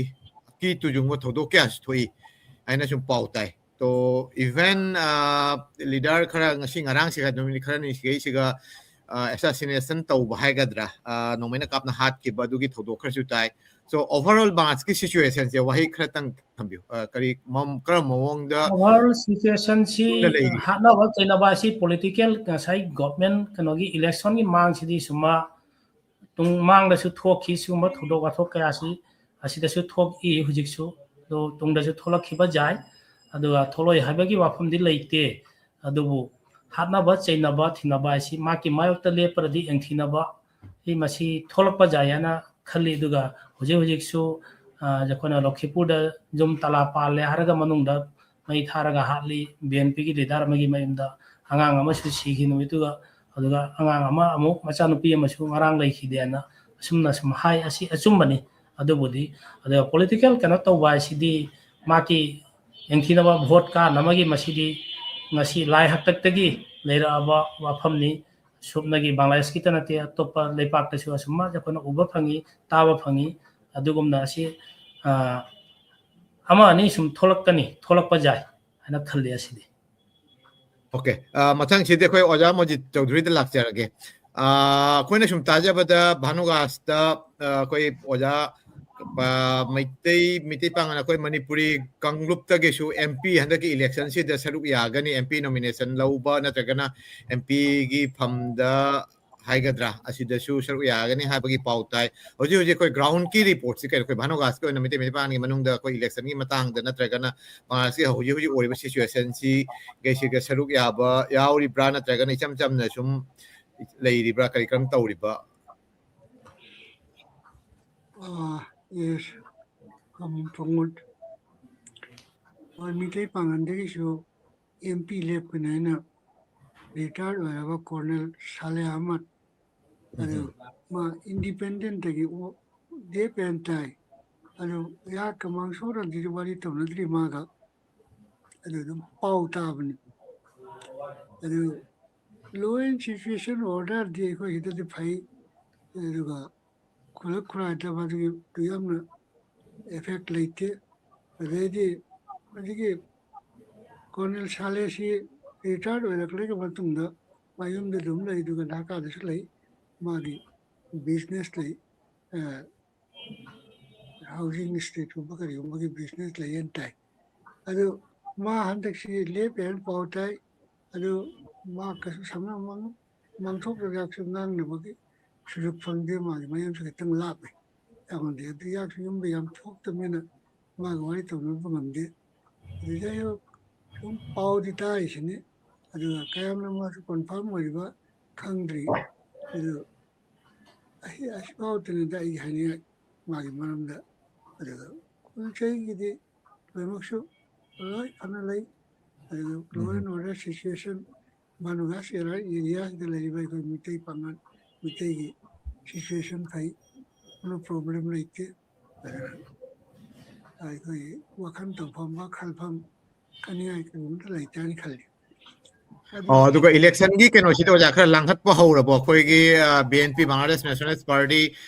ꯑꯀꯤ ꯇꯨꯖꯨꯡꯕ ꯊꯧꯗꯣꯛ ꯀꯌꯥꯁꯨ ꯊꯣꯛꯏ ꯍꯥꯏꯅ ꯁꯨꯝ ꯄꯥꯎ ꯇꯥꯏ꯫ ꯇꯣ even leader ꯈꯔ ꯉꯁꯤ ꯉꯔꯥꯡꯁꯤꯒ ꯅꯨꯃꯤꯠ ꯈꯔꯅꯤ ꯁꯤꯒꯩꯁꯤꯒ assassination ꯇꯧꯕ ꯍꯥꯏꯒꯗ꯭ꯔꯥ, ꯅꯣꯡꯃꯩꯅ ꯀꯥꯞꯅ ꯍꯥꯠꯈꯤꯕ ꯑꯗꯨꯒꯤ ꯊꯧꯗꯣꯛ ꯈꯔꯁꯨ ꯇꯥꯏ꯫ So overall ꯕꯪꯒ꯭ꯂꯥꯗꯦꯁꯀꯤ situationꯁꯦ ꯋꯥꯍꯩ ꯈꯔꯇꯪ ꯊꯝꯕꯤꯌꯨ꯫ ꯀꯔꯤ ꯀꯔꯝꯕ ꯃꯑꯣꯡꯗ overall situationꯁꯤ ꯍꯥꯠꯅꯕ ꯆꯩꯅꯕ ꯑꯁꯤ political ꯉꯁꯥꯏ government ꯀꯩꯅꯣꯒꯤ electionꯒꯤ ꯃꯥꯡꯁꯤꯗꯤ ꯁꯨꯝꯃ ꯇꯨꯡ ꯃꯥꯡꯗꯁꯨ ꯊꯣꯛꯈꯤ꯫ ꯁꯤꯒꯨꯝꯕ ꯊꯧꯗꯣꯛ ꯋꯥꯊꯣꯛ ꯀꯌꯥꯁꯤ ꯑꯁꯤꯗꯁꯨ ꯊꯣꯛꯏ ꯍꯧꯖꯤꯛꯁꯨ, ꯑꯗꯣ ꯇꯨꯡꯗꯁꯨ ꯊꯣꯛꯂꯛꯈꯤꯕ ꯌꯥꯏ꯫ ꯑꯗꯨꯒ ꯊꯣꯛꯂꯛꯑꯣꯏ ꯍꯥꯏꯕꯒꯤ ꯋꯥꯐꯝꯗꯤ ꯂꯩꯇꯦ꯫ ꯑꯗꯨꯕꯨ ꯍꯥꯠꯅꯕ ꯆꯩꯅꯕ ꯊꯤꯅꯕ ꯍꯥꯏꯁꯤ ꯃꯍꯥꯛꯀꯤ ꯃꯥꯌꯣꯛꯇ ꯂꯦꯞꯄ꯭ꯔꯗꯤ ꯌꯦꯡꯊꯤꯅꯕ ꯑꯩ ꯃꯁꯤ ꯊꯣꯛꯂꯛꯄ ꯌꯥꯏ ꯍꯥꯏꯅ ꯈꯜꯂꯤ꯫ ꯑꯗꯨꯒ ꯍꯧꯖꯤꯛ ꯍꯧꯖꯤꯛꯁꯨ ꯑꯩꯈꯣꯏꯅ ꯂꯣꯈꯤꯄꯨꯔꯗ ꯌꯨꯝ ꯇꯂꯥ ꯄꯥꯜꯂꯦ ꯍꯥꯏꯔꯒ ꯃꯅꯨꯡꯗ ꯃꯩ ꯊꯥꯔꯒ ꯍꯥꯠꯂꯤ꯫ BNPꯒꯤ leader ꯑꯃꯒꯤ ꯃꯌꯨꯝꯗ ꯑꯉꯥꯡ ꯑꯃꯁꯨ ꯁꯤꯈꯤ ꯅꯨꯃꯤꯠꯇꯨꯒ꯫ ꯑꯗꯨꯒ ꯑꯉꯥꯡ ꯑꯃ ꯑꯃꯨꯛ ꯃꯆꯥꯅꯨꯄꯤ ꯑꯃꯁꯨ ꯉꯔꯥꯡ ꯂꯩꯈꯤꯗꯦꯅ ꯑꯁꯨꯝꯅ ꯁꯨꯝ ꯍꯥꯏ꯫ ꯑꯁꯤ ꯑꯆꯨꯝꯕꯅꯤ꯫ ꯑꯗꯨꯕꯨꯗꯤ ꯑꯗꯨꯒ political ꯀꯩꯅꯣ ꯇꯧꯕ ꯍꯥꯏꯁꯤꯗꯤ ꯃꯥꯒꯤ ꯌꯦꯡꯊꯤꯅꯕ vote ꯀꯥꯅꯕꯒꯤ ꯃꯁꯤꯗꯤ ꯉꯁꯤ ꯂꯥꯏ ꯍꯥꯛꯇꯛꯇꯒꯤ ꯂꯩꯔꯛꯑꯕ ꯋꯥꯐꯝꯅꯤ꯫ ꯁꯨꯞꯅꯒꯤ ꯕꯪꯒ꯭ꯂꯥꯗꯦꯁꯀꯤꯇ ꯅꯠꯇꯦ, ꯑꯇꯣꯞꯄ ꯂꯩꯄꯥꯛꯇꯁꯨ ꯑꯁꯨꯝꯅ ꯑꯩꯈꯣꯏꯅ ꯎꯕ ꯐꯪꯉꯤ, ꯇꯥꯕ ꯐꯪꯉꯤ꯫ ꯑꯗꯨꯒꯨꯝꯅ ꯑꯁꯤ ꯑ, ꯑꯃ ꯑꯅꯤ ꯁꯨꯝ ꯊꯣꯛꯂꯛꯀꯅꯤ, ꯊꯣꯛꯂꯛꯄ ꯌꯥꯏ ꯍꯥꯏꯅ ꯈꯜꯂꯤ꯫ ꯑꯁꯤꯗꯤ ꯑꯣꯀꯦ꯫ ꯃꯊꯪꯁꯤꯗꯤ ꯑꯩꯈꯣꯏ ꯑꯣꯖꯥ ꯃꯣꯖꯤꯠ ꯆꯧꯙꯨꯔꯤꯗ ꯂꯥꯛꯆꯔꯒꯦ꯫ ꯑ, ꯑꯩꯈꯣꯏꯅ ꯁꯨꯝ ꯇꯥꯖꯕꯗ ꯚꯥꯅꯨꯒꯥꯁꯇ, ꯑ, ꯑꯩꯈꯣꯏ ꯑꯣꯖꯥ, ꯑ, ꯃꯩꯇꯩ ꯃꯩꯇꯩ ꯄꯥꯉꯜ ꯑꯩꯈꯣꯏ ꯃꯅꯤꯄꯨꯔꯤ ꯀꯥꯡꯂꯨꯞꯇꯒꯤꯁꯨ ꯑꯦꯝ ꯄꯤ ꯍꯟꯗꯛꯀꯤ ꯏꯂꯦꯛꯁꯟꯁꯤꯗ ꯁꯔꯨꯛ ꯌꯥꯒꯅꯤ, ꯑꯦꯝ ꯄꯤ ꯅꯣꯃꯤꯅꯦꯁꯟ ꯂꯧꯕ ꯅꯠꯇ꯭ꯔꯒꯅ ꯑꯦꯝ ꯄꯤꯒꯤ ꯐꯝꯗ ꯍꯥꯏꯒꯗ꯭ꯔꯥ, ꯑꯁꯤꯗꯁꯨ ꯁꯔꯨꯛ ꯌꯥꯒꯅꯤ ꯍꯥꯏꯕꯒꯤ ꯄꯥꯎ ꯇꯥꯏ꯫ ꯍꯧꯖꯤꯛ ꯍꯧꯖꯤꯛ ꯑꯩꯈꯣꯏ ꯒ꯭ꯔꯥꯎꯟꯒꯤ ꯔꯤꯄꯣꯔꯠꯁꯤ ꯀꯩꯅꯣ, ꯑꯩꯈꯣꯏ ꯚꯥꯅꯨꯒꯥꯁꯀꯤ ꯑꯣꯏꯅ ꯃꯩꯇꯩ ꯃꯩꯇꯩ ꯄꯥꯉꯜꯒꯤ ꯃꯅꯨꯡꯗ ꯑꯩꯈꯣꯏ ꯏꯂꯦꯛꯁꯟꯒꯤ ꯃꯇꯥꯡꯗ ꯅꯠꯇ꯭ꯔꯒꯅ ꯃꯥꯁꯤ ꯍꯧꯖꯤꯛ ꯍꯧꯖꯤꯛ ꯑꯣꯏꯔꯤꯕ ꯁꯤꯆꯨꯋꯦꯁꯟꯁꯤ ꯀꯩꯁꯤꯒ ꯁꯔꯨꯛ ꯌꯥꯕ ꯌꯥꯎꯔꯤꯕ꯭ꯔꯥ, ꯅꯠꯇ꯭ꯔꯒꯅ ꯏꯆꯝ ꯆꯝꯅ ꯁꯨꯝ ꯂꯩꯔꯤꯕ꯭ꯔꯥ, ꯀꯔꯤ ꯀꯔꯝ ꯇꯧꯔꯤꯕ? ꯑꯥ, yes, ꯀꯃꯟ ꯐꯣꯡꯒꯨꯠ꯫ ꯍꯣꯏ, ꯃꯤꯇꯩ ꯄꯥꯉꯟꯗꯒꯤꯁꯨ ꯑꯦꯝ ꯄꯤ ꯂꯦꯞꯀꯅꯤ ꯍꯥꯏꯅ ꯔꯤꯇꯥꯌꯔ ꯑꯣꯏꯔꯕ ꯀꯣꯔꯅꯦꯜ ꯁꯥꯂꯦ ꯑꯍꯃꯗ, ꯑꯗꯨ ꯃꯥ ꯏꯟꯗꯤꯄꯦꯟꯗꯦꯟꯠꯇꯒꯤ ꯂꯦꯞꯄꯦꯅ ꯇꯥꯏ꯫ ꯑꯗꯨ ꯑꯩꯍꯥꯛꯀ ꯃꯥꯡꯁꯣꯔꯝꯁꯤꯗꯤ ꯋꯥꯔꯤ ꯇꯧꯅꯗ꯭ꯔꯤ ꯃꯥꯒ, ꯑꯗꯨ ꯑꯗꯨꯝ ꯄꯥꯎ ꯇꯥꯕꯅꯤ꯫ ꯑꯗꯨ law and situation orderꯗꯤ ꯑꯩꯈꯣꯏ ꯁꯤꯗꯗꯤ ꯐꯩ, ꯑꯗꯨꯒ ꯈꯨꯂꯛ ꯈꯨꯂꯥꯏꯗ ꯃꯗꯨꯒꯤ ꯌꯥꯝꯅ effect ꯂꯩꯇꯦ꯫ ꯑꯗꯩꯗꯤ ꯍꯧꯖꯤꯛꯀꯤ ꯀꯣꯔꯅꯦꯜ ꯁꯥꯂꯦꯁꯤ ꯔꯤꯇꯥꯌꯔ ꯑꯣꯏꯔꯛꯂꯕ ꯃꯇꯨꯡꯗ ꯃꯌꯨꯝꯗ ꯑꯗꯨꯝ ꯂꯩ, ꯑꯗꯨꯒ ꯙꯥꯀꯥꯗꯁꯨ ꯂꯩ, ꯃꯥꯒꯤ ꯕꯤꯖꯤꯅꯦꯁ ꯂꯩ, ꯍꯥꯎꯁꯤꯡ ꯏꯁꯇꯦꯠꯀꯨꯝꯕ ꯀꯔꯤꯒꯨꯝꯕꯒꯤ ꯕꯤꯖꯤꯅꯦꯁ ꯂꯩꯌꯦꯅ ꯇꯥꯏ꯫ ꯑꯗꯨ ꯃꯥ ꯍꯟꯗꯛꯁꯤ ꯂꯦꯞꯄꯦꯅ ꯄꯥꯎ ꯇꯥꯏ꯫ ꯑꯗꯨ ꯃꯥ ꯀꯩꯁꯨ ꯁꯝꯅ ꯃꯥꯡꯊꯣꯛꯇ꯭ꯔꯒꯁꯨ ꯉꯥꯡꯅꯕꯒꯤ ꯁꯨꯖꯨꯛ ꯐꯪꯗꯦ꯫ ꯃꯥꯒꯤ ꯃꯌꯨꯝꯁꯨ ꯈꯤꯇꯪ ꯂꯥꯞꯄꯦ ꯑꯩꯉꯣꯟꯗ꯫ ꯑꯗꯨ ꯌꯥꯛꯁꯨ ꯌꯨꯝꯗ ꯌꯥꯝ ꯊꯣꯛꯇꯕꯅꯤꯅ ꯃꯥꯒ ꯋꯥꯔꯤ ꯇꯧꯅꯕ ꯉꯝꯗꯦ꯫ ꯑꯗꯨꯗ ꯑꯩ ꯁꯨꯝ ꯄꯥꯎꯗꯤ ꯇꯥꯔꯤꯁꯤꯅꯤ꯫ ꯑꯗꯨꯒ ꯀꯌꯥꯝꯅ ꯃꯥꯁꯨ ꯀꯣꯟꯐꯥꯔꯝ ꯑꯣꯏꯔꯤꯕ ꯈꯪꯗ꯭ꯔꯤ꯫ ꯑꯗꯨ ꯑꯁꯤ ꯑꯁꯤꯐꯥꯎꯗꯅꯤꯗ ꯑꯩ ꯍꯥꯏꯅꯤꯡꯉꯥꯏ ꯃꯥꯒꯤ ꯃꯔꯝꯗ꯫ ꯑꯗꯨꯒ ꯈꯨꯜ ꯆꯍꯤꯒꯤꯗꯤ ꯂꯣꯏꯅꯃꯛꯁꯨ ꯂꯣꯏ ꯐꯅ ꯂꯩ꯫ ꯑꯗꯨꯒ law and order situation ꯚꯥꯅꯨꯒꯥꯁ ꯑꯦꯔꯤꯌꯥꯁꯤꯗ ꯂꯩꯔꯤꯕ ꯑꯩꯈꯣꯏ ꯃꯤꯇꯩ ꯄꯥꯉꯜ, ꯃꯤꯇꯩꯒꯤ situation ꯐꯩ, ꯅꯣ ꯄ꯭ꯔꯣꯕ꯭ꯂꯦꯝ ꯂꯩꯇꯦ꯫ ꯑꯗꯨꯅ ꯑꯩꯈꯣꯏ ꯋꯥꯈꯜ ꯇꯧꯐꯝ, ꯋꯥꯈꯜꯐꯝ ꯀꯅꯤꯡꯉꯥꯏ ꯀꯔꯤꯒꯨꯝꯕ ꯂꯩꯇꯦ ꯍꯥꯏꯅ ꯈꯜꯂꯤ꯫ ꯑꯣ, ꯑꯗꯨꯒ ꯏꯂꯦꯛꯁꯟꯒꯤ ꯀꯩꯅꯣꯁꯤꯗ ꯑꯣꯖꯥ ꯈꯔ ꯂꯥꯡꯈꯠꯄ ꯍꯧꯔꯕꯣ? ꯑꯩꯈꯣꯏꯒꯤ, ꯑ, B N P, Bangladesh nationalist party,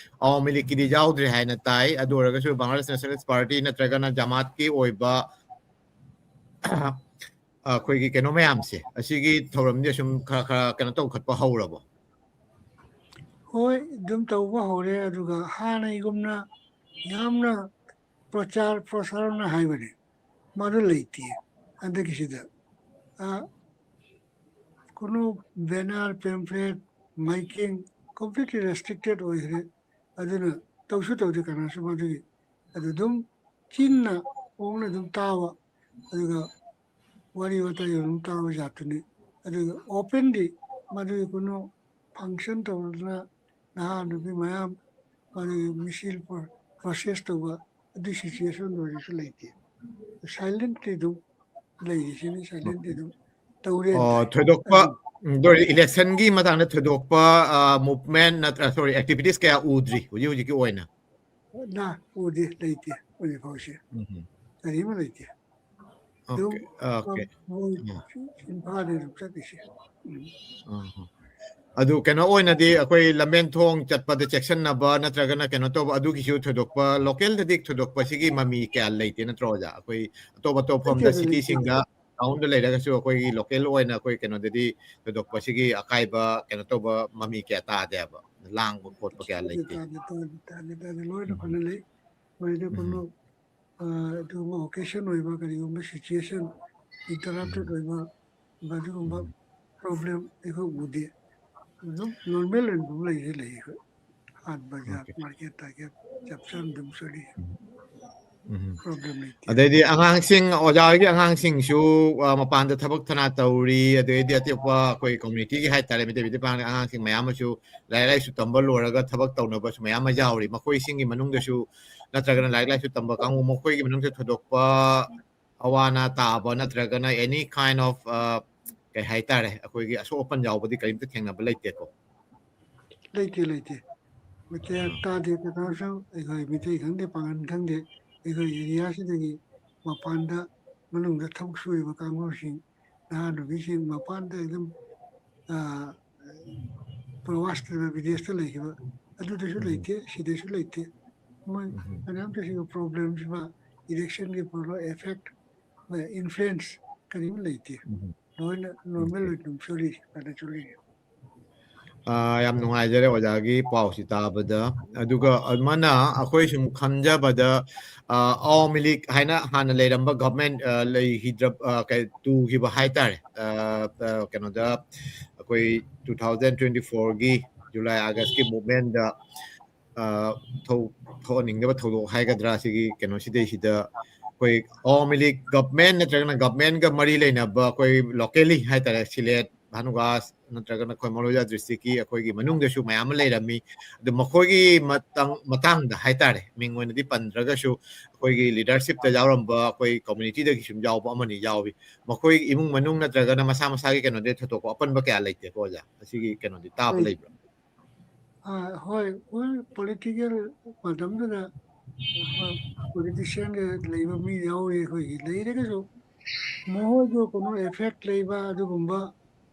Awami ꯂꯤꯒꯀꯤꯗꯤ ꯌꯥꯎꯗ꯭ꯔꯦ ꯍꯥꯏꯅ ꯇꯥꯏ꯫ ꯑꯗꯨ ꯑꯣꯏꯔꯒꯁꯨ ꯕꯪꯒ꯭ꯂꯥꯗꯦꯁ ꯅꯦꯁꯅꯦꯂꯤꯁ ꯄꯥꯔꯇꯤ ꯅꯠꯇ꯭ꯔꯒꯅ ꯖꯃꯥꯠꯀꯤ ꯑꯣꯏꯕ, ꯑ, ꯑꯩꯈꯣꯏꯒꯤ ꯀꯩꯅꯣ ꯃꯌꯥꯝꯁꯦ, ꯑꯁꯤꯒꯤ ꯊꯧꯔꯝꯗꯤ ꯑꯁꯨꯝ ꯈꯔ ꯈꯔ ꯀꯩꯅꯣ ꯇꯧꯈꯠꯄ ꯍꯧꯔꯕꯣ? ꯍꯣꯏ, ꯑꯗꯨꯝ ꯇꯧꯕ ꯍꯧꯔꯦ꯫ ꯑꯗꯨꯒ ꯍꯥꯟꯅꯒꯨꯝꯅ ꯌꯥꯝꯅ ꯄ꯭ꯔꯆꯥꯔ ꯄ꯭ꯔꯁꯥꯔꯅ ꯍꯥꯏꯕꯅꯤ, ꯃꯗꯨ ꯂꯩꯇꯦ ꯍꯟꯗꯛꯀꯤꯁꯤꯗ꯫ ꯑ, ꯀꯩꯅꯣ, ꯕꯦꯅꯔ, ꯄꯦꯝꯐ꯭ꯂꯦꯠ, ꯃꯥꯏꯀꯤꯡ completely restricted ꯑꯣꯏꯈ꯭ꯔꯦ꯫ ꯑꯗꯨꯅ ꯇꯧꯁꯨ ꯇꯧꯗꯦ ꯀꯅꯥꯁꯨ ꯃꯗꯨꯒꯤ꯫ ꯑꯗꯨ ꯑꯗꯨꯝ ꯆꯤꯟꯅ ꯐꯣꯡꯅ ꯑꯗꯨꯝ ꯇꯥꯕ, ꯑꯗꯨꯒ ꯋꯥꯔꯤ ꯋꯥꯇꯥꯏ ꯑꯗꯨꯝ ꯇꯥꯕ ꯖꯥꯠꯇꯨꯅꯤ꯫ ꯑꯗꯨꯒ openly ꯃꯗꯨꯒꯤ ꯀꯩꯅꯣ function ꯇꯧꯗꯅ ꯅꯍꯥ ꯅꯨꯄꯤ ꯃꯌꯥꯝ ꯃꯗꯨꯒꯤ ꯃꯤꯁꯤꯜ ꯄ꯭ꯔꯣ-, process ꯇꯧꯕ ꯑꯗꯨꯒꯤ situation ꯍꯧꯖꯤꯛꯁꯨ ꯂꯩꯇꯦ꯫ Silently ꯑꯗꯨꯝ ꯂꯩꯔꯤꯁꯤꯅꯤ, silently ꯑꯗꯨꯝ ꯇꯧꯔꯦ ꯑꯣ, ꯍꯥꯏꯇꯥꯔꯦ꯫ ꯊꯣꯏꯗꯣꯛꯄ, ꯑꯗꯨ ꯎꯝ, ꯑꯗꯨ ꯑꯣꯏꯔꯗꯤ ꯏꯂꯦꯛꯁꯟꯒꯤ ꯃꯇꯥꯡꯗ ꯊꯣꯏꯗꯣꯛꯄ, ꯑ, movement ꯅꯠꯇ꯭ꯔ, sorry, activities ꯀꯌꯥ ꯎꯗ꯭ꯔꯤ ꯍꯧꯖꯤꯛ ꯍꯧꯖꯤꯛꯀꯤ ꯑꯣꯏꯅ? ꯅ ꯎꯗꯦ, ꯂꯩꯇꯦ ꯍꯧꯖꯤꯛ ꯐꯥꯎꯁꯦ꯫ ꯎꯝ ꯍꯝ꯫ ꯀꯔꯤꯃ ꯂꯩꯇꯦ꯫ ꯑꯗꯨꯝ ꯑꯣꯀꯦ, ꯑꯣꯀꯦ꯫ ꯃꯣꯏ ꯎꯝ꯫ ꯏꯝꯐꯥꯜꯗ ꯑꯗꯨꯝ ꯆꯠꯂꯤꯁꯦ꯫ ꯎꯝ꯫ ꯎꯝ ꯍꯝ꯫ ꯑꯗꯨ ꯀꯩꯅꯣ ꯑꯣꯏꯅꯗꯤ ꯑꯩꯈꯣꯏ ꯂꯝꯕꯦꯟ ꯊꯣꯡ ꯆꯠꯄꯗ ꯆꯦꯛꯁꯤꯟꯅꯕ ꯅꯠꯇ꯭ꯔꯒꯅ ꯀꯩꯅꯣ ꯇꯧꯕ, ꯑꯗꯨꯒꯤꯁꯨ ꯊꯣꯏꯗꯣꯛꯄ, localꯗꯗꯤ ꯊꯣꯏꯗꯣꯛꯄ ꯁꯤꯒꯤ ꯃꯃꯤ ꯀꯌꯥ ꯂꯩꯇꯦ ꯅꯠꯇ꯭ꯔꯣ ꯑꯣꯖꯥ? ꯑꯩꯈꯣꯏ ꯑꯇꯣꯞ ꯑꯇꯣꯞ ꯃꯐꯝꯗ, ꯂꯩꯇꯦꯗ, ꯂꯩꯇꯦꯗ꯫ Cityꯁꯤꯡꯗ, townꯗ ꯂꯩꯔꯒꯁꯨ ꯑꯩꯈꯣꯏꯒꯤ local ꯑꯣꯏꯅ ꯑꯩꯈꯣꯏ ꯀꯩꯅꯣꯗꯗꯤ ꯊꯣꯏꯗꯣꯛꯄ ꯁꯤꯒꯤ ꯑꯀꯥꯏꯕ ꯀꯩꯅꯣ ꯇꯧꯕ ꯃꯃꯤ ꯀꯌꯥ ꯇꯥꯗꯦꯕ꯫ ꯂꯥꯡꯕ ꯈꯣꯠꯄ ꯀꯌꯥ ꯇꯥꯗꯦ, ꯂꯩꯇꯦ꯫ ꯇꯥꯗꯦ, ꯇꯥꯗꯦ, ꯇꯥꯗꯦ, ꯇꯥꯗꯦ꯫ ꯂꯣꯏꯅ ꯎꯝ꯫ ꯐꯅ ꯂꯩ꯫ ꯃꯣꯏꯗ ꯎꯝ꯫ ꯀꯩꯅꯣ, ꯑ, ꯑꯗꯨꯒꯨꯝꯕ occasion ꯑꯣꯏꯕ, ꯀꯔꯤꯒꯨꯝꯕ situation interrupted ꯎꯝ꯫ ꯑꯣꯏꯕ, ꯑꯗꯨꯒꯨꯝꯕ ꯎꯝ꯫ Problem ꯑꯩꯈꯣꯏ ꯎꯗꯦ꯫ ꯑꯗꯨꯝ normal ꯑꯣꯏꯅ ꯑꯗꯨꯝ ꯂꯩꯔꯤ, ꯂꯩ ꯑꯩꯈꯣꯏ꯫ ꯍꯥꯠ ꯕꯖꯥꯔ, ꯑꯣꯀꯦ꯫ Market target ꯆꯞ ꯆꯥꯅ ꯑꯗꯨꯝ ꯆꯠꯂꯤ꯫ ꯎꯝ꯫ ꯎꯝ꯫ Problem ꯂꯩꯇꯦ꯫ ꯑꯗꯩꯗꯤ ꯑꯉꯥꯡꯁꯤꯡ, ꯑꯣꯖꯥ ꯍꯣꯏꯒꯤ ꯑꯉꯥꯡꯁꯤꯡꯁꯨ, ꯑ, ꯃꯄꯥꯟꯗ ꯊꯕꯛ ꯊꯅꯥ ꯇꯧꯔꯤ, ꯑꯗꯩꯗꯤ ꯑꯇꯣꯞꯄ ꯑꯩꯈꯣꯏ communityꯒꯤ ꯍꯥꯏꯇꯥꯔꯦ, ꯃꯩꯇꯩ ꯃꯩꯇꯩ ꯄꯥꯉꯜ ꯑꯉꯥꯡꯁꯤꯡ ꯃꯌꯥꯝ ꯑꯃꯁꯨ ꯂꯥꯏꯔꯤꯛ ꯂꯥꯏꯁꯨ ꯇꯝꯕ ꯂꯣꯏꯔꯒ ꯊꯕꯛ ꯇꯧꯅꯕꯁꯨ ꯃꯌꯥꯝ ꯑꯃ ꯌꯥꯎꯔꯤ꯫ ꯃꯈꯣꯏꯁꯤꯡꯒꯤ ꯃꯅꯨꯡꯗꯁꯨ ꯅꯠꯇ꯭ꯔꯒꯅ ꯂꯥꯏꯔꯤꯛ ꯂꯥꯏꯁꯨ ꯇꯝꯕ ꯀꯥꯡꯕꯨ, ꯃꯈꯣꯏꯒꯤ ꯃꯅꯨꯡꯗ ꯊꯣꯏꯗꯣꯛꯄ ꯑꯋꯥ ꯑꯅꯥ ꯇꯥꯕ ꯅꯠꯇ꯭ꯔꯒꯅ any kind of, ꯑ, ꯀꯩ ꯍꯥꯏꯇꯥꯔꯦ, ꯑꯩꯈꯣꯏꯒꯤ ꯑꯁꯣꯛ ꯑꯄꯟ ꯌꯥꯎꯕꯗꯤ ꯀꯔꯤꯝꯇ ꯊꯦꯡꯅꯕ ꯂꯩꯇꯦꯀꯣ? ꯂꯩꯇꯦ, ꯂꯩꯇꯦ꯫ ꯃꯩꯇꯩ ꯎꯝ꯫ ꯇꯥꯗꯦ, ꯀꯅꯥꯁꯨ ꯑꯩꯈꯣꯏ ꯃꯩꯇꯩ ꯈꯪꯗꯦ, ꯄꯥꯉꯜ ꯈꯪꯗꯦ, ꯑꯩꯈꯣꯏ areaꯁꯤꯗꯒꯤ ꯃꯄꯥꯟꯗ, ꯃꯅꯨꯡꯗ ꯊꯕꯛ ꯁꯨꯔꯤꯕ ꯀꯥꯡꯕꯨꯁꯤꯡ ꯅꯍꯥ ꯅꯨꯄꯤꯁꯤꯡ ꯃꯄꯥꯟꯗ ꯑꯗꯨꯝ ꯄ꯭ꯔꯋꯥꯁꯇ ꯕꯤꯗꯦꯁꯇ ꯂꯩꯈꯤꯕ ꯑꯗꯨꯗꯁꯨ ꯂꯩꯇꯦ, ꯁꯤꯗꯁꯨ ꯂꯩꯇꯦ꯫ ꯃꯣꯏ ꯀꯅꯥꯝꯇ ꯁꯤꯒꯤ ꯄ꯭ꯔꯣꯕ꯭ꯂꯦꯝꯁꯤꯃ ꯏꯂꯦꯛꯁꯟꯒꯤ ꯄ꯭ꯔꯣꯕ꯭ꯂꯦꯝ ꯑꯦꯐꯦꯛ ꯏꯟꯐ꯭ꯂꯨꯌꯦꯟꯁ ꯀꯔꯤꯝ ꯂꯩꯇꯦ꯫ ꯂꯣꯏꯅ ꯅꯣꯔꯃꯦꯜ ꯑꯣꯏꯅ ꯑꯗꯨꯝ ꯆꯠꯂꯤ, ꯐꯖꯅ ꯆꯠꯂꯤ꯫ ꯌꯥꯝ ꯅꯨꯡꯉꯥꯏꯖꯔꯦ ꯑꯣꯖꯥꯒꯤ ꯄꯥꯎꯁꯤ ꯇꯥꯕꯗ꯫ ꯑꯗꯨꯒ ꯑꯃꯅ ꯑꯩꯈꯣꯏ ꯁꯨꯝ ꯈꯟꯖꯕꯗ, ꯑꯋꯥꯃꯤ ꯂꯤꯛ ꯍꯥꯏꯅ ꯍꯥꯟꯅ ꯂꯩꯔꯝꯕ ꯒꯚꯔꯟꯃꯦꯟ ꯂꯩꯈꯤꯗ꯭ꯔ-, ꯇꯨꯈꯤꯕ ꯍꯥꯏꯇꯥꯔꯦ꯫ ꯀꯩꯅꯣꯗ ꯑꯩꯈꯣꯏ two thousand twenty fourꯒꯤ ꯖꯨꯂꯥꯏ ꯑꯥꯒꯁꯀꯤ ꯃꯨꯞꯃꯦꯟꯗ ꯊꯣꯛꯍꯟꯅꯤꯡꯗꯕ ꯊꯧꯗꯣꯛ ꯍꯥꯏꯒꯗ꯭ꯔꯥ, ꯁꯤꯒꯤ ꯀꯩꯅꯣꯁꯤꯗꯩꯁꯤꯗ ꯑꯩꯈꯣꯏ ꯑꯋꯥꯃꯤ ꯂꯤꯛ ꯒꯚꯔꯟꯃꯦꯟ ꯅꯠꯇ꯭ꯔꯒꯅ ꯒꯚꯔꯟꯃꯦꯟꯒ ꯃꯔꯤ ꯂꯩꯅꯕ ꯑꯩꯈꯣꯏ ꯂꯣꯀꯦꯜꯂꯤ ꯍꯥꯏꯇꯥꯔꯦ, ꯁꯤꯂꯦꯠ, ꯚꯥꯅꯨꯒꯥꯁ ꯅꯠꯇ꯭ꯔꯒꯅ ꯑꯩꯈꯣꯏ ꯃꯧꯔꯨꯚꯤꯌꯥ ꯗꯤꯁꯇ꯭ꯔꯤꯛꯀꯤ ꯑꯩꯈꯣꯏꯒꯤ ꯃꯅꯨꯡꯗꯁꯨ ꯃꯌꯥꯝ ꯑꯃ ꯂꯩꯔꯝꯃꯤ꯫ ꯑꯗꯨ ꯃꯈꯣꯏꯒꯤ ꯃꯇꯥꯡ-, ꯃꯇꯥꯡꯗ ꯍꯥꯏꯇꯥꯔꯦ, ꯃꯤꯡ ꯑꯣꯏꯅꯗꯤ ꯄꯟꯗ꯭ꯔꯒꯁꯨ ꯑꯩꯈꯣꯏꯒꯤ ꯂꯤꯗꯔꯁꯤꯞꯇ ꯌꯥꯎꯔꯝꯕ ꯑꯩꯈꯣꯏ ꯀꯝꯃꯨꯅꯤꯇꯤꯗꯒꯤ ꯁꯨꯝ ꯌꯥꯎꯕ ꯑꯃꯅꯤ ꯌꯥꯎꯏ꯫ ꯃꯈꯣꯏ ꯏꯃꯨꯡ ꯃꯅꯨꯡ ꯅꯠꯇ꯭ꯔꯒꯅ ꯃꯁꯥ ꯃꯁꯥꯒꯤ ꯀꯩꯅꯣꯗꯤ ꯊꯣꯏꯗꯣꯛꯄ ꯑꯄꯟꯕ ꯀꯌꯥ ꯂꯩꯇꯦꯀꯣ ꯑꯣꯖꯥ? ꯑꯁꯤꯒꯤ ꯀꯩꯅꯣꯗꯤ ꯇꯥꯕ ꯂꯩꯕ꯭ꯔꯥ? ꯍꯣꯏ, ꯑꯩꯈꯣꯏ ꯄꯣꯂꯤꯇꯤꯀꯦꯜ ꯃꯇꯝꯗꯨꯗ ꯄꯣꯂꯤꯇꯤꯁꯤꯌꯥꯟꯒ ꯂꯩꯕ ꯃꯤ ꯌꯥꯎꯏ ꯑꯩꯈꯣꯏꯒꯤ꯫ ꯂꯩꯔꯒꯁꯨ ꯃꯈꯣꯏꯗꯣ ꯀꯩꯅꯣ ꯑꯦꯐꯦꯛ ꯂꯩꯕ ꯑꯗꯨꯒꯨꯝꯕ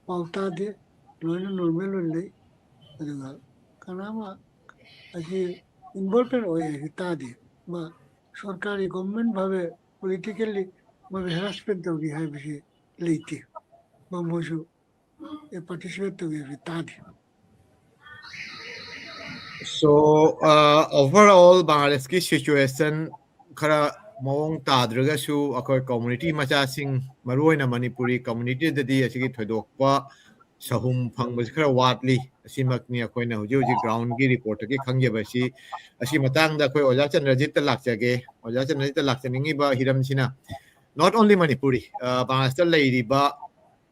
ꯄꯥꯎ ꯇꯥꯗꯦ, ꯂꯣꯏꯅ ꯅꯣꯔꯃꯦꯜ ꯑꯣꯏꯅ ꯂꯩ꯫ ꯑꯗꯨꯒ ꯀꯅꯥꯃ ꯑꯁꯤ ꯏꯟꯚꯣꯜꯚꯃꯦꯟ ꯑꯣꯏ ꯍꯥꯏꯁꯤ ꯇꯥꯗꯦ꯫ ꯃꯥ ꯁꯔꯀꯥꯔꯤ ꯒꯣꯚꯔꯟꯃꯦꯟ ꯚꯥꯕꯦ ꯄꯣꯂꯤꯇꯤꯀꯦꯜꯂꯤ ꯃꯣꯏ ꯍꯦꯔꯥꯁꯃꯦꯟ ꯇꯧꯔꯤ ꯍꯥꯏꯕꯁꯤ ꯂꯩꯇꯦ꯫ ꯃꯣꯏꯁꯨ ꯄꯥꯔꯇꯤꯁꯤꯄꯦꯠ ꯇꯧꯔꯤ ꯍꯥꯏꯕꯁꯤ ꯇꯥꯗꯦ꯫ So, overall ꯕꯪꯒ꯭ꯂꯥꯗꯦꯁꯀꯤ situation ꯈꯔ ꯃꯑꯣꯡ ꯇꯥꯗ꯭ꯔꯒꯁꯨ ꯑꯩꯈꯣꯏ ꯀꯝꯃꯨꯅꯤꯇꯤ ꯃꯆꯥꯁꯤꯡ, ꯃꯔꯨꯑꯣꯏꯅ ꯃꯅꯤꯄꯨꯔꯤ ꯀꯝꯃꯨꯅꯤꯇꯤꯗꯗꯤ ꯑꯁꯤꯒꯤ ꯊꯣꯏꯗꯣꯛꯄ ꯁꯍꯨꯝ ꯐꯪꯕꯁꯤ ꯈꯔ ꯋꯥꯠꯂꯤ꯫ ꯑꯁꯤꯃꯛꯅꯤ ꯑꯩꯈꯣꯏꯅ ꯍꯧꯖꯤꯛ ꯍꯧꯖꯤꯛ ꯒ꯭ꯔꯥꯎꯟꯒꯤ ꯔꯤꯄꯣꯔꯠꯇꯒꯤ ꯈꯪꯖꯕꯁꯤ꯫ ꯑꯁꯤ ꯃꯇꯥꯡꯗ ꯑꯩꯈꯣꯏ ꯑꯣꯖꯥ ꯆꯟꯗ꯭ꯔꯖꯤꯠꯇ ꯂꯥꯛꯆꯒꯦ꯫ ꯑꯣꯖꯥ ꯆꯟꯗ꯭ꯔꯖꯤꯠꯇ ꯂꯥꯛꯆꯅꯤꯡꯉꯤꯕ ꯍꯤꯔꯝꯁꯤꯅ not only ꯃꯅꯤꯄꯨꯔꯤ, ꯕꯪꯒ꯭ꯂꯥꯗꯦꯁꯇ ꯂꯩꯔꯤꯕ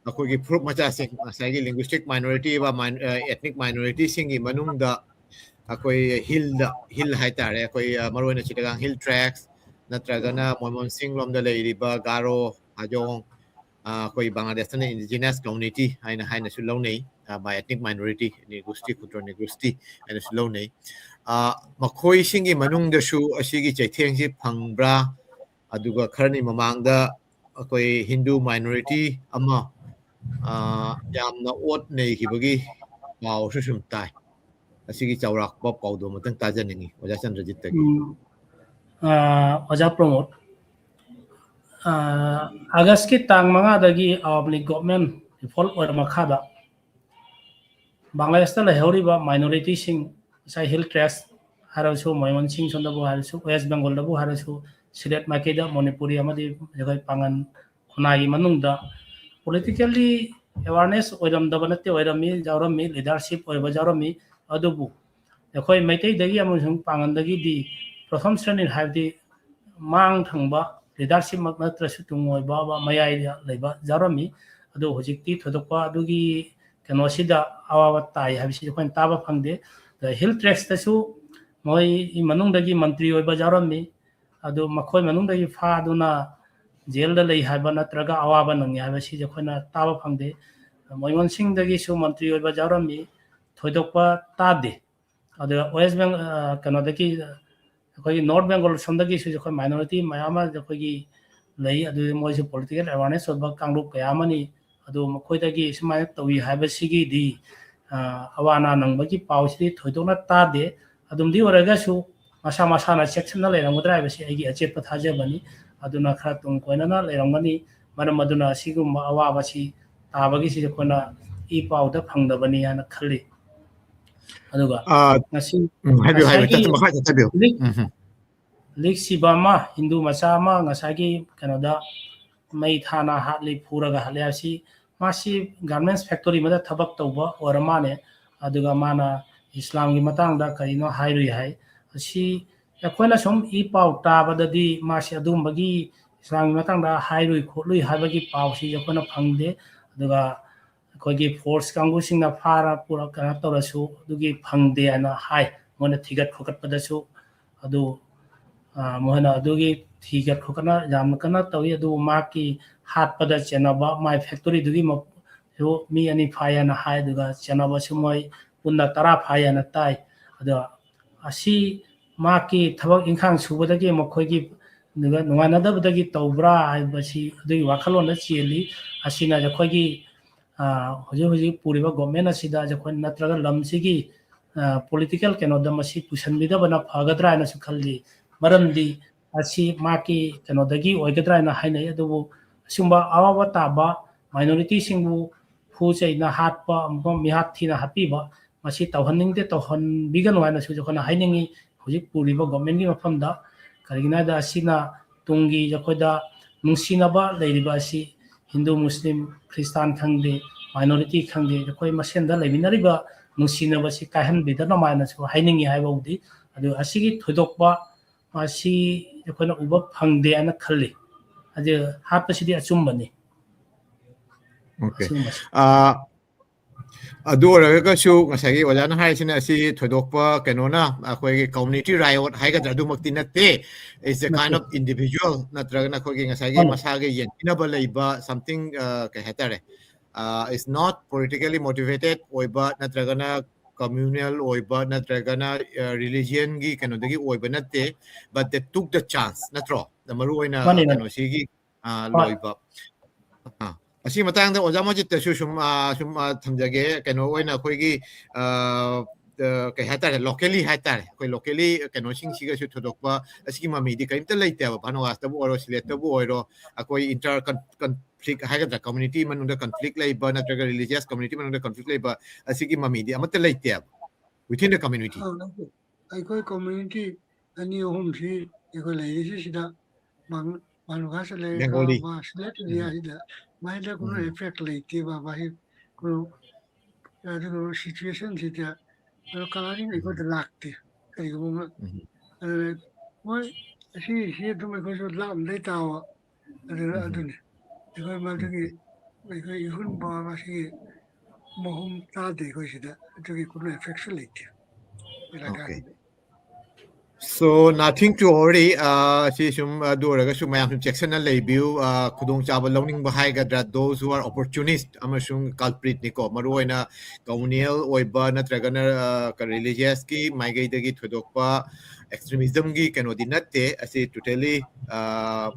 ꯑꯩꯈꯣꯏꯒꯤ ꯐꯨꯔꯨꯞ ꯃꯆꯥꯁꯤꯡ, ꯉꯁꯥꯏꯒꯤ linguistic minority, ethnic minorityꯁꯤꯡꯒꯤ ꯃꯅꯨꯡꯗ ꯑꯩꯈꯣꯏ ꯍꯤꯜꯗ, ꯍꯤꯜ ꯍꯥꯏꯇꯥꯔꯦ, ꯑꯩꯈꯣꯏ ꯃꯔꯨꯑꯣꯏꯅ ꯆꯤꯇꯒꯥꯡ ꯍꯤꯜ ꯇ꯭ꯔꯦꯛꯁ ꯅꯠꯇ꯭ꯔꯒꯅ ꯃꯣꯏꯃꯣꯟꯁꯤꯡ ꯂꯣꯝꯗ ꯂꯩꯔꯤꯕ ꯒꯥꯔꯣ, ꯍꯥꯖꯣꯡ, ꯑꯩꯈꯣꯏ ꯕꯪꯒ꯭ꯂꯥꯗꯦꯁꯇꯅ indigenous community ꯍꯥꯏꯅ, ꯍꯥꯏꯅꯁꯨ ꯂꯧꯅꯩ, by ethnic minority, ꯅꯤꯒꯨꯁꯇꯤ, ꯈꯨꯇ꯭ꯔꯣ ꯅꯤꯒꯨꯁꯇꯤ ꯍꯥꯏꯅꯁꯨ ꯂꯧꯅꯩ꯫ ꯃꯈꯣꯏꯁꯤꯡꯒꯤ ꯃꯅꯨꯡꯗꯁꯨ ꯑꯁꯤꯒꯤ ꯆꯩꯊꯦꯡꯁꯤ ꯐꯪꯕ꯭ꯔꯥ? ꯑꯗꯨꯒ ꯈꯔꯅꯤ ꯃꯃꯥꯡꯗ ꯑꯩꯈꯣꯏ ꯍꯤꯟꯗꯨ ꯃꯥꯏꯅꯣꯔꯤꯇꯤ ꯑꯃ, ꯑ, ꯌꯥꯝꯅ ꯑꯣꯠ ꯅꯩꯈꯤꯕꯒꯤ ꯄꯥꯎꯁꯨ ꯁꯨꯝ ꯇꯥꯏ꯫ ꯑꯁꯤꯒꯤ ꯆꯥꯎꯔꯥꯛꯄ ꯄꯥꯎꯗꯝ ꯑꯃꯇꯪ ꯇꯥꯖꯅꯤꯡꯉꯤ, ꯑꯣꯖꯥ ꯆꯟꯗ꯭ꯔꯖꯤꯠꯇꯒꯤ꯫ ꯎꯝ, ꯑ, ꯑꯣꯖꯥ ꯄ꯭ꯔꯃꯣꯗ, ꯑ, ꯑꯥꯒꯁꯀꯤ ꯇꯥꯡ ꯃꯉꯥꯗꯒꯤ ꯑꯋꯥꯃꯤ ꯂꯤꯒ ꯒꯣꯚꯔꯟꯃꯦꯟꯠ ꯔꯤꯐꯣꯜ ꯑꯣꯏꯔ ꯃꯈꯥꯗ ꯕꯪꯒ꯭ꯂꯥꯗꯦꯁꯇ ꯂꯩꯍꯧꯔꯤꯕ ꯃꯥꯏꯅꯣꯔꯤꯇꯤꯁꯤꯡ, ꯉꯁꯥꯏ ꯍꯤꯜ ꯇ꯭ꯔꯦꯛꯁ ꯍꯥꯏꯔꯁꯨ, ꯃꯌꯣꯟꯁꯤꯡ ꯁꯣꯝꯗꯕꯨ ꯍꯥꯏꯔꯁꯨ, ꯋꯦꯁ ꯕꯦꯡꯒꯣꯜꯗꯕꯨ ꯍꯥꯏꯔꯁꯨ, ꯁꯤꯂꯦꯠ ꯃꯥꯏꯀꯩꯗ ꯃꯅꯤꯄꯨꯔꯤ ꯑꯃꯗꯤ ꯑꯩꯈꯣꯏ ꯄꯥꯉꯟ ꯈꯨꯟꯅꯥꯏꯒꯤ ꯃꯅꯨꯡꯗ ꯄꯣꯂꯤꯇꯤꯀꯦꯜꯂꯤ ꯑꯦꯋꯥꯔꯅꯦꯁ ꯑꯣꯏꯔꯝꯗꯕ ꯅꯠꯇꯦ, ꯑꯣꯏꯔꯝꯃꯤ, ꯌꯥꯎꯔꯝꯃꯤ, ꯂꯤꯗꯔꯁꯤꯞ ꯑꯣꯏꯕ ꯌꯥꯎꯔꯝꯃꯤ꯫ ꯑꯗꯨꯕꯨ ꯑꯩꯈꯣꯏ ꯃꯩꯇꯩꯗꯒꯤ ꯑꯃꯁꯨꯡ ꯄꯥꯉꯟꯗꯒꯤꯗꯤ ꯄ꯭ꯔꯊꯝ ꯁ꯭ꯔꯦꯅꯤ ꯍꯥꯏꯕꯗꯤ ꯃꯥꯡ ꯊꯪꯕ ꯂꯤꯗꯔꯁꯤꯞꯃꯛ ꯅꯠꯇ꯭ꯔꯁꯨ ꯇꯨꯡ ꯑꯣꯏꯕ ꯃꯌꯥꯏꯗ ꯂꯩꯕ ꯌꯥꯎꯔꯝꯃꯤ꯫ ꯑꯗꯨ ꯍꯧꯖꯤꯛꯇꯤ ꯊꯣꯏꯗꯣꯛꯄ ꯑꯗꯨꯒꯤ ꯀꯩꯅꯣꯁꯤꯗ ꯑꯋꯥꯕ ꯇꯥꯏ ꯍꯥꯏꯕꯁꯤ ꯑꯩꯈꯣꯏꯅ ꯇꯥꯕ ꯐꯪꯗꯦ꯫ ꯑꯗ ꯍꯤꯜ ꯇ꯭ꯔꯦꯛꯁꯇꯁꯨ ꯃꯣꯏ ꯃꯅꯨꯡꯗꯒꯤ ꯃꯟꯇ꯭ꯔꯤ ꯑꯣꯏꯕ ꯌꯥꯎꯔꯝꯃꯤ꯫ ꯑꯗꯨ ꯃꯈꯣꯏ ꯃꯅꯨꯡꯗꯒꯤ ꯐꯥꯗꯨꯅ ꯖꯦꯜꯗ ꯂꯩ ꯍꯥꯏꯕ ꯅꯠꯇ꯭ꯔꯒ ꯑꯋꯥꯕ ꯅꯪꯉꯤ ꯍꯥꯏꯕꯁꯤꯗꯤ ꯑꯩꯈꯣꯏꯅ ꯇꯥꯕ ꯐꯪꯗꯦ꯫ ꯃꯣꯏꯑꯣꯟ ꯁꯤꯡꯗꯒꯤꯁꯨ ꯃꯟꯇ꯭ꯔꯤ ꯑꯣꯏꯕ ꯌꯥꯎꯔꯝꯃꯤ, ꯊꯣꯏꯗꯣꯛꯄ ꯇꯥꯗꯦ꯫ ꯑꯗꯨꯒ ꯋꯦꯁ ꯕꯦꯡ-, ꯑ, ꯀꯩꯅꯣꯗꯒꯤ ꯑꯩꯈꯣꯏꯒꯤ ꯅꯣꯔꯠ ꯕꯦꯡꯒꯣꯜ ꯁꯣꯝꯗꯒꯤꯁꯨ ꯑꯩꯈꯣꯏ ꯃꯥꯏꯅꯣꯔꯤꯇꯤ ꯃꯌꯥꯝ ꯑꯃ ꯑꯩꯈꯣꯏꯒꯤ ꯂꯩ꯫ ꯑꯗꯨ ꯃꯣꯏꯁꯨ ꯄꯣꯂꯤꯇꯤꯀꯦꯜ ꯑꯦꯋꯥꯔꯅꯦꯁ ꯑꯣꯏꯕ ꯀꯥꯡꯂꯨꯞ ꯀꯌꯥ ꯑꯃꯅꯤ꯫ ꯑꯗꯨ ꯃꯈꯣꯏꯗꯒꯤ ꯁꯨꯃꯥꯏꯅ ꯇꯧꯏ ꯍꯥꯏꯕꯁꯤꯒꯤꯗꯤ, ꯑ, ꯑꯋꯥ ꯑꯅꯥ ꯅꯪꯕꯒꯤ ꯄꯥꯎꯁꯤꯗꯤ ꯊꯣꯏꯗꯣꯛꯅ ꯇꯥꯗꯦ꯫ ꯑꯗꯨꯝꯗꯤ ꯑꯣꯏꯔꯒꯁꯨ ꯃꯁꯥ ꯃꯁꯥꯅ ꯆꯦꯛꯁꯤꯟꯅ ꯂꯩꯔꯝꯒꯗ꯭ꯔꯥ ꯍꯥꯏꯕꯁꯤ ꯑꯩꯒꯤ ꯑꯆꯦꯠꯄ ꯊꯥꯖꯕꯅꯤ꯫ ꯑꯗꯨꯅ ꯈꯔ ꯇꯨꯡ ꯀꯣꯏꯅꯅ ꯂꯩꯔꯝꯒꯅꯤ꯫ ꯃꯔꯝ ꯑꯗꯨꯅ ꯑꯁꯤꯒꯨꯝꯕ ꯑꯋꯥꯕꯁꯤ ꯇꯥꯕꯒꯤꯁꯤ ꯑꯩꯈꯣꯏꯅ ꯏ ꯄꯥꯎꯗ ꯐꯪꯗꯕꯅꯤ ꯍꯥꯏꯅ ꯈꯜꯂꯤ꯫ ꯑꯗꯨꯒ ꯑꯥ, ꯉꯁꯤ ꯎꯝ, ꯍꯥꯏꯕꯤꯌꯨ, ꯍꯥꯏꯕꯤꯌꯨ꯫ ꯉꯁꯥꯏꯒꯤ ꯇꯠꯇ ꯃꯈꯥ ꯆꯠꯊꯕꯤꯌꯨ꯫ ꯂꯤꯛ-, ꯎꯝ, ꯎꯝ꯫ ꯂꯤꯛꯁꯤꯕ ꯑꯃ, ꯍꯤꯟꯗꯨ ꯃꯆꯥ ꯑꯃ ꯉꯁꯥꯏꯒꯤ ꯀꯩꯅꯣꯗ ꯃꯩ ꯊꯥꯅ ꯍꯥꯠꯂꯤ, ꯐꯨꯔꯒ ꯍꯥꯠꯂꯤ ꯍꯥꯏꯕꯁꯤ, ꯃꯥꯁꯤ ꯒꯥꯔꯃꯦꯟꯠꯁ ꯐꯦꯛꯇꯣꯔꯤ ꯑꯃꯗ ꯊꯕꯛ ꯇꯧꯕ ꯑꯣꯏꯔ ꯃꯥꯜꯂꯦ꯫ ꯑꯗꯨꯒ ꯃꯥꯅ ꯏꯁꯂꯥꯝꯒꯤ ꯃꯇꯥꯡꯗ ꯀꯔꯤꯅꯣ ꯍꯥꯏꯔꯨꯏ ꯍꯥꯏ꯫ ꯑꯁꯤ ꯑꯩꯈꯣꯏꯅ ꯁꯨꯝ ꯏ ꯄꯥꯎ ꯇꯥꯕꯗꯗꯤ ꯃꯥꯁꯤ ꯑꯗꯨꯒꯨꯝꯕꯒꯤ ꯏꯁꯂꯥꯝꯒꯤ ꯃꯇꯥꯡꯗ ꯍꯥꯏꯔꯨꯏ ꯈꯣꯠꯂꯨꯏ ꯍꯥꯏꯕꯒꯤ ꯄꯥꯎꯁꯤ ꯑꯩꯈꯣꯏꯅ ꯐꯪꯗꯦ꯫ ꯑꯗꯨꯒ ꯑꯩꯈꯣꯏꯒꯤ ꯐꯣꯔꯁ ꯀꯥꯡꯕꯨꯁꯤꯡꯅ ꯐꯥꯔ ꯄꯨꯔ ꯀꯩꯅꯣ ꯇꯧꯔꯁꯨ ꯑꯗꯨꯒꯤ ꯐꯪꯗꯦ ꯍꯥꯏꯅ ꯍꯥꯏ꯫ ꯃꯣꯏꯅ ꯊꯤꯒꯠ ꯈꯣꯀꯠꯄꯗꯁꯨ ꯑꯗꯨ, ꯑ, ꯃꯣꯏꯅ ꯑꯗꯨꯒꯤ ꯊꯤꯒꯠ ꯈꯣꯀꯠꯅ ꯌꯥꯝꯅ ꯀꯟꯅ ꯇꯧꯏ꯫ ꯑꯗꯨꯕꯨ ꯃꯍꯥꯛꯀꯤ ꯍꯥꯠꯄꯗ ꯆꯦꯟꯅꯕ ꯃꯥꯏ ꯐꯦꯛꯇꯣꯔꯤꯗꯨꯒꯤ ꯃ-, ꯁꯨ ꯃꯤ ꯑꯅꯤ ꯐꯥꯏ ꯍꯥꯏꯅ ꯍꯥꯏ, ꯑꯗꯨꯒ ꯆꯦꯟꯅꯕꯁꯨ ꯃꯣꯏ ꯄꯨꯟꯅ ꯇꯔꯥ ꯐꯥꯏ ꯍꯥꯏꯅ ꯇꯥꯏ꯫ ꯑꯗꯣ ꯑꯁꯤ ꯃꯍꯥꯛꯀꯤ ꯊꯕꯛ ꯏꯪꯈꯥꯡ ꯁꯨꯕꯗꯒꯤ ꯃꯈꯣꯏꯒꯤ ꯅꯨꯡꯉꯥꯏꯅꯗꯕꯗꯒꯤ ꯇꯧꯕ꯭ꯔꯥ ꯍꯥꯏꯕꯁꯤ ꯑꯗꯨꯒꯤ ꯋꯥꯈꯜꯂꯣꯟꯗ ꯆꯦꯜꯂꯤ꯫ ꯑꯁꯤꯅ ꯑꯩꯈꯣꯏꯒꯤ ꯍꯧꯖꯤꯛ ꯍꯧꯖꯤꯛ ꯄꯨꯔꯤꯕ ꯒꯣꯔꯃꯦꯟ ꯑꯁꯤꯗ ꯑꯩꯈꯣꯏ ꯅꯠꯇ꯭ꯔꯒ ꯂꯝꯁꯤꯒꯤ ꯄꯣꯂꯤꯇꯤꯀꯦꯜ ꯀꯩꯅꯣꯗ ꯃꯁꯤ ꯄꯨꯁꯤꯟꯕꯤꯗꯕꯅ ꯐꯒꯗ꯭ꯔꯥ ꯍꯥꯏꯅꯁꯨ ꯈꯜꯂꯤ꯫ ꯃꯔꯝꯗꯤ ꯑꯁꯤ ꯃꯥꯒꯤ ꯀꯩꯅꯣꯗꯒꯤ ꯑꯣꯏꯒꯗ꯭ꯔꯥ ꯍꯥꯏꯅ ꯍꯥꯏꯅꯩ꯫ ꯑꯗꯨꯕꯨ ꯑꯁꯤꯒꯨꯝꯕ ꯑꯋꯥꯕ ꯇꯥꯕ ꯃꯥꯏꯅꯣꯔꯤꯇꯤꯁꯤꯡꯕꯨ ꯐꯨ ꯆꯩꯅ ꯍꯥꯠꯄ, ꯑꯃꯨꯛꯀ ꯃꯤꯍꯥꯠ ꯊꯤꯅ ꯍꯥꯠꯄꯤꯕ, ꯃꯁꯤ ꯇꯧꯍꯟꯅꯤꯡꯗꯦ, ꯇꯧꯍꯟꯕꯤꯒꯅꯨ ꯍꯥꯏꯅꯁꯨ ꯑꯩꯈꯣꯏꯅ ꯍꯥꯏꯅꯤꯡꯉꯤ ꯍꯧꯖꯤꯛ ꯄꯨꯔꯤꯕ ꯒꯣꯔꯃꯦꯟꯒꯤ ꯃꯐꯝꯗ꯫ ꯀꯔꯤꯒꯤꯅꯣ ꯍꯥꯏꯕꯗ ꯑꯁꯤꯅ ꯇꯨꯡꯒꯤ ꯑꯩꯈꯣꯏꯗ ꯅꯨꯡꯁꯤꯅꯕ ꯂꯩꯔꯤꯕ ꯑꯁꯤ ꯍꯤꯟꯗꯨ, ꯃꯨꯁꯂꯤꯝ, ꯈ꯭ꯔꯤꯁꯇꯥꯟ ꯈꯪꯗꯦ, ꯃꯥꯏꯅꯣꯔꯤꯇꯤ ꯈꯪꯗꯦ, ꯑꯩꯈꯣꯏ ꯃꯁꯦꯟꯗ ꯂꯩꯃꯤꯟꯅꯔꯤꯕ ꯅꯨꯡꯁꯤꯅꯕꯁꯤ ꯀꯥꯏꯍꯟꯕꯤꯗꯅꯕ ꯍꯥꯏꯅꯁꯨ ꯍꯥꯏꯅꯤꯡꯉꯤ ꯍꯥꯏꯕꯕꯨꯗꯤ꯫ ꯑꯗꯨ ꯑꯁꯤꯒꯤ ꯊꯣꯏꯗꯣꯛꯄ ꯃꯁꯤ ꯑꯩꯈꯣꯏꯅ ꯎꯕ ꯐꯪꯗꯦ ꯍꯥꯏꯅ ꯈꯜꯂꯤ꯫ ꯑꯗꯨ ꯍꯥꯠꯄꯁꯤꯗꯤ ꯑꯆꯨꯝꯕꯅꯤ꯫ Okay. ꯑꯆꯨꯝꯕꯁꯤ꯫ ꯑꯥ, ꯑꯗꯨ ꯑꯣꯏꯔꯒꯁꯨ ꯉꯁꯥꯏꯒꯤ ꯑꯣꯖꯥꯅ ꯍꯥꯏꯔꯤꯁꯤꯅ ꯑꯁꯤ ꯊꯣꯏꯗꯣꯛꯄ ꯀꯩꯅꯣꯅ ꯑꯩꯈꯣꯏꯒꯤ community riot ꯍꯥꯏꯒꯗ꯭ꯔꯥ ꯑꯗꯨꯃꯛꯇꯤ ꯅꯠꯇꯦ, it's a kind of individual ꯅꯠꯇ꯭ꯔꯒꯅ ꯑꯩꯈꯣꯏꯒꯤ ꯉꯁꯥꯏꯒꯤ ꯃꯁꯥꯒꯤ ꯌꯦꯡꯊꯤꯅꯕ ꯂꯩꯕ something, ꯑ, ꯀꯩ ꯍꯥꯏꯇꯥꯔꯦ, ꯑ, it's not politically motivated ꯑꯣꯏꯕ ꯅꯠꯇ꯭ꯔꯒꯅ communal ꯑꯣꯏꯕ ꯅꯠꯇ꯭ꯔꯒꯅ, ꯑ, religion ꯒꯤ ꯀꯩꯅꯣꯗꯒꯤ ꯑꯣꯏꯕ ꯅꯠꯇꯦ, but they took the chance ꯅꯠꯇ꯭ꯔꯣ? ꯃꯔꯨ ꯑꯣꯏꯅ ꯃꯥꯅꯤ, ꯃꯥꯅꯤ꯫ ꯀꯩꯅꯣꯁꯤꯒꯤ, ꯑ, ꯍꯣꯏ꯫ ꯂꯣꯏꯕ꯫ ꯑ, ꯑꯁꯤꯒꯤ ꯃꯇꯥꯡꯗ ꯑꯣꯖꯥ ꯃꯣꯖꯤꯠꯇꯁꯨ ꯁꯨꯝ, ꯑ, ꯁꯨꯝ, ꯑ, ꯊꯝꯖꯒꯦ꯫ ꯀꯩꯅꯣ ꯑꯣꯏꯅ ꯑꯩꯈꯣꯏꯒꯤ, ꯑ, ꯑ, ꯀꯩ ꯍꯥꯏꯇꯥꯔꯦ, locally ꯍꯥꯏꯇꯥꯔꯦ, ꯑꯩꯈꯣꯏ locally ꯀꯩꯅꯣꯁꯤꯡꯁꯤꯒꯁꯨ ꯊꯣꯏꯗꯣꯛꯄ ꯑꯁꯤꯒꯤ ꯃꯃꯤꯗꯤ ꯀꯔꯤꯝꯇ ꯂꯩꯇꯦꯕ꯫ ꯚꯥꯅꯨꯋꯥꯁꯇꯕꯨ ꯑꯣꯏꯔꯣ, ꯁꯤꯂꯦꯠꯇꯕꯨ ꯑꯣꯏꯔꯣ, ꯑꯩꯈꯣꯏ inter con-, conflict ꯍꯥꯏꯒꯗ꯭ꯔꯥ, community ꯃꯅꯨꯡꯗ conflict ꯂꯩꯕ ꯅꯠꯇ꯭ꯔꯒ religious community ꯃꯅꯨꯡꯗ conflict ꯂꯩꯕ ꯑꯁꯤꯒꯤ ꯃꯃꯤꯗꯤ ꯑꯃꯠꯇ ꯂꯩꯇꯦꯕ within the community꯫ ꯑ, ꯑꯩꯈꯣꯏ community ꯑꯅꯤ ꯑꯍꯨꯝꯁꯤ ꯑꯩꯈꯣꯏ ꯂꯩꯔꯤꯁꯤ ꯁꯤꯗ ꯃꯥꯡ-, ꯃꯥꯡꯂꯨ ꯈꯥꯁ ꯂꯩꯔꯒ ꯕꯦꯡꯒꯣꯂꯤ꯫ ꯃꯥ ꯁꯤꯂꯦꯠ ꯎꯝ꯫ ꯑꯦꯔꯤꯌꯥꯁꯤꯗ ꯃꯥꯏꯗ ꯀꯩꯅꯣ ꯎꯝ꯫ effect ꯂꯩꯇꯦꯕ, ꯃꯥꯒꯤ ꯀꯩꯅꯣ, ꯑꯗꯨꯒ situationꯁꯤꯗ ꯀꯩꯅꯣ colouring ꯑꯩꯈꯣꯏꯗ ꯂꯥꯛꯇꯦ꯫ ꯀꯔꯤꯒꯨꯝꯕ ꯑꯃ, ꯎꯝ꯫ ꯑꯗꯨꯅ ꯃꯣꯏ ꯑꯁꯤ, ꯁꯤ ꯑꯗꯨꯝ ꯑꯩꯈꯣꯏꯁꯨ ꯂꯥꯞꯅ ꯂꯩ ꯇꯥꯕ, ꯑꯗꯨꯅ ꯎꯝ꯫ ꯑꯗꯨꯅꯤ꯫ ꯑꯩꯈꯣꯏ ꯃꯗꯨꯒꯤ, ꯎꯝ꯫ ꯑꯩꯈꯣꯏ ꯏꯍꯨꯟꯕ ꯃꯁꯤꯒꯤ ꯃꯍꯨꯝ ꯆꯥꯗꯦ ꯑꯩꯈꯣꯏ ꯁꯤꯗ, ꯑꯗꯨꯒꯤ ꯀꯩꯅꯣ effectꯁꯨ ꯂꯩꯇꯦ꯫ Okay. ꯏꯂꯥꯀꯥꯁꯤꯗ꯫ So, nothing to worry, ꯑ, ꯁꯤ ꯁꯨꯝ ꯑꯗꯨ ꯑꯣꯏꯔꯒꯁꯨ ꯃꯌꯥꯝ ꯁꯨꯝ ꯆꯦꯛꯁꯤꯟꯅ ꯂꯩꯕꯤꯌꯨ꯫ ꯑ, ꯈꯨꯗꯣꯡꯆꯥꯕ ꯂꯧꯅꯤꯡꯕ ꯍꯥꯏꯒꯗ꯭ꯔꯥ, those who are opportunist ꯑꯃꯁꯨꯡ culpritꯅꯤꯀꯣ, ꯃꯔꯨꯑꯣꯏꯅ communal ꯑꯣꯏꯕ ꯅꯠꯇ꯭ꯔꯒꯅ, ꯑ, religious ꯀꯤ ꯃꯥꯏꯀꯩꯗꯒꯤ ꯊꯣꯏꯗꯣꯛꯄ, ꯑꯦꯛꯁꯇ꯭ꯔꯤꯃꯤꯖꯝꯒꯤ ꯀꯩꯅꯣꯗꯤ ꯅꯠꯇꯦ꯫ ꯑꯁꯤ totally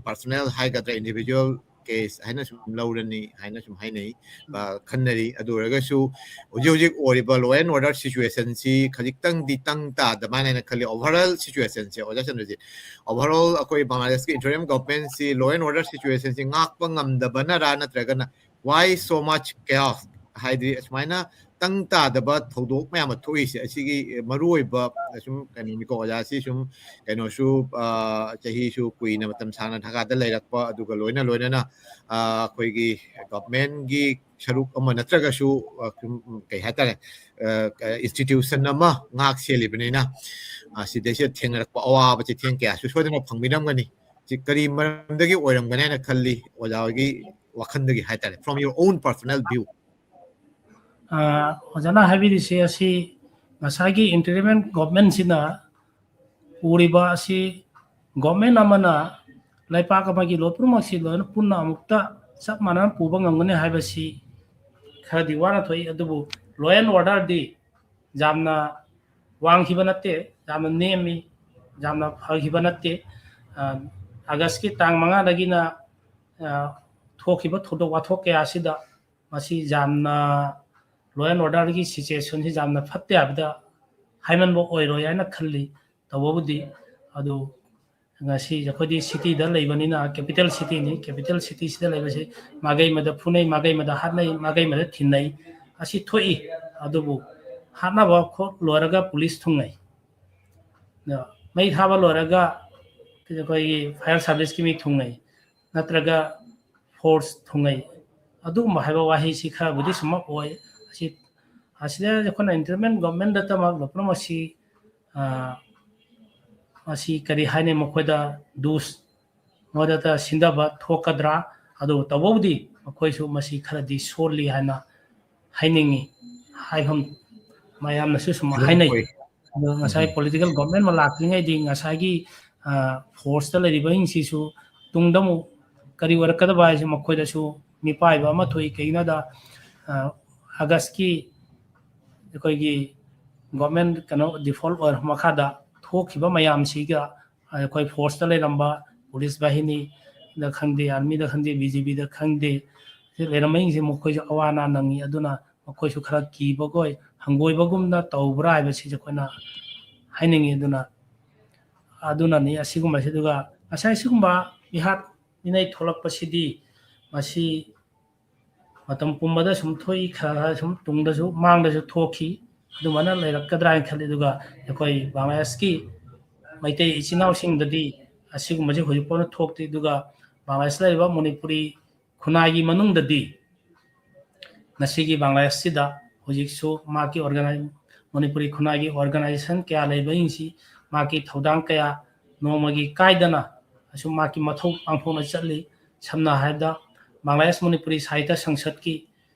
personal ꯍꯥꯏꯒꯗ꯭ꯔꯥ, individual case ꯍꯥꯏꯅ ꯁꯨꯝ ꯂꯧꯔꯅꯤ ꯍꯥꯏꯅ ꯁꯨꯝ ꯍꯥꯏꯅꯩ, ꯑ, ꯈꯟꯅꯔꯤ꯫ ꯑꯗꯨ ꯑꯣꯏꯔꯒꯁꯨ ꯍꯧꯖꯤꯛ ꯍꯧꯖꯤꯛ ꯑꯣꯏꯔꯤꯕ law and order situationꯁꯤ ꯈꯖꯤꯛꯇꯪꯗꯤ ꯇꯪ ꯇꯥꯗꯕꯅ ꯍꯥꯏꯅ ꯈꯜꯂꯤ꯫ Overall situationꯁꯦ, ꯑꯣꯖꯥ ꯆꯟꯗ꯭ꯔꯖꯤꯠ, overall ꯑꯩꯈꯣꯏ ꯕꯪꯒ꯭ꯂꯥꯗꯦꯁꯀꯤ interim governmentꯁꯤ law and order situationꯁꯤ ꯉꯥꯛꯄ ꯉꯝꯗꯕꯅꯔꯥ, ꯅꯠꯇ꯭ꯔꯒꯅ why so much chaos? ꯍꯥꯏꯗꯤ ꯑꯁꯨꯃꯥꯏꯅ ꯇꯪ ꯇꯥꯗꯕ ꯊꯧꯗꯣꯛ ꯃꯌꯥꯝ ꯑꯃ ꯊꯣꯛꯏꯁꯦ, ꯑꯁꯤꯒꯤ ꯃꯔꯨꯑꯣꯏꯕ ꯁꯨꯝ ꯀꯩꯅꯣꯅꯤꯀꯣ, ꯑꯣꯖꯥꯁꯤ ꯁꯨꯝ ꯀꯩꯅꯣꯁꯨ, ꯑ, ꯆꯍꯤꯁꯨ ꯀꯨꯏꯅ ꯃꯇꯝ ꯁꯥꯡꯅ ꯅꯥꯒꯥꯗ ꯂꯩꯔꯛꯄ, ꯑꯗꯨꯒ ꯂꯣꯏꯅ ꯂꯣꯏꯅꯅ, ꯑ, ꯑꯩꯈꯣꯏꯒꯤ governmentꯀꯤ ꯁꯔꯨꯛ ꯑꯃ ꯅꯠꯇ꯭ꯔꯒꯁꯨ, ꯑ, ꯁꯨꯝ ꯀꯩ ꯍꯥꯏꯇꯥꯔꯦ, ꯑ, institution ꯑꯃ ꯉꯥꯛ ꯁꯦꯜꯂꯤꯕꯅꯤꯅ, ꯑ, ꯁꯤꯗꯩꯁꯤꯗ ꯊꯦꯡꯅꯔꯛꯄ ꯑꯋꯥꯕ ꯆꯩꯊꯦꯡ ꯀꯌꯥꯁꯨ ꯁꯣꯏꯗꯅ ꯐꯪꯕꯤꯔꯝꯒꯅꯤ꯫ ꯁꯤ ꯀꯔꯤ ꯃꯔꯝꯗꯒꯤ ꯑꯣꯏꯔꯝꯒꯅꯤ ꯍꯥꯏꯅ ꯈꯜꯂꯤ, ꯑꯣꯖꯥ ꯍꯣꯏꯒꯤ ꯋꯥꯈꯜꯗꯒꯤ ꯍꯥꯏꯇꯥꯔꯦ, from your own personal view? ꯑ, ꯑꯣꯖꯥꯅ ꯍꯥꯏꯕꯤꯔꯤꯁꯦ ꯑꯁꯤ ꯉꯁꯥꯏꯒꯤ interim governmentꯁꯤꯅ ꯄꯨꯔꯤꯕ ꯑꯁꯤ government ꯑꯃꯅ ꯂꯩꯄꯥꯛ ꯑꯃꯒꯤ ꯂꯣꯟ ꯄꯨꯝꯅꯃꯛꯁꯤ ꯂꯣꯏꯅ ꯄꯨꯟꯅ ꯑꯃꯨꯛꯇ ꯆꯞ ꯃꯥꯟꯅꯅ ꯄꯨꯕ ꯉꯝꯒꯅꯤ ꯍꯥꯏꯕꯁꯤ ꯈꯔꯗꯤ ꯋꯥꯅ ꯊꯣꯛꯏ꯫ ꯑꯗꯨꯕꯨ law and orderꯗꯤ ꯌꯥꯝꯅ ꯋꯥꯡꯈꯤꯕ ꯅꯠꯇꯦ, ꯌꯥꯝꯅ ꯅꯦꯝꯃꯤ, ꯌꯥꯝꯅ ꯐꯈꯤꯕ ꯅꯠꯇꯦ꯫ ꯑ, ꯑꯥꯒꯁꯀꯤ ꯇꯥꯡ ꯃꯉꯥꯗꯒꯤꯅ, ꯑ, ꯊꯣꯛꯈꯤꯕ ꯊꯧꯗꯣꯛ ꯋꯥꯊꯣꯛ ꯀꯌꯥ ꯑꯁꯤꯗ ꯃꯁꯤ ꯌꯥꯝꯅ law and orderꯒꯤ situationꯁꯤ ꯌꯥꯝꯅ ꯐꯠꯇꯦ ꯍꯥꯏꯕꯗ ꯍꯥꯏꯃꯟꯕ ꯑꯣꯏꯔꯣꯏ ꯍꯥꯏꯅ ꯈꯜꯂꯤ꯫ ꯇꯧꯕꯕꯨꯗꯤ ꯑꯗꯨ ꯉꯁꯤ ꯑꯩꯈꯣꯏꯗꯤ cityꯗ ꯂꯩꯕꯅꯤꯅ, capital cityꯅꯤ, capital cityꯁꯤꯗ ꯂꯩꯕꯁꯤ ꯃꯥꯏꯀꯩ ꯑꯃꯗ ꯐꯨꯅꯩ, ꯃꯥꯏꯀꯩ ꯑꯃꯗ ꯍꯥꯠꯅꯩ, ꯃꯥꯏꯀꯩ ꯑꯃꯗ ꯊꯤꯟꯅꯩ, ꯑꯁꯤ ꯊꯣꯛꯏ꯫ ꯑꯗꯨꯕꯨ ꯍꯥꯠꯅꯕ ꯈꯣꯠ ꯂꯣꯏꯔꯒ police ꯊꯨꯡꯅꯩ, ꯑꯗꯣ ꯃꯩ ꯊꯥꯕ ꯂꯣꯏꯔꯒ ꯑꯩꯈꯣꯏꯒꯤ fire serviceꯀꯤ ꯃꯤ ꯊꯨꯡꯅꯩ, ꯅꯠꯇ꯭ꯔꯒ force ꯊꯨꯡꯅꯩ꯫ ꯑꯗꯨꯒꯨꯝꯕ ꯍꯥꯏꯕ ꯋꯥꯍꯩꯁꯤ ꯈꯔꯕꯨꯗꯤ ꯁꯨꯝꯃꯛ ꯑꯣꯏ꯫ ꯑꯁꯤ, ꯑꯁꯤꯗ ꯑꯩꯈꯣꯏꯅ interim governmentꯗꯇꯃꯛ ꯂꯣꯏꯅꯃꯛ ꯑꯁꯤ, ꯑ, ꯃꯁꯤ ꯀꯔꯤ ꯍꯥꯏꯅꯤ, ꯃꯈꯣꯏꯗ ꯗꯨꯁ, ꯃꯈꯣꯏꯗ ꯁꯤꯟꯊꯕ ꯊꯣꯛꯀꯗ꯭ꯔꯥ? ꯑꯗꯨ ꯇꯧꯕꯕꯨꯗꯤ ꯃꯈꯣꯏꯁꯨ ꯃꯁꯤ ꯈꯔꯗꯤ ꯁꯣꯜꯂꯤ ꯍꯥꯏꯅ ꯍꯥꯏꯅꯤꯡꯉꯤ꯫ ꯍꯥꯏꯐꯝ ꯃꯌꯥꯝꯅꯁꯨ ꯁꯨꯝ ꯑꯗꯨꯝ ꯍꯥꯏꯅꯩ꯫ ꯑꯣꯏ꯫ ꯑꯗꯣ ꯉꯁꯥꯏ ꯎꯝ꯫ Political government ꯑꯃ ꯂꯥꯛꯇ꯭ꯔꯤꯉꯩꯗꯤ ꯉꯁꯥꯏꯒꯤ, ꯑ, forceꯇ ꯂꯩꯔꯤꯕꯁꯤꯡꯁꯤꯁꯨ ꯇꯨꯡꯗ ꯑꯃꯨꯛ ꯀꯔꯤ ꯑꯣꯏꯔꯛꯀꯗꯕ ꯍꯥꯏꯁꯦ ꯃꯈꯣꯏꯗꯁꯨ ꯃꯤꯄꯥꯏꯕ ꯑꯃ ꯊꯣꯛꯏ꯫ ꯀꯩꯒꯤꯅꯣꯗ, ꯑ, ꯑꯥꯒꯁꯀꯤ ꯑꯩꯈꯣꯏꯒꯤ government ꯀꯩꯅꯣ default ꯑꯣꯏꯔ ꯃꯈꯥꯗ ꯊꯣꯛꯈꯤꯕ ꯃꯌꯥꯝꯁꯤꯒ ꯑꯩꯈꯣꯏ ꯐꯣꯔꯁꯇ ꯂꯩꯔꯝꯕ ꯄꯨꯂꯤꯁ ꯕꯥꯍꯤꯅꯤꯗ ꯈꯪꯗꯦ, ꯑꯥꯔꯃꯤꯗ ꯈꯪꯗꯦ, ꯕꯤ ꯖꯦ ꯄꯤꯗ ꯈꯪꯗꯦ, ꯁꯤ ꯂꯩꯔꯝꯕꯁꯤꯡꯁꯦ ꯃꯈꯣꯏꯁꯨ ꯑꯋꯥ ꯑꯅꯥ ꯅꯪꯉꯤ꯫ ꯑꯗꯨꯅ ꯃꯈꯣꯏꯁꯨ ꯈꯔ ꯀꯤꯕꯈꯣꯏ ꯍꯪꯒꯣꯏꯕꯒꯨꯝꯅ ꯇꯧꯕ꯭ꯔꯥ ꯍꯥꯏꯕꯁꯤꯁꯨ ꯑꯩꯈꯣꯏꯅ ꯍꯥꯏꯅꯤꯡꯉꯤ꯫ ꯑꯗꯨꯅ ꯑꯗꯨꯅꯅꯤ ꯑꯁꯤꯒꯨꯝꯕꯁꯤ꯫ ꯑꯗꯨꯒ ꯉꯁꯥꯏ ꯁꯤꯒꯨꯝꯕ ꯃꯤꯍꯥꯠ ꯃꯤꯅꯩ ꯊꯣꯛꯂꯛꯄꯁꯤꯗꯤ ꯃꯁꯤ ꯃꯇꯝ ꯄꯨꯝꯕꯗ ꯁꯨꯝ ꯊꯣꯛꯏ, ꯈꯔ ꯈꯔ ꯁꯨꯝ ꯇꯨꯡꯗꯁꯨ ꯃꯥꯡꯗꯁꯨ ꯊꯣꯛꯈꯤ꯫ ꯑꯗꯨꯃꯥꯏꯅ ꯂꯩꯔꯛꯀꯗ꯭ꯔꯥ ꯍꯥꯏꯅ ꯈꯜꯂꯤ꯫ ꯑꯗꯨꯒ ꯑꯩꯈꯣꯏ ꯕꯪꯒ꯭ꯂꯥꯗꯦꯁꯀꯤ ꯃꯩꯇꯩ ꯏꯆꯤꯟ ꯏꯅꯥꯎꯁꯤꯡꯗꯗꯤ ꯑꯁꯤꯒꯨꯝꯕꯁꯤ ꯍꯧꯖꯤꯛ ꯐꯥꯎꯅ ꯊꯣꯛꯇ꯭ꯔꯤ꯫ ꯑꯗꯨꯒ ꯕꯪꯒ꯭ꯂꯥꯗꯦꯁꯇ ꯂꯩꯔꯤꯕ ꯃꯅꯤꯄꯨꯔꯤ ꯈꯨꯟꯅꯥꯏꯒꯤ ꯃꯅꯨꯡꯗꯗꯤ ꯉꯁꯤꯒꯤ ꯕꯪꯒ꯭ꯂꯥꯗꯦꯁꯁꯤꯗ ꯍꯧꯖꯤꯛꯁꯨ ꯃꯍꯥꯛꯀꯤ ꯑꯣꯔꯒꯅꯥꯏ-, ꯃꯅꯤꯄꯨꯔꯤ ꯈꯨꯟꯅꯥꯏꯒꯤ ꯑꯣꯔꯒꯅꯥꯏꯖꯦꯁꯟ ꯀꯌꯥ ꯂꯩꯕꯁꯤꯡꯁꯤ ꯃꯍꯥꯛꯀꯤ ꯊꯧꯗꯥꯡ ꯀꯌꯥ ꯅꯣꯡꯃꯒꯤ ꯀꯥꯏꯗꯅ ꯑꯁꯨꯝ ꯃꯍꯥꯛꯀꯤ ꯃꯊꯧ ꯄꯥꯡꯊꯣꯛꯅ ꯆꯠꯂꯤ꯫ ꯁꯝꯅ ꯍꯥꯏꯔꯕꯗ, ꯕꯪꯒ꯭ꯂꯥꯗꯦꯁ ꯃꯅꯤꯄꯨꯔꯤ ꯁꯥꯍꯤꯇ꯭ꯌ ꯁꯪꯁꯠꯀꯤ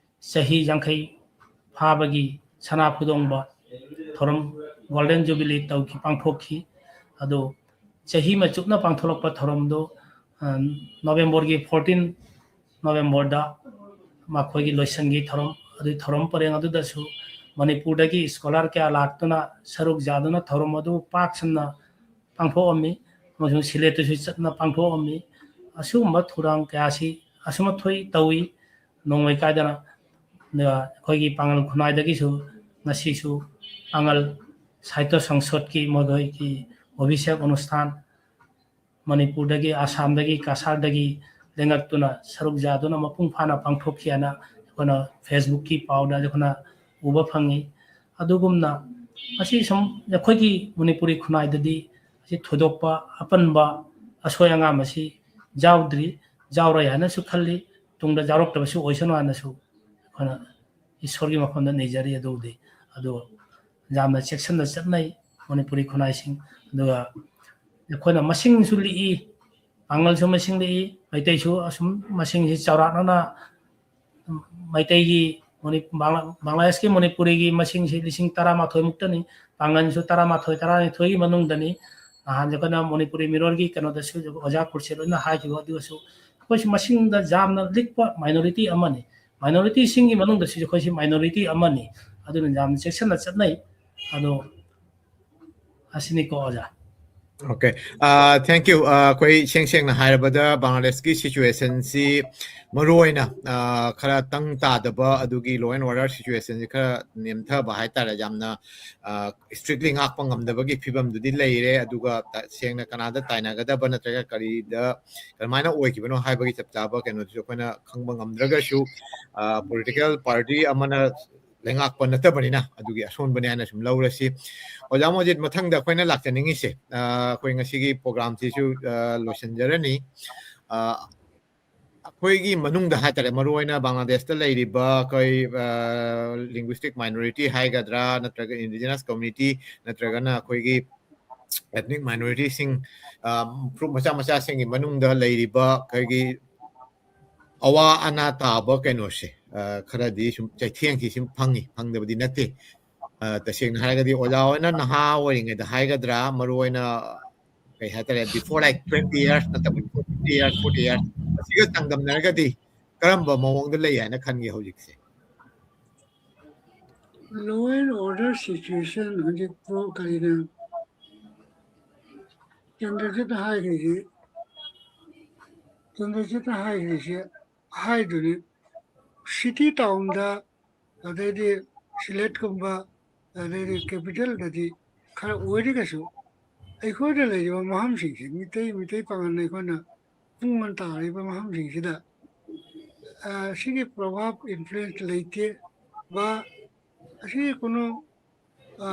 ꯆꯍꯤ ꯌꯥꯡꯈꯩ ꯐꯥꯕꯒꯤ ꯁꯅꯥ ꯐꯨꯗꯣꯡꯕ ꯊꯧꯔꯝ, ꯒꯣꯜꯗꯟ ꯖꯨꯕꯤꯂꯤ ꯇꯧꯈꯤ, ꯄꯥꯡꯊꯣꯛꯈꯤ꯫ ꯑꯗꯨ ꯆꯍꯤ ꯑꯃ ꯆꯨꯞꯅ ꯄꯥꯡꯊꯣꯛꯂꯛꯄ ꯊꯧꯔꯝꯗꯨ, ꯑ, ꯅꯣꯕꯦꯝꯕꯔꯒꯤ fourteen ꯅꯣꯕꯦꯝꯕꯔꯗ ꯃꯈꯣꯏꯒꯤ ꯂꯣꯏꯁꯪꯒꯤ ꯊꯧꯔꯝ, ꯑꯗꯨꯒꯤ ꯊꯧꯔꯝ ꯄꯔꯦꯡ ꯑꯗꯨꯗꯁꯨ ꯃꯅꯤꯄꯨꯔꯗꯒꯤ ꯁ꯭ꯀꯣꯂꯔ ꯀꯌꯥ ꯂꯥꯛꯇꯨꯅ ꯁꯔꯨꯛ ꯌꯥꯗꯨꯅ ꯊꯧꯔꯝ ꯑꯗꯨ ꯄꯥꯛ ꯁꯟꯅ ꯄꯥꯡꯊꯣꯛꯑꯝꯃꯤ, ꯑꯃꯁꯨꯡ ꯁꯤꯂꯦꯠꯇꯁꯨ ꯆꯠꯅ ꯄꯥꯡꯊꯣꯛꯑꯝꯃꯤ꯫ ꯑꯁꯤꯒꯨꯝꯕ ꯊꯧꯔꯥꯡ ꯀꯌꯥꯁꯤ ꯑꯁꯨꯝꯅ ꯊꯣꯛꯏ, ꯇꯧꯏ, ꯅꯣꯡꯃꯩ ꯀꯥꯏꯗꯅ꯫ ꯑꯗꯨꯒ ꯑꯩꯈꯣꯏꯒꯤ ꯄꯥꯡꯒꯜ ꯈꯨꯟꯅꯥꯏꯗꯒꯤꯁꯨ ꯉꯁꯤꯁꯨ ꯄꯥꯡꯒꯜ ꯁꯥꯍꯤꯇ꯭ꯌ ꯁꯪꯁꯠꯀꯤ ꯃꯈꯣꯏꯒꯤ ꯑꯚꯤꯁꯦꯛ ꯑꯅꯨꯁꯊꯥꯟ ꯃꯅꯤꯄꯨꯔꯗꯒꯤ, ꯑꯁꯥꯝꯗꯒꯤ, ꯀꯁꯥꯔꯗꯒꯤ ꯂꯦꯡꯉꯛꯇꯨꯅ ꯁꯔꯨꯛ ꯌꯥꯗꯨꯅ ꯃꯄꯨꯡ ꯐꯥꯅ ꯄꯥꯡꯊꯣꯛꯈꯤ ꯍꯥꯏꯅ ꯑꯩꯈꯣꯏꯅ Facebookꯀꯤ ꯄꯥꯎꯗ ꯑꯩꯈꯣꯏꯅ ꯎꯕ ꯐꯪꯉꯤ꯫ ꯑꯗꯨꯒꯨꯝꯅ ꯃꯁꯤ ꯁꯨꯝ ꯑꯩꯈꯣꯏꯒꯤ ꯃꯅꯤꯄꯨꯔꯤ ꯈꯨꯟꯅꯥꯏꯗꯗꯤ ꯑꯁꯤ ꯊꯣꯏꯗꯣꯛꯄ ꯑꯄꯟꯕ ꯑꯁꯣꯏ ꯑꯉꯥꯝ ꯑꯁꯤ ꯌꯥꯎꯗ꯭ꯔꯤ, ꯌꯥꯎꯔꯣꯏ ꯍꯥꯏꯅꯁꯨ ꯈꯜꯂꯤ, ꯇꯨꯡꯗ ꯌꯥꯎꯔꯛꯇꯕꯁꯨ ꯑꯣꯏꯁꯅꯨ ꯍꯥꯏꯅꯁꯨ ꯑꯩꯈꯣꯏꯅ ꯏꯁꯣꯔꯒꯤ ꯃꯐꯝꯗ ꯅꯤꯖꯔꯤ꯫ ꯑꯗꯨꯕꯨꯗꯤ ꯑꯗꯨ ꯌꯥꯝꯅ ꯆꯦꯛꯁꯤꯟꯅ ꯆꯠꯅꯩ ꯃꯅꯤꯄꯨꯔꯤ ꯈꯨꯟꯅꯥꯏꯁꯤꯡ꯫ ꯑꯗꯨꯒ ꯑꯩꯈꯣꯏꯅ ꯃꯁꯤꯡꯁꯨ ꯂꯤꯛꯏ, ꯄꯥꯡꯒꯜꯁꯨ ꯃꯁꯤꯡ ꯂꯤꯛꯏ, ꯃꯩꯇꯩꯁꯨ ꯑꯁꯨꯝ ꯃꯁꯤꯡꯁꯤ ꯆꯥꯎꯔꯥꯛꯅꯅ ꯃꯩꯇꯩꯒꯤ ꯃꯅꯤ-, ꯕꯪꯒ꯭ꯂꯥ-, ꯕꯪꯒ꯭ꯂꯥꯗꯦꯁꯀꯤ ꯃꯅꯤꯄꯨꯔꯤꯒꯤ ꯃꯁꯤꯡꯁꯤ ꯂꯤꯁꯤꯡ ꯇꯔꯥꯃꯥꯊꯣꯏ ꯃꯨꯛꯇꯅꯤ, ꯄꯥꯡꯒꯜꯁꯨ ꯇꯔꯥꯃꯥꯊꯣꯏ, ꯇꯔꯥꯅꯤꯊꯣꯏꯒꯤ ꯃꯅꯨꯡꯗꯅꯤ꯫ ꯅꯍꯥꯟꯁꯨ ꯑꯩꯈꯣꯏꯅ ꯃꯅꯤꯄꯨꯔꯤ ꯃꯤꯔꯣꯜꯒꯤ ꯀꯩꯅꯣꯗꯁꯨ ꯑꯣꯖꯥ ꯈꯨꯔꯁꯦꯞ ꯍꯣꯏꯅ ꯍꯥꯏꯈꯤꯕ, ꯑꯗꯨꯒꯁꯨ ꯑꯩꯈꯣꯏꯁꯨ ꯃꯁꯤꯡꯗ ꯌꯥꯝꯅ ꯂꯤꯛꯄ minority ꯑꯃꯅꯤ꯫ Minorityꯁꯤꯡꯒꯤ ꯃꯅꯨꯡꯗꯁꯨ ꯑꯩꯈꯣꯏꯁꯤ minority ꯑꯃꯅꯤ꯫ ꯑꯗꯨꯅ ꯌꯥꯝꯅ ꯆꯦꯛꯁꯤꯟꯅ ꯆꯠꯅꯩ꯫ ꯑꯗꯣ ꯑꯁꯤꯅꯤꯀꯣ ꯑꯣꯖꯥ꯫ Okay, uh, thank you. Uh, ꯑꯩꯈꯣꯏ ꯁꯦꯡ ꯁꯦꯡꯅ ꯍꯥꯏꯔꯕꯗ ꯕꯪꯒ꯭ꯂꯥꯗꯦꯁꯀꯤ ꯁꯤꯆꯨꯋꯦꯁꯟꯁꯤ ꯃꯔꯨ ꯑꯣꯏꯅ uh, ꯈꯔ ꯇꯪ ꯇꯥꯗꯕ, ꯑꯗꯨꯒꯤ law and order ꯁꯤꯆꯨꯋꯦꯁꯟꯁꯤ ꯈꯔ ꯅꯦꯝꯊꯕ ꯍꯥꯏꯇꯥꯔꯦ, ꯌꯥꯝꯅ ꯏꯁꯇ꯭ꯔꯤꯛꯂꯤ ꯉꯥꯛꯄ ꯉꯝꯗꯕꯒꯤ ꯐꯤꯕꯝꯗꯨꯗꯤ ꯂꯩꯔꯦ꯫ ꯑꯗꯨꯒ ꯇ- ꯁꯦꯡꯅ ꯀꯅꯥꯗ ꯇꯥꯏꯅꯒꯗꯕ ꯅꯠꯇ꯭ꯔꯒ ꯀꯔꯤꯗ ꯀꯔꯝꯍꯥꯏꯅ ꯑꯣꯏꯈꯤꯕꯅꯣ ꯍꯥꯏꯕꯒꯤ ꯆꯞ ꯆꯥꯕ ꯀꯩꯅꯣꯗꯨꯁꯨ ꯑꯩꯈꯣꯏꯅ ꯈꯪꯕ ꯉꯝꯗ꯭ꯔꯒꯁꯨ, ꯄꯣꯂꯤꯇꯤꯀꯦꯜ ꯄꯥꯔꯇꯤ ꯑꯃꯅ ꯂꯩꯉꯥꯛꯄ ꯅꯠꯇꯕꯅꯤꯅ ꯑꯗꯨꯒꯤ ꯑꯁꯣꯟꯕꯅꯦ ꯍꯥꯏꯅ ꯁꯨꯝ ꯂꯧꯔꯁꯤ꯫ ꯑꯣꯖꯥ ꯃꯣꯖꯤꯠ, ꯃꯊꯪꯗ ꯑꯩꯈꯣꯏꯅ ꯂꯥꯛꯆꯅꯤꯡꯉꯤꯁꯦ, ꯑ, ꯑꯩꯈꯣꯏ ꯉꯁꯤꯒꯤ ꯄ꯭ꯔꯣꯒ꯭ꯔꯥꯝꯁꯤꯁꯨ ꯑ, ꯂꯣꯏꯁꯤꯟꯖꯔꯅꯤ꯫ ꯑ, ꯑꯩꯈꯣꯏꯒꯤ ꯃꯅꯨꯡꯗ ꯍꯥꯏꯇꯥꯔꯦ, ꯃꯔꯨꯑꯣꯏꯅ ꯕꯪꯒ꯭ꯂꯥꯗꯦꯁꯇ ꯂꯩꯔꯤꯕ ꯑꯩꯈꯣꯏ ꯂꯤꯡꯒ꯭ꯋꯤꯁꯇꯤꯛ ꯃꯥꯏꯅꯣꯔꯤꯇꯤ ꯍꯥꯏꯒꯗ꯭ꯔꯥ, ꯅꯠꯇ꯭ꯔꯒ ꯏꯟꯗꯤꯖꯤꯅꯁ ꯀꯝꯃ꯭ꯌꯨꯅꯤꯇꯤ, ꯅꯠꯇ꯭ꯔꯒꯅ ꯑꯩꯈꯣꯏꯒꯤ ethnic minorityꯁꯤꯡ, ꯐꯨꯔꯨꯞ ꯃꯆꯥ ꯃꯆꯥꯁꯤꯡꯒꯤ ꯃꯅꯨꯡꯗ ꯂꯩꯔꯤꯕ ꯑꯩꯈꯣꯏꯒꯤ ꯑꯋꯥ ꯑꯅꯥ ꯇꯥꯕ ꯀꯩꯅꯣꯁꯦ, ꯑ, ꯈꯔꯗꯤ ꯁꯨꯝ ꯆꯩꯊꯦꯡꯁꯤ ꯁꯨꯝ ꯐꯪꯉꯤ, ꯐꯪꯗꯕꯗꯤ ꯅꯠꯇꯦ꯫ ꯑ, ꯇꯁꯦꯡꯅ ꯍꯥꯏꯔꯒꯗꯤ ꯑꯣꯖꯥ ꯍꯣꯏꯅ ꯅꯍꯥ ꯑꯣꯏꯔꯤꯉꯩꯗ ꯍꯥꯏꯒꯗ꯭ꯔꯥ, ꯃꯔꯨꯑꯣꯏꯅ ꯀꯩ ꯍꯥꯏꯇꯥꯔꯦ, before, like, twenty years ꯅꯠꯇꯕ before fifty years, forty years, ꯑꯁꯤꯒ ꯆꯥꯡꯗꯝꯅꯔꯒꯗꯤ ꯀꯔꯝꯕ ꯃꯑꯣꯡꯗ ꯂꯩ ꯍꯥꯏꯅ ꯈꯟꯒꯦ ꯍꯧꯖꯤꯛꯁꯦ? Law and order situation ꯍꯧꯖꯤꯛ ꯀꯔꯤꯅ ꯀꯦꯟꯗ꯭ꯔꯁꯤꯗ ꯍꯥꯏꯈ꯭ꯔꯤꯁꯤ, ꯀꯦꯟꯗ꯭ꯔꯁꯤꯗ ꯍꯥꯏꯈ꯭ꯔꯤꯁꯤ ꯍꯥꯏꯗꯨꯅꯤ꯫ ꯁꯤꯇꯤ ꯇꯥꯎꯟꯗ, ꯑꯗꯩꯗꯤ ꯁꯤꯂꯦꯠꯀꯨꯝꯕ, ꯑꯗꯩꯗꯤ ꯀꯦꯄꯤꯇꯦꯜꯗꯗꯤ ꯈꯔ ꯑꯣꯏꯔꯒꯁꯨ, ꯑꯩꯈꯣꯏꯅ ꯂꯩꯔꯤꯕ ꯃꯐꯝꯁꯤꯡꯁꯤ, ꯃꯤꯇꯩ ꯃꯤꯇꯩ ꯄꯥꯉꯜ ꯑꯩꯈꯣꯏꯅ ꯄꯨꯡ ꯑꯃ ꯇꯥꯔꯤꯕ ꯃꯐꯝꯁꯤꯡꯁꯤꯗ, ꯑ, ꯁꯤꯒꯤ ꯄ꯭ꯔꯣꯚꯥꯕ, ꯏꯟꯐ꯭ꯂꯨꯌꯦꯟꯁ ꯂꯩꯇꯦ ꯕ, ꯑꯁꯤꯒꯤ ꯀꯩꯅꯣ, ꯑ,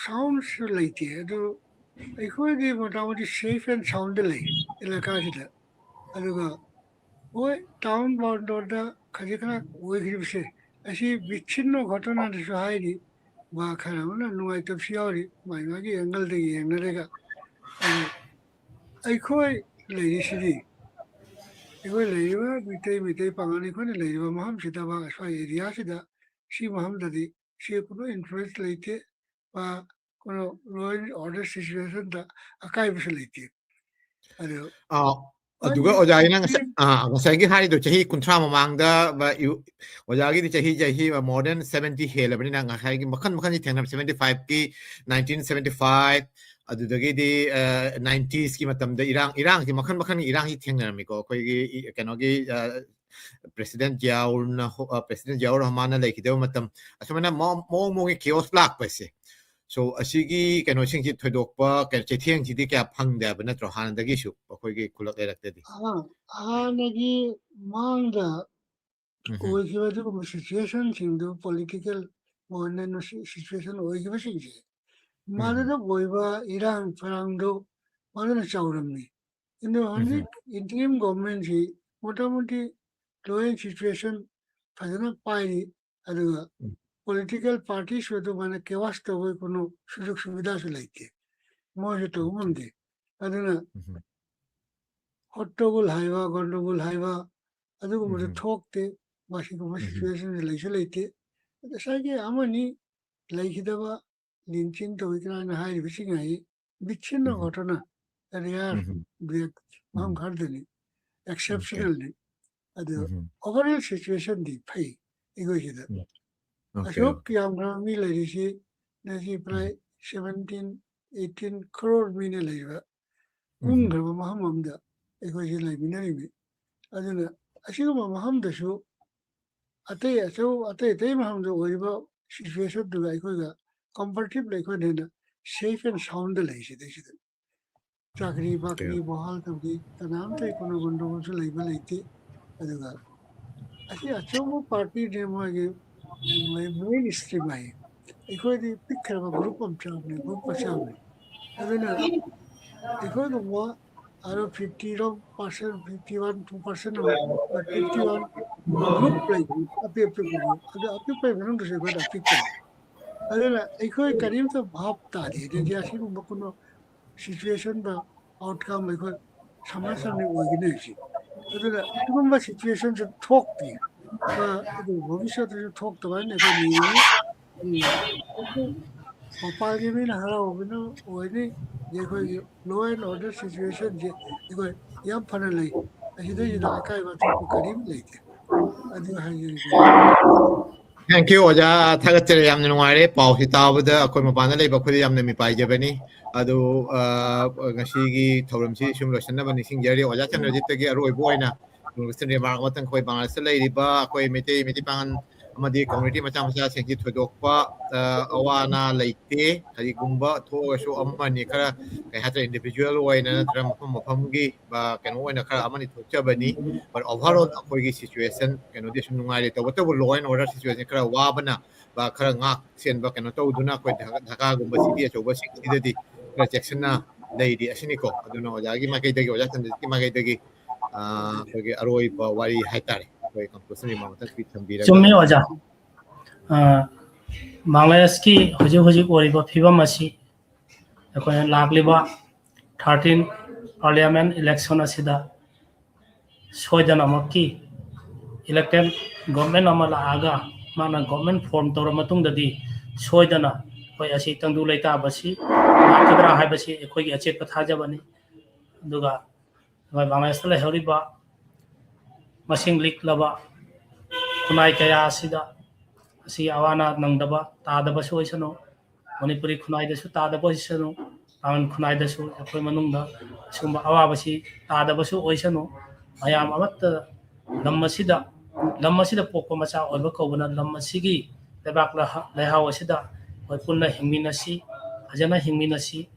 ꯁꯥꯎꯟꯁꯨ ꯂꯩꯇꯦ꯫ ꯑꯗꯨ ꯑꯩꯈꯣꯏꯗꯤ ꯃꯣꯇꯥꯃꯨꯇꯤ ꯁꯦꯐ ꯑꯦꯟ ꯁꯥꯎꯟꯗ ꯂꯩ ꯑꯦꯂꯥꯀꯥꯁꯤꯗ꯫ ꯑꯗꯨꯒ ꯍꯣꯏ, ꯇꯥꯎꯟ ꯕꯟꯗꯣꯔꯗ ꯈꯖꯤꯛ ꯈꯔ ꯑꯣꯏꯈ꯭ꯔꯤꯕꯁꯦ, ꯑꯁꯤ ꯕꯤꯠꯁꯤꯟꯅ ꯈꯣꯠꯇꯅꯗꯁꯨ ꯍꯥꯏꯔꯤ, ꯃꯥ ꯈꯔ ꯑꯃꯅ ꯅꯨꯡꯉꯥꯏꯇꯕꯁꯨ ꯌꯥꯎꯔꯤ, ꯃꯥꯒꯤ ꯃꯥꯒꯤ ꯑꯦꯡꯒꯜꯗꯒꯤ ꯌꯦꯡꯅꯔꯒ꯫ ꯑꯗꯨ ꯑꯩꯈꯣꯏ ꯂꯩꯔꯤꯁꯤꯗꯤ, ꯑꯩꯈꯣꯏ ꯂꯩꯔꯤꯕ ꯃꯤꯇꯩ, ꯃꯤꯇꯩ ꯄꯥꯉꯜ ꯑꯩꯈꯣꯏꯅ ꯂꯩꯔꯤꯕ ꯃꯐꯝꯁꯤꯗ, ꯁ꯭ꯋꯥꯏ ꯑꯦꯔꯤꯌꯥꯁꯤꯗ ꯁꯤ ꯃꯐꯝꯗꯗꯤ ꯁꯤ ꯀꯩꯅꯣ ꯏꯟꯐ꯭ꯂꯨꯌꯦꯟꯁ ꯂꯩꯇꯦ, ꯀꯩꯅꯣ law and order situationꯗ ꯑꯀꯥꯏꯕꯁꯨ ꯂꯩꯇꯦ꯫ ꯑꯗꯨ ꯑ, ꯑꯗꯨꯒ ꯑꯣꯖꯥꯒꯤ ꯅꯪ ꯉꯁꯥꯏ-, ꯑꯥ, ꯉꯁꯥꯏꯒꯤ ꯍꯥꯏꯔꯤꯗꯣ ꯆꯍꯤ ꯀꯨꯟꯊ꯭ꯔꯥ ꯃꯃꯥꯡꯗ ꯕ-, ꯏ-, ꯑꯣꯖꯥꯒꯤ ꯆꯍꯤ, ꯆꯍꯤ more than seventy ꯍꯦꯜꯂꯕꯅꯤꯅ ꯉꯁꯥꯏꯒꯤ ꯃꯈꯜ ꯃꯈꯜꯒꯤ ꯊꯦꯡꯅꯕ, seventy five ꯀꯤ, nineteen seventy five, ꯑꯗꯨꯗꯒꯤꯗꯤ, ꯑ, nineties ꯀꯤ ꯃꯇꯝꯗ ꯏꯔꯥꯡ, ꯏꯔꯥꯡꯁꯤ ꯃꯈꯜ ꯃꯈꯜꯒꯤ ꯏꯔꯥꯡꯁꯤ ꯊꯦꯡꯅꯔꯝꯃꯤꯀꯣ꯫ ꯑꯩꯈꯣꯏꯒꯤ ꯏ-, ꯀꯩꯅꯣꯒꯤ, ꯑ, President ꯖꯤꯌꯥꯎꯔꯅ ꯍꯣ-, ꯑ, President ꯖꯤꯌꯥꯎꯔ ꯔꯍꯃꯥꯟꯅ ꯂꯩꯈꯤꯗꯕ ꯃꯇꯝ, ꯑꯁꯨꯃꯥꯏꯅ ꯃꯑꯣꯡ, ꯃꯑꯣꯡ ꯃꯑꯣꯡꯒꯤ chaos ꯂꯥꯛꯄꯁꯦ꯫ So, ꯑꯁꯤꯒꯤ ꯀꯩꯅꯣꯁꯤꯡꯁꯤ ꯊꯣꯏꯗꯣꯛꯄ ꯀꯩ-, ꯆꯩꯊꯦꯡꯁꯤꯗꯤ ꯀꯌꯥ ꯐꯪꯗꯦ ꯍꯥꯏꯕ ꯅꯠꯇ꯭ꯔꯣ? ꯍꯥꯟꯅꯗꯒꯤꯁꯨ ꯑꯩꯈꯣꯏꯒꯤ ꯈꯨꯜꯂꯛ ꯂꯩꯔꯛꯇꯗꯤ꯫ ꯑꯥ, ꯍꯥꯟꯅꯒꯤ ꯃꯥꯡꯗ ꯎꯝ꯫ ꯑꯣꯏꯈꯤꯕ ꯑꯗꯨꯒꯨꯝꯕ situationꯁꯤꯡꯗꯨ, political ꯑꯣꯏꯅ ꯁꯤ-, situation ꯑꯣꯏꯈꯤꯕꯁꯤꯡꯁꯦ, ꯎꯝ꯫ ꯃꯗꯨꯗ ꯑꯣꯏꯕ ꯏꯔꯥꯡ ꯐꯔꯥꯡꯗꯨ ꯃꯗꯨꯅ ꯆꯥꯎꯔꯝꯃꯤ꯫ ꯑꯗꯨ ꯎꯝ꯫ ꯍꯧꯖꯤꯛ interim governmentꯁꯤ ꯃꯣꯇꯥꯃꯣꯇꯤ law and situation ꯐꯖꯅ ꯄꯥꯏꯔꯤ꯫ ꯑꯗꯨꯒ ꯎꯝ꯫ Political partyꯁꯨ ꯑꯗꯨꯃꯥꯏꯅ chaos ꯇꯧꯕꯒꯤ ꯀꯩꯅꯣ ꯁꯨꯖꯨꯛ ꯁꯨꯕꯤꯗꯥꯁꯨ ꯂꯩꯇꯦ꯫ ꯃꯣꯏꯁꯨ ꯇꯧꯕ ꯎꯝ꯫ ꯉꯝꯗꯦ꯫ ꯑꯗꯨꯅ ꯎꯝ꯫ ꯍꯣꯠꯇꯣꯒꯣꯜ ꯍꯥꯏꯕ, ꯒꯣꯟꯗꯣꯒꯣꯜ ꯍꯥꯏꯕ ꯑꯗꯨꯒꯨꯝꯕꯗꯨ ꯎꯝ꯫ ꯊꯣꯛꯇꯦ꯫ ꯃꯁꯤꯒꯨꯝꯕ ꯎꯝ꯫ Situationꯁꯤ ꯂꯩꯁꯨ ꯂꯩꯇꯦ꯫ ꯉꯁꯥꯏꯒꯤ ꯑꯃꯅꯤ ꯂꯩꯈꯤꯗꯕ ꯂꯤꯟꯆꯤꯟ ꯇꯧꯏ ꯀꯥꯏꯅ ꯍꯥꯏꯔꯤꯕꯁꯤꯡ ꯑꯁꯤ ꯕꯤꯠꯁꯤꯟꯅ ꯎꯝ꯫ ꯉꯥꯛꯇꯅ rare ꯎꯝ꯫ ꯕ꯭ꯔꯦꯛ ꯃꯐꯝ ꯎꯝ꯫ ꯈꯔꯗꯅꯤ, Okay꯫ Exceptionalꯅꯤ꯫ ꯑꯗꯨ ꯎꯝ꯫ Overall situationꯗꯤ ꯐꯩ ꯑꯩꯈꯣꯏꯁꯤꯗ꯫ ꯎꯝ꯫ Okay, ꯑꯁꯨꯛ okay꯫ ꯌꯥꯝꯈ꯭ꯔꯕ ꯃꯤ ꯂꯩꯔꯤꯁꯤ ꯉꯁꯤ ꯄ꯭ꯔꯥꯏ ꯎꯝ꯫ Seventeen, eighteen crore ꯃꯤꯅ ꯂꯩꯕ ꯎꯝ꯫ ꯀꯨꯝꯈ꯭ꯔꯕ ꯃꯐꯝ ꯑꯃꯗ ꯑꯩꯈꯣꯏꯁꯤ ꯂꯩꯃꯤꯟꯅꯔꯤꯃꯤ꯫ ꯑꯗꯨꯅ ꯑꯁꯤꯒꯨꯝꯕ ꯃꯐꯝꯗꯁꯨ ꯑꯇꯩ ꯑꯆꯧ-, ꯑꯇꯩ ꯑꯇꯩ ꯃꯐꯝꯗ ꯑꯣꯏꯔꯤꯕ situationꯗꯨꯒ ꯑꯩꯈꯣꯏꯒ comparatively ꯑꯩꯈꯣꯏꯅ ꯍꯦꯟꯅ safe and soundꯗ ꯂꯩ ꯁꯤꯗꯩꯁꯤꯗ꯫ ꯆꯥꯀ꯭ꯔꯤ ꯎꯝ, ꯕꯥꯀ꯭ꯔꯤ okay꯫ ꯕꯍꯥꯜ ꯇꯧꯗꯦ, ꯀꯅꯥꯝꯇ ꯑꯩꯈꯣꯏꯅ ꯒꯟꯗꯒꯣꯜꯁꯨ ꯂꯩꯕ ꯂꯩꯇꯦ꯫ ꯑꯗꯨꯒ ꯑꯁꯤ ꯑꯆꯧꯕ partyꯅꯦ ꯃꯣꯏꯒꯤ main stream ꯍꯥꯏ꯫ ꯑꯩꯈꯣꯏꯗꯤ ꯄꯤꯛꯈ꯭ꯔꯕ group ꯑꯃ ꯆꯥꯕꯅꯦ, group ꯃꯆꯥ ꯑꯃꯅꯤ꯫ ꯑꯗꯨꯅ ꯑꯩꯈꯣꯏꯒꯨꯝꯕ ꯑꯗꯣ fifty ꯔꯣꯝ percent, fifty one, two percent ꯑꯃ, fifty one group ꯂꯩꯕꯅꯤ, ꯑꯄꯤꯛ ꯑꯄꯤꯛꯄ group꯫ ꯑꯗꯣ ꯑꯄꯤꯛꯄꯒꯤ ꯃꯅꯨꯡꯗꯁꯨ ꯑꯩꯈꯣꯏꯅ ꯑꯄꯤꯛꯄꯅꯤ꯫ ꯑꯗꯨꯅ ꯑꯩꯈꯣꯏ ꯀꯔꯤꯝꯇ ꯚꯥꯞ ꯇꯥꯗꯦ꯫ ꯑꯗꯩꯗꯤ ꯑꯁꯤꯒꯨꯝꯕ ꯀꯩꯅꯣ situationꯗ outcome ꯑꯩꯈꯣꯏ ꯁꯃꯥꯖ ꯑꯃ ꯑꯣꯏꯒꯅꯤ ꯍꯥꯏꯁꯦ꯫ ꯑꯗꯨꯅ ꯁꯤꯒꯨꯝꯕ situationꯁꯦ ꯊꯣꯛꯇꯦ꯫ ꯑ, ꯑꯗꯨ ꯚꯕꯤꯁ꯭ꯌꯠꯇꯁꯨ ꯊꯣꯛꯇꯕ ꯍꯥꯏꯅ ꯑꯩꯈꯣꯏ ꯅꯤꯡꯉꯤ꯫ ꯎꯝ꯫ ꯑꯗꯨ ꯃꯄꯥꯟꯒꯤ ꯃꯤꯅ ꯍꯔꯥꯎꯕꯅ ꯑꯣꯏꯅꯤ꯫ ꯑꯩꯈꯣꯏꯒꯤ law and order situationꯁꯦ ꯑꯩꯈꯣꯏ ꯌꯥꯝ ꯐꯅ ꯂꯩ꯫ ꯑꯁꯤꯗꯩꯁꯤꯗ ꯑꯀꯥꯏꯕ ꯑꯊꯤꯡꯕ ꯀꯔꯤꯝ ꯂꯩꯇꯦ꯫ ꯑꯗꯨ ꯍꯥꯏꯖꯔꯤꯕꯅꯤ꯫ Thank you, ꯑꯣꯖꯥ, ꯊꯥꯒꯠꯆꯔꯤ꯫ ꯌꯥꯝꯅ ꯅꯨꯡꯉꯥꯏꯔꯦ ꯄꯥꯎꯁꯤ ꯇꯥꯕꯗ꯫ ꯑꯩꯈꯣꯏ ꯃꯄꯥꯟꯗ ꯂꯩꯕ ꯑꯩꯈꯣꯏꯗ ꯌꯥꯝꯅ ꯃꯤꯄꯥꯏꯖꯕꯅꯤ꯫ ꯑꯗꯨ ꯉꯁꯤꯒꯤ ꯊꯧꯔꯝꯁꯤ ꯁꯨꯝ ꯂꯣꯏꯁꯤꯟꯅꯕ ꯅꯤꯡꯁꯤꯡꯖꯔꯤ꯫ ꯑꯣꯖꯥ ꯆꯟꯗ꯭ꯔꯖꯤꯠꯇꯒꯤ ꯑꯔꯣꯏꯕ ꯑꯣꯏꯅ ꯀꯣꯡꯒ꯭ꯔꯦꯁ ꯔꯤꯃꯥꯔꯛ ꯑꯃꯇꯪ ꯑꯩꯈꯣꯏ ꯕꯪꯒ꯭ꯂꯥꯗꯦꯁꯇ ꯂꯩꯔꯤꯕ ꯑꯩꯈꯣꯏ ꯃꯩꯇꯩ ꯃꯩꯇꯩ ꯄꯥꯉꯜ ꯑꯃꯗꯤ ꯀꯝꯃ꯭ꯌꯨꯅꯤꯇꯤ ꯃꯆꯥ ꯃꯆꯥꯁꯤꯡꯁꯤ ꯊꯣꯏꯗꯣꯛꯄ ꯑꯋꯥ ꯑꯅꯥ ꯂꯩꯇꯦ꯫ ꯀꯔꯤꯒꯨꯝꯕ ꯊꯣꯛꯑꯒꯁꯨ ꯑꯃꯅꯤ ꯈꯔ ꯀꯩ ꯍꯥꯏꯇꯥꯔꯦ, individual ꯑꯣꯏꯅ ꯅꯠꯇ꯭ꯔꯒ ꯃꯐꯝ ꯃꯐꯝꯒꯤ ꯀꯩꯅꯣ ꯑꯣꯏꯅ ꯈꯔ ꯑꯃꯅꯤ ꯊꯣꯛꯆꯕꯅꯤ꯫ But overall ꯑꯩꯈꯣꯏꯒꯤ situation ꯀꯩꯅꯣꯗꯤ ꯁꯨꯝ ꯅꯨꯡꯉꯥꯏꯔꯦ꯫ ꯇꯧꯕꯇꯕꯨ law and order situation ꯈꯔ ꯋꯥꯕꯅ ꯈꯔ ꯉꯥꯛ ꯁꯦꯟꯕ ꯀꯩꯅꯣ ꯇꯧꯗꯨꯅ ꯑꯩꯈꯣꯏ ꯙꯀꯥꯒꯨꯝꯕ city ꯑꯆꯧꯕꯁꯤꯡꯁꯤꯗꯗꯤ ꯈꯔ ꯆꯦꯛꯁꯤꯟꯅ ꯂꯩꯔꯤ ꯑꯁꯤꯅꯤꯀꯣ꯫ ꯑꯗꯨꯅ ꯑꯣꯖꯥꯒꯤ ꯃꯥꯏꯀꯩꯗꯒꯤ, ꯑꯣꯖꯥ ꯆꯟꯗ꯭ꯔꯖꯤꯠꯀꯤ ꯃꯥꯏꯀꯩꯗꯒꯤ ꯑꯩꯈꯣꯏꯒꯤ ꯑꯔꯣꯏꯕ ꯋꯥꯔꯤ ꯍꯥꯏꯇꯥꯔꯦ, ꯑꯩꯈꯣꯏ conclusion remark ꯑꯃꯇꯪ ꯄꯤ ꯊꯝꯕꯤꯔꯒ꯫ ꯆꯨꯝꯃꯤ ꯑꯣꯖꯥ꯫ ꯕꯪꯒ꯭ꯂꯥꯗꯦꯁꯀꯤ ꯍꯧꯖꯤꯛ ꯍꯧꯖꯤꯛ ꯑꯣꯏꯔꯤꯕ ꯐꯤꯕꯝ ꯑꯁꯤ ꯑꯩꯈꯣꯏꯅ ꯂꯥꯛꯂꯤꯕ thirteen parliament election ꯑꯁꯤꯗ ꯁꯣꯏꯗꯅꯃꯛꯀꯤ elected government ꯑꯃ ꯂꯥꯛꯑꯒ ꯃꯥꯅ government form ꯇꯧꯔ ꯃꯇꯨꯡꯗꯗꯤ ꯁꯣꯏꯗꯅ ꯑꯩꯈꯣꯏ ꯑꯁꯤ ꯇꯪꯗꯨ ꯂꯩꯇꯥꯕꯁꯤ ꯂꯥꯛꯀꯗ꯭ꯔꯥ ꯍꯥꯏꯕꯁꯤ ꯑꯩꯈꯣꯏꯒꯤ ꯑꯆꯦꯠꯄ ꯊꯥꯖꯕꯅꯤ꯫ ꯑꯗꯨꯒ ꯑꯩꯈꯣꯏ ꯕꯪꯒ꯭ꯂꯥꯗꯦꯁꯇ ꯂꯩꯍꯧꯔꯤꯕ ꯃꯁꯤꯡ ꯂꯤꯛꯂꯕ ꯈꯨꯟꯅꯥꯏ ꯀꯌꯥ ꯑꯁꯤꯗ ꯑꯁꯤ ꯑꯋꯥ ꯑꯅꯥ ꯅꯪꯗꯕ ꯇꯥꯗꯕꯁꯨ ꯑꯣꯏꯁꯅꯨ, ꯃꯅꯤꯄꯨꯔꯤ ꯈꯨꯟꯅꯥꯏꯗꯁꯨ ꯇꯥꯗꯕ ꯑꯣꯏꯁꯅꯨ, ꯄꯥꯉꯜ ꯈꯨꯟꯅꯥꯏꯗꯁꯨ ꯑꯩꯈꯣꯏ ꯃꯅꯨꯡꯗ ꯑꯁꯤꯒꯨꯝꯕ ꯑꯋꯥꯕꯁꯤ ꯇꯥꯗꯕꯁꯨ ꯑꯣꯏꯁꯅꯨ꯫ ꯃꯌꯥꯝ ꯑꯃꯠꯇ ꯂꯝ ꯑꯁꯤꯗ ꯂꯝ ꯑꯁꯤꯗ ꯄꯣꯛꯄ ꯃꯆꯥ ꯑꯣꯏꯕ ꯀꯧꯕꯅ ꯂꯝ ꯑꯁꯤꯒꯤ ꯂꯩꯕꯥꯛ ꯂꯩꯍꯥꯎ ꯑꯁꯤꯗ ꯑꯩꯈꯣꯏ ꯄꯨꯟꯅ ꯍꯤꯡꯃꯤꯟꯅꯁꯤ, ꯐꯖꯅ ꯍꯤꯡꯃꯤꯟꯅꯁꯤ꯫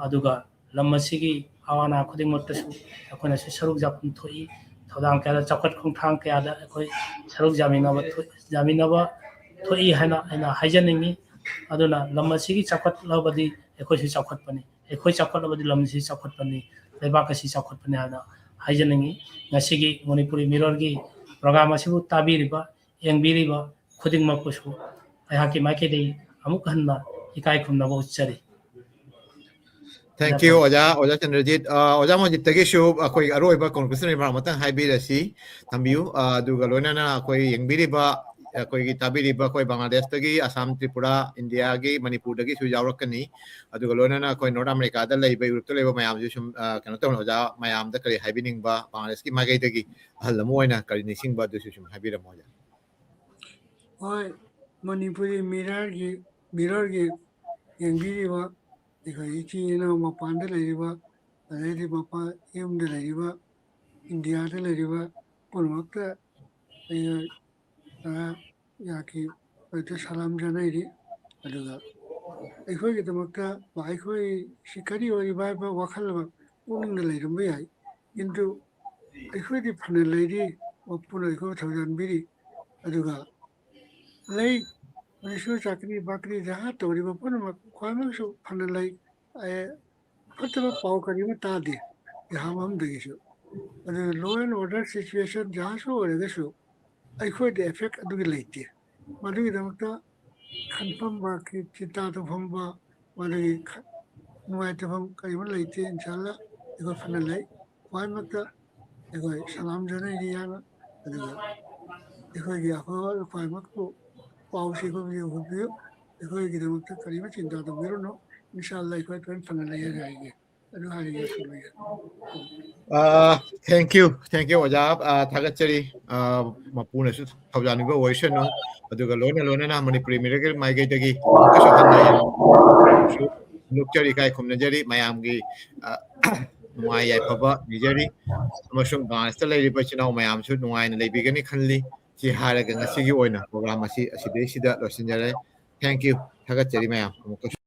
ꯑꯗꯨꯒ ꯂꯝ ꯑꯁꯤꯒꯤ ꯑꯋꯥ ꯑꯅꯥ ꯈꯨꯗꯤꯡꯃꯛꯇꯁꯨ ꯑꯩꯈꯣꯏꯅꯁꯨ ꯁꯔꯨꯛ ꯌꯥꯐꯝ ꯊꯣꯛꯏ꯫ ꯊꯧꯗꯥꯡ ꯀꯌꯥꯗ, ꯆꯥꯎꯈꯠ ꯈꯣꯡꯊꯥꯡ ꯀꯌꯥꯗ ꯑꯩꯈꯣꯏ ꯁꯔꯨꯛ ꯌꯥꯃꯤꯟꯅꯕ ꯊꯣꯛ- ꯌꯥꯃꯤꯟꯅꯕ ꯊꯣꯛꯏ ꯍꯥꯏꯅ ꯑꯩꯅ ꯍꯥꯏꯖꯅꯤꯡꯉꯤ꯫ ꯑꯗꯨꯅ ꯂꯝ ꯑꯁꯤꯒꯤ ꯆꯥꯎꯈꯠꯂꯕꯗꯤ ꯑꯩꯈꯣꯏꯁꯨ ꯆꯥꯎꯈꯠꯄꯅꯤ, ꯑꯩꯈꯣꯏ ꯆꯥꯎꯈꯠꯂꯕꯗꯤ ꯂꯝ ꯑꯁꯤ ꯆꯥꯎꯈꯠꯄꯅꯤ, ꯂꯩꯕꯥꯛ ꯑꯁꯤ ꯆꯥꯎꯈꯠꯄꯅꯤ ꯍꯥꯏꯅ ꯍꯥꯏꯖꯅꯤꯡꯉꯤ꯫ ꯉꯁꯤꯒꯤ ꯃꯅꯤꯄꯨꯔꯤ ꯃꯤꯔꯣꯜꯒꯤ program ꯑꯁꯤꯕꯨ ꯇꯥꯕꯤꯔꯤꯕ, ꯌꯦꯡꯕꯤꯔꯤꯕ ꯈꯨꯗꯤꯡꯃꯛꯄꯨꯁꯨ ꯑꯩꯍꯥꯛꯀꯤ ꯃꯥꯏꯀꯩꯗꯒꯤ ꯑꯃꯨꯛ ꯍꯟꯅ ꯏꯀꯥꯏ ꯈꯨꯝꯅꯕ ꯎꯠꯆꯔꯤ꯫ Thank you, ꯑꯣꯖꯥ, ꯑꯣꯖꯥ ꯆꯟꯗ꯭ꯔꯖꯤꯠ꯫ ꯑ, ꯑꯣꯖꯥ ꯃꯣꯍꯟꯖꯤꯠꯇꯒꯤꯁꯨ ꯑꯩꯈꯣꯏ ꯑꯔꯣꯏꯕ conclusion remark ꯑꯃꯇꯪ ꯍꯥꯏꯕꯤꯔꯁꯤ, ꯊꯝꯕꯤꯌꯨ꯫ ꯑ, ꯑꯗꯨꯒ ꯂꯣꯏꯅꯅ ꯑꯩꯈꯣꯏ ꯌꯦꯡꯕꯤꯔꯤꯕ, ꯑꯩꯈꯣꯏꯒꯤ ꯇꯥꯕꯤꯔꯤꯕ ꯑꯩꯈꯣꯏ ꯕꯪꯒ꯭ꯂꯥꯗꯦꯁꯇꯒꯤ, ꯑꯁꯥꯝ, ꯇ꯭ꯔꯤꯄꯨꯔꯥ, ꯏꯟꯗꯤꯌꯥꯒꯤ, ꯃꯅꯤꯄꯨꯔꯗꯒꯤ ꯁꯨ ꯌꯥꯎꯔꯛꯀꯅꯤ꯫ ꯑꯗꯨꯒ ꯂꯣꯏꯅꯅ ꯑꯩꯈꯣꯏ ꯅꯣꯔꯠ ꯑꯃꯦꯔꯤꯀꯥꯗ ꯂꯩꯕ, ꯌꯨꯔꯣꯞꯇ ꯂꯩꯕ ꯃꯌꯥꯝꯁꯨ ꯁꯨꯝ, ꯑ, ꯀꯩꯅꯣ ꯇꯧꯅ, ꯑꯣꯖꯥ ꯃꯌꯥꯝꯗ ꯀꯔꯤ ꯍꯥꯏꯕꯤꯅꯤꯡꯕ, ꯕꯪꯒ꯭ꯂꯥꯗꯦꯁꯀꯤ ꯃꯥꯏꯀꯩꯗꯒꯤ ꯑꯍꯜ ꯑꯃ ꯑꯣꯏꯅ ꯀꯔꯤ ꯅꯤꯡꯁꯤꯡꯕ, ꯑꯗꯨꯁꯨ ꯁꯨꯝ ꯍꯥꯏꯕꯤꯔꯝꯃꯣ, ꯑꯣꯖꯥ꯫ ꯍꯣꯏ, ꯃꯅꯤꯄꯨꯔꯤ ꯃꯤꯔꯥꯔꯒꯤ, ꯃꯤꯔꯥꯔꯒꯤ ꯌꯦꯡꯕꯤꯔꯤꯕ ꯑꯩꯈꯣꯏ ꯏꯆꯤꯟ ꯏꯅꯥꯎ ꯃꯄꯥꯟꯗ ꯂꯩꯔꯤꯕ, ꯑꯗꯩꯗꯤ ꯃꯄꯥꯟ ꯌꯨꯝꯗ ꯂꯩꯔꯤꯕ, ꯏꯟꯗꯤꯌꯥꯗ ꯂꯩꯔꯤꯕ ꯄꯨꯝꯅꯃꯛꯇ ꯑꯩ, ꯑ, ꯌꯥꯀꯤ ꯍꯣꯏꯗ ꯁꯂꯥꯝ ꯆꯥꯅꯩꯔꯤ꯫ ꯑꯗꯨꯒ ꯑꯩꯈꯣꯏꯒꯤꯗꯃꯛꯇ ꯑꯩꯈꯣꯏ ꯁꯤ ꯀꯔꯤ ꯑꯣꯏꯔꯤꯕ ꯍꯥꯏꯕ ꯋꯥꯈꯜ ꯑꯃ ꯄꯨꯛꯅꯤꯡꯗ ꯂꯩꯔꯝꯕ ꯌꯥꯏ, ꯀꯤꯟꯇꯨ ꯑꯩꯈꯣꯏꯗꯤ ꯐꯅ ꯂꯩꯔꯤ, ꯃꯄꯨꯅ ꯑꯩꯈꯣꯏꯕꯨ ꯊꯧꯖꯥꯟꯕꯤꯔꯤ꯫ ꯑꯗꯨꯒ ꯂꯩ, ꯍꯧꯖꯤꯛꯁꯨ ꯆꯥꯀ꯭ꯔꯤ ꯕꯥꯀ꯭ꯔꯤ ꯖꯍꯥ ꯇꯧꯔꯤꯕ ꯄꯨꯝꯅꯃꯛ ꯈ꯭ꯋꯥꯏꯃꯛꯁꯨ ꯐꯅ ꯂꯩ꯫ ꯑꯦ, ꯐꯠꯇꯕ ꯄꯥꯎ ꯀꯔꯤꯃ ꯇꯥꯗꯦ ꯖꯍꯥ ꯃꯐꯝꯗꯒꯤꯁꯨ꯫ ꯑꯗꯨ law and order situation ꯖꯍꯥꯁꯨ ꯑꯣꯏꯔꯒꯁꯨ ꯑꯩꯈꯣꯏꯗ effect ꯑꯗꯨꯒꯤ ꯂꯩꯇꯦ꯫ ꯃꯗꯨꯒꯤꯗꯃꯛꯇ ꯈꯟꯐꯝ ꯃꯥꯒꯤ ꯆꯤꯟꯇꯥ ꯇꯧꯐꯝꯕ, ꯃꯗꯨꯒꯤ ꯈ-, ꯅꯨꯡꯉꯥꯏꯇꯐꯝ ꯀꯔꯤꯃ ꯂꯩꯇꯦ꯫ ꯏꯟꯁꯥꯜꯂꯥ ꯑꯩꯈꯣꯏ ꯐꯅ ꯂꯩ꯫ ꯈ꯭ꯋꯥꯏꯃꯛꯇ ꯑꯩꯈꯣꯏ ꯁꯂꯥꯝ ꯆꯥꯅꯩꯅꯤ ꯌꯥꯝꯅ꯫ ꯑꯗꯨꯒ ꯑꯩꯈꯣꯏꯒꯤ ꯑꯐꯕ ꯈ꯭ꯋꯥꯏꯃꯛꯄꯨ ꯄꯥꯎꯁꯤ ꯑꯩꯈꯣꯏꯕꯨ ꯌꯧꯍꯟꯕꯤꯌꯨ꯫ ꯑꯩꯈꯣꯏꯒꯤꯗꯃꯛꯇ ꯀꯔꯤꯃ ꯆꯤꯟꯇꯥ ꯇꯧꯕꯤꯔꯨꯅꯨ꯫ ꯏꯟꯁꯥꯜꯂꯥ ꯑꯩꯈꯣꯏ ꯂꯣꯏ ꯐꯅ ꯂꯩ ꯍꯥꯏꯅ ꯍꯥꯏꯒꯦ꯫ ꯑꯗꯨ ꯍꯥꯏꯔꯒꯦ ꯑꯩꯁꯨ ꯂꯣꯏꯔꯦ꯫ ꯑ, thank you, thank you, ꯑꯣꯖꯥ꯫ ꯑ, ꯊꯥꯒꯠꯆꯔꯤ꯫ ꯑ, ꯃꯄꯨꯅꯁꯨ ꯊꯧꯖꯥꯟꯕꯤꯕ ꯑꯣꯏꯁꯅꯨ꯫ ꯑꯗꯨꯒ ꯂꯣꯏꯅ ꯂꯣꯏꯅꯅ ꯃꯅꯤꯄꯨꯔꯤ ꯃꯤꯔꯒꯤ ꯃꯥꯏꯀꯩꯗꯒꯤ ꯑꯃꯨꯛꯀꯁꯨ ꯍꯟꯅ ꯍꯟꯅ ꯐꯣꯡꯗꯣꯛꯆꯔꯤ, ꯏꯀꯥꯏ ꯈꯨꯝꯅꯖꯔꯤ꯫ ꯃꯌꯥꯝꯒꯤ, ꯑ, ꯅꯨꯡꯉꯥꯏ ꯌꯥꯏꯐꯕ ꯅꯤꯖꯔꯤ꯫ ꯑꯃꯁꯨꯡ ꯕ꯭ꯔꯥꯟꯁꯇ ꯂꯩꯔꯤꯕ ꯏꯆꯤꯟ ꯏꯅꯥꯎ ꯃꯌꯥꯝꯁꯨ ꯅꯨꯡꯉꯥꯏꯅ ꯂꯩꯕꯤꯒꯅꯤ ꯈꯜꯂꯤ꯫ ꯁꯤ ꯍꯥꯏꯔꯒ ꯉꯁꯤꯒꯤ ꯑꯣꯏꯅ program ꯑꯁꯤ ꯑꯁꯤꯗꯩꯁꯤꯗ ꯂꯣꯏꯁꯤꯟꯖꯔꯦ꯫ Thank you, ꯊꯥꯒꯠꯆꯔꯤ ꯃꯌꯥꯝ꯫ ꯑꯃꯨꯛꯀꯁꯨ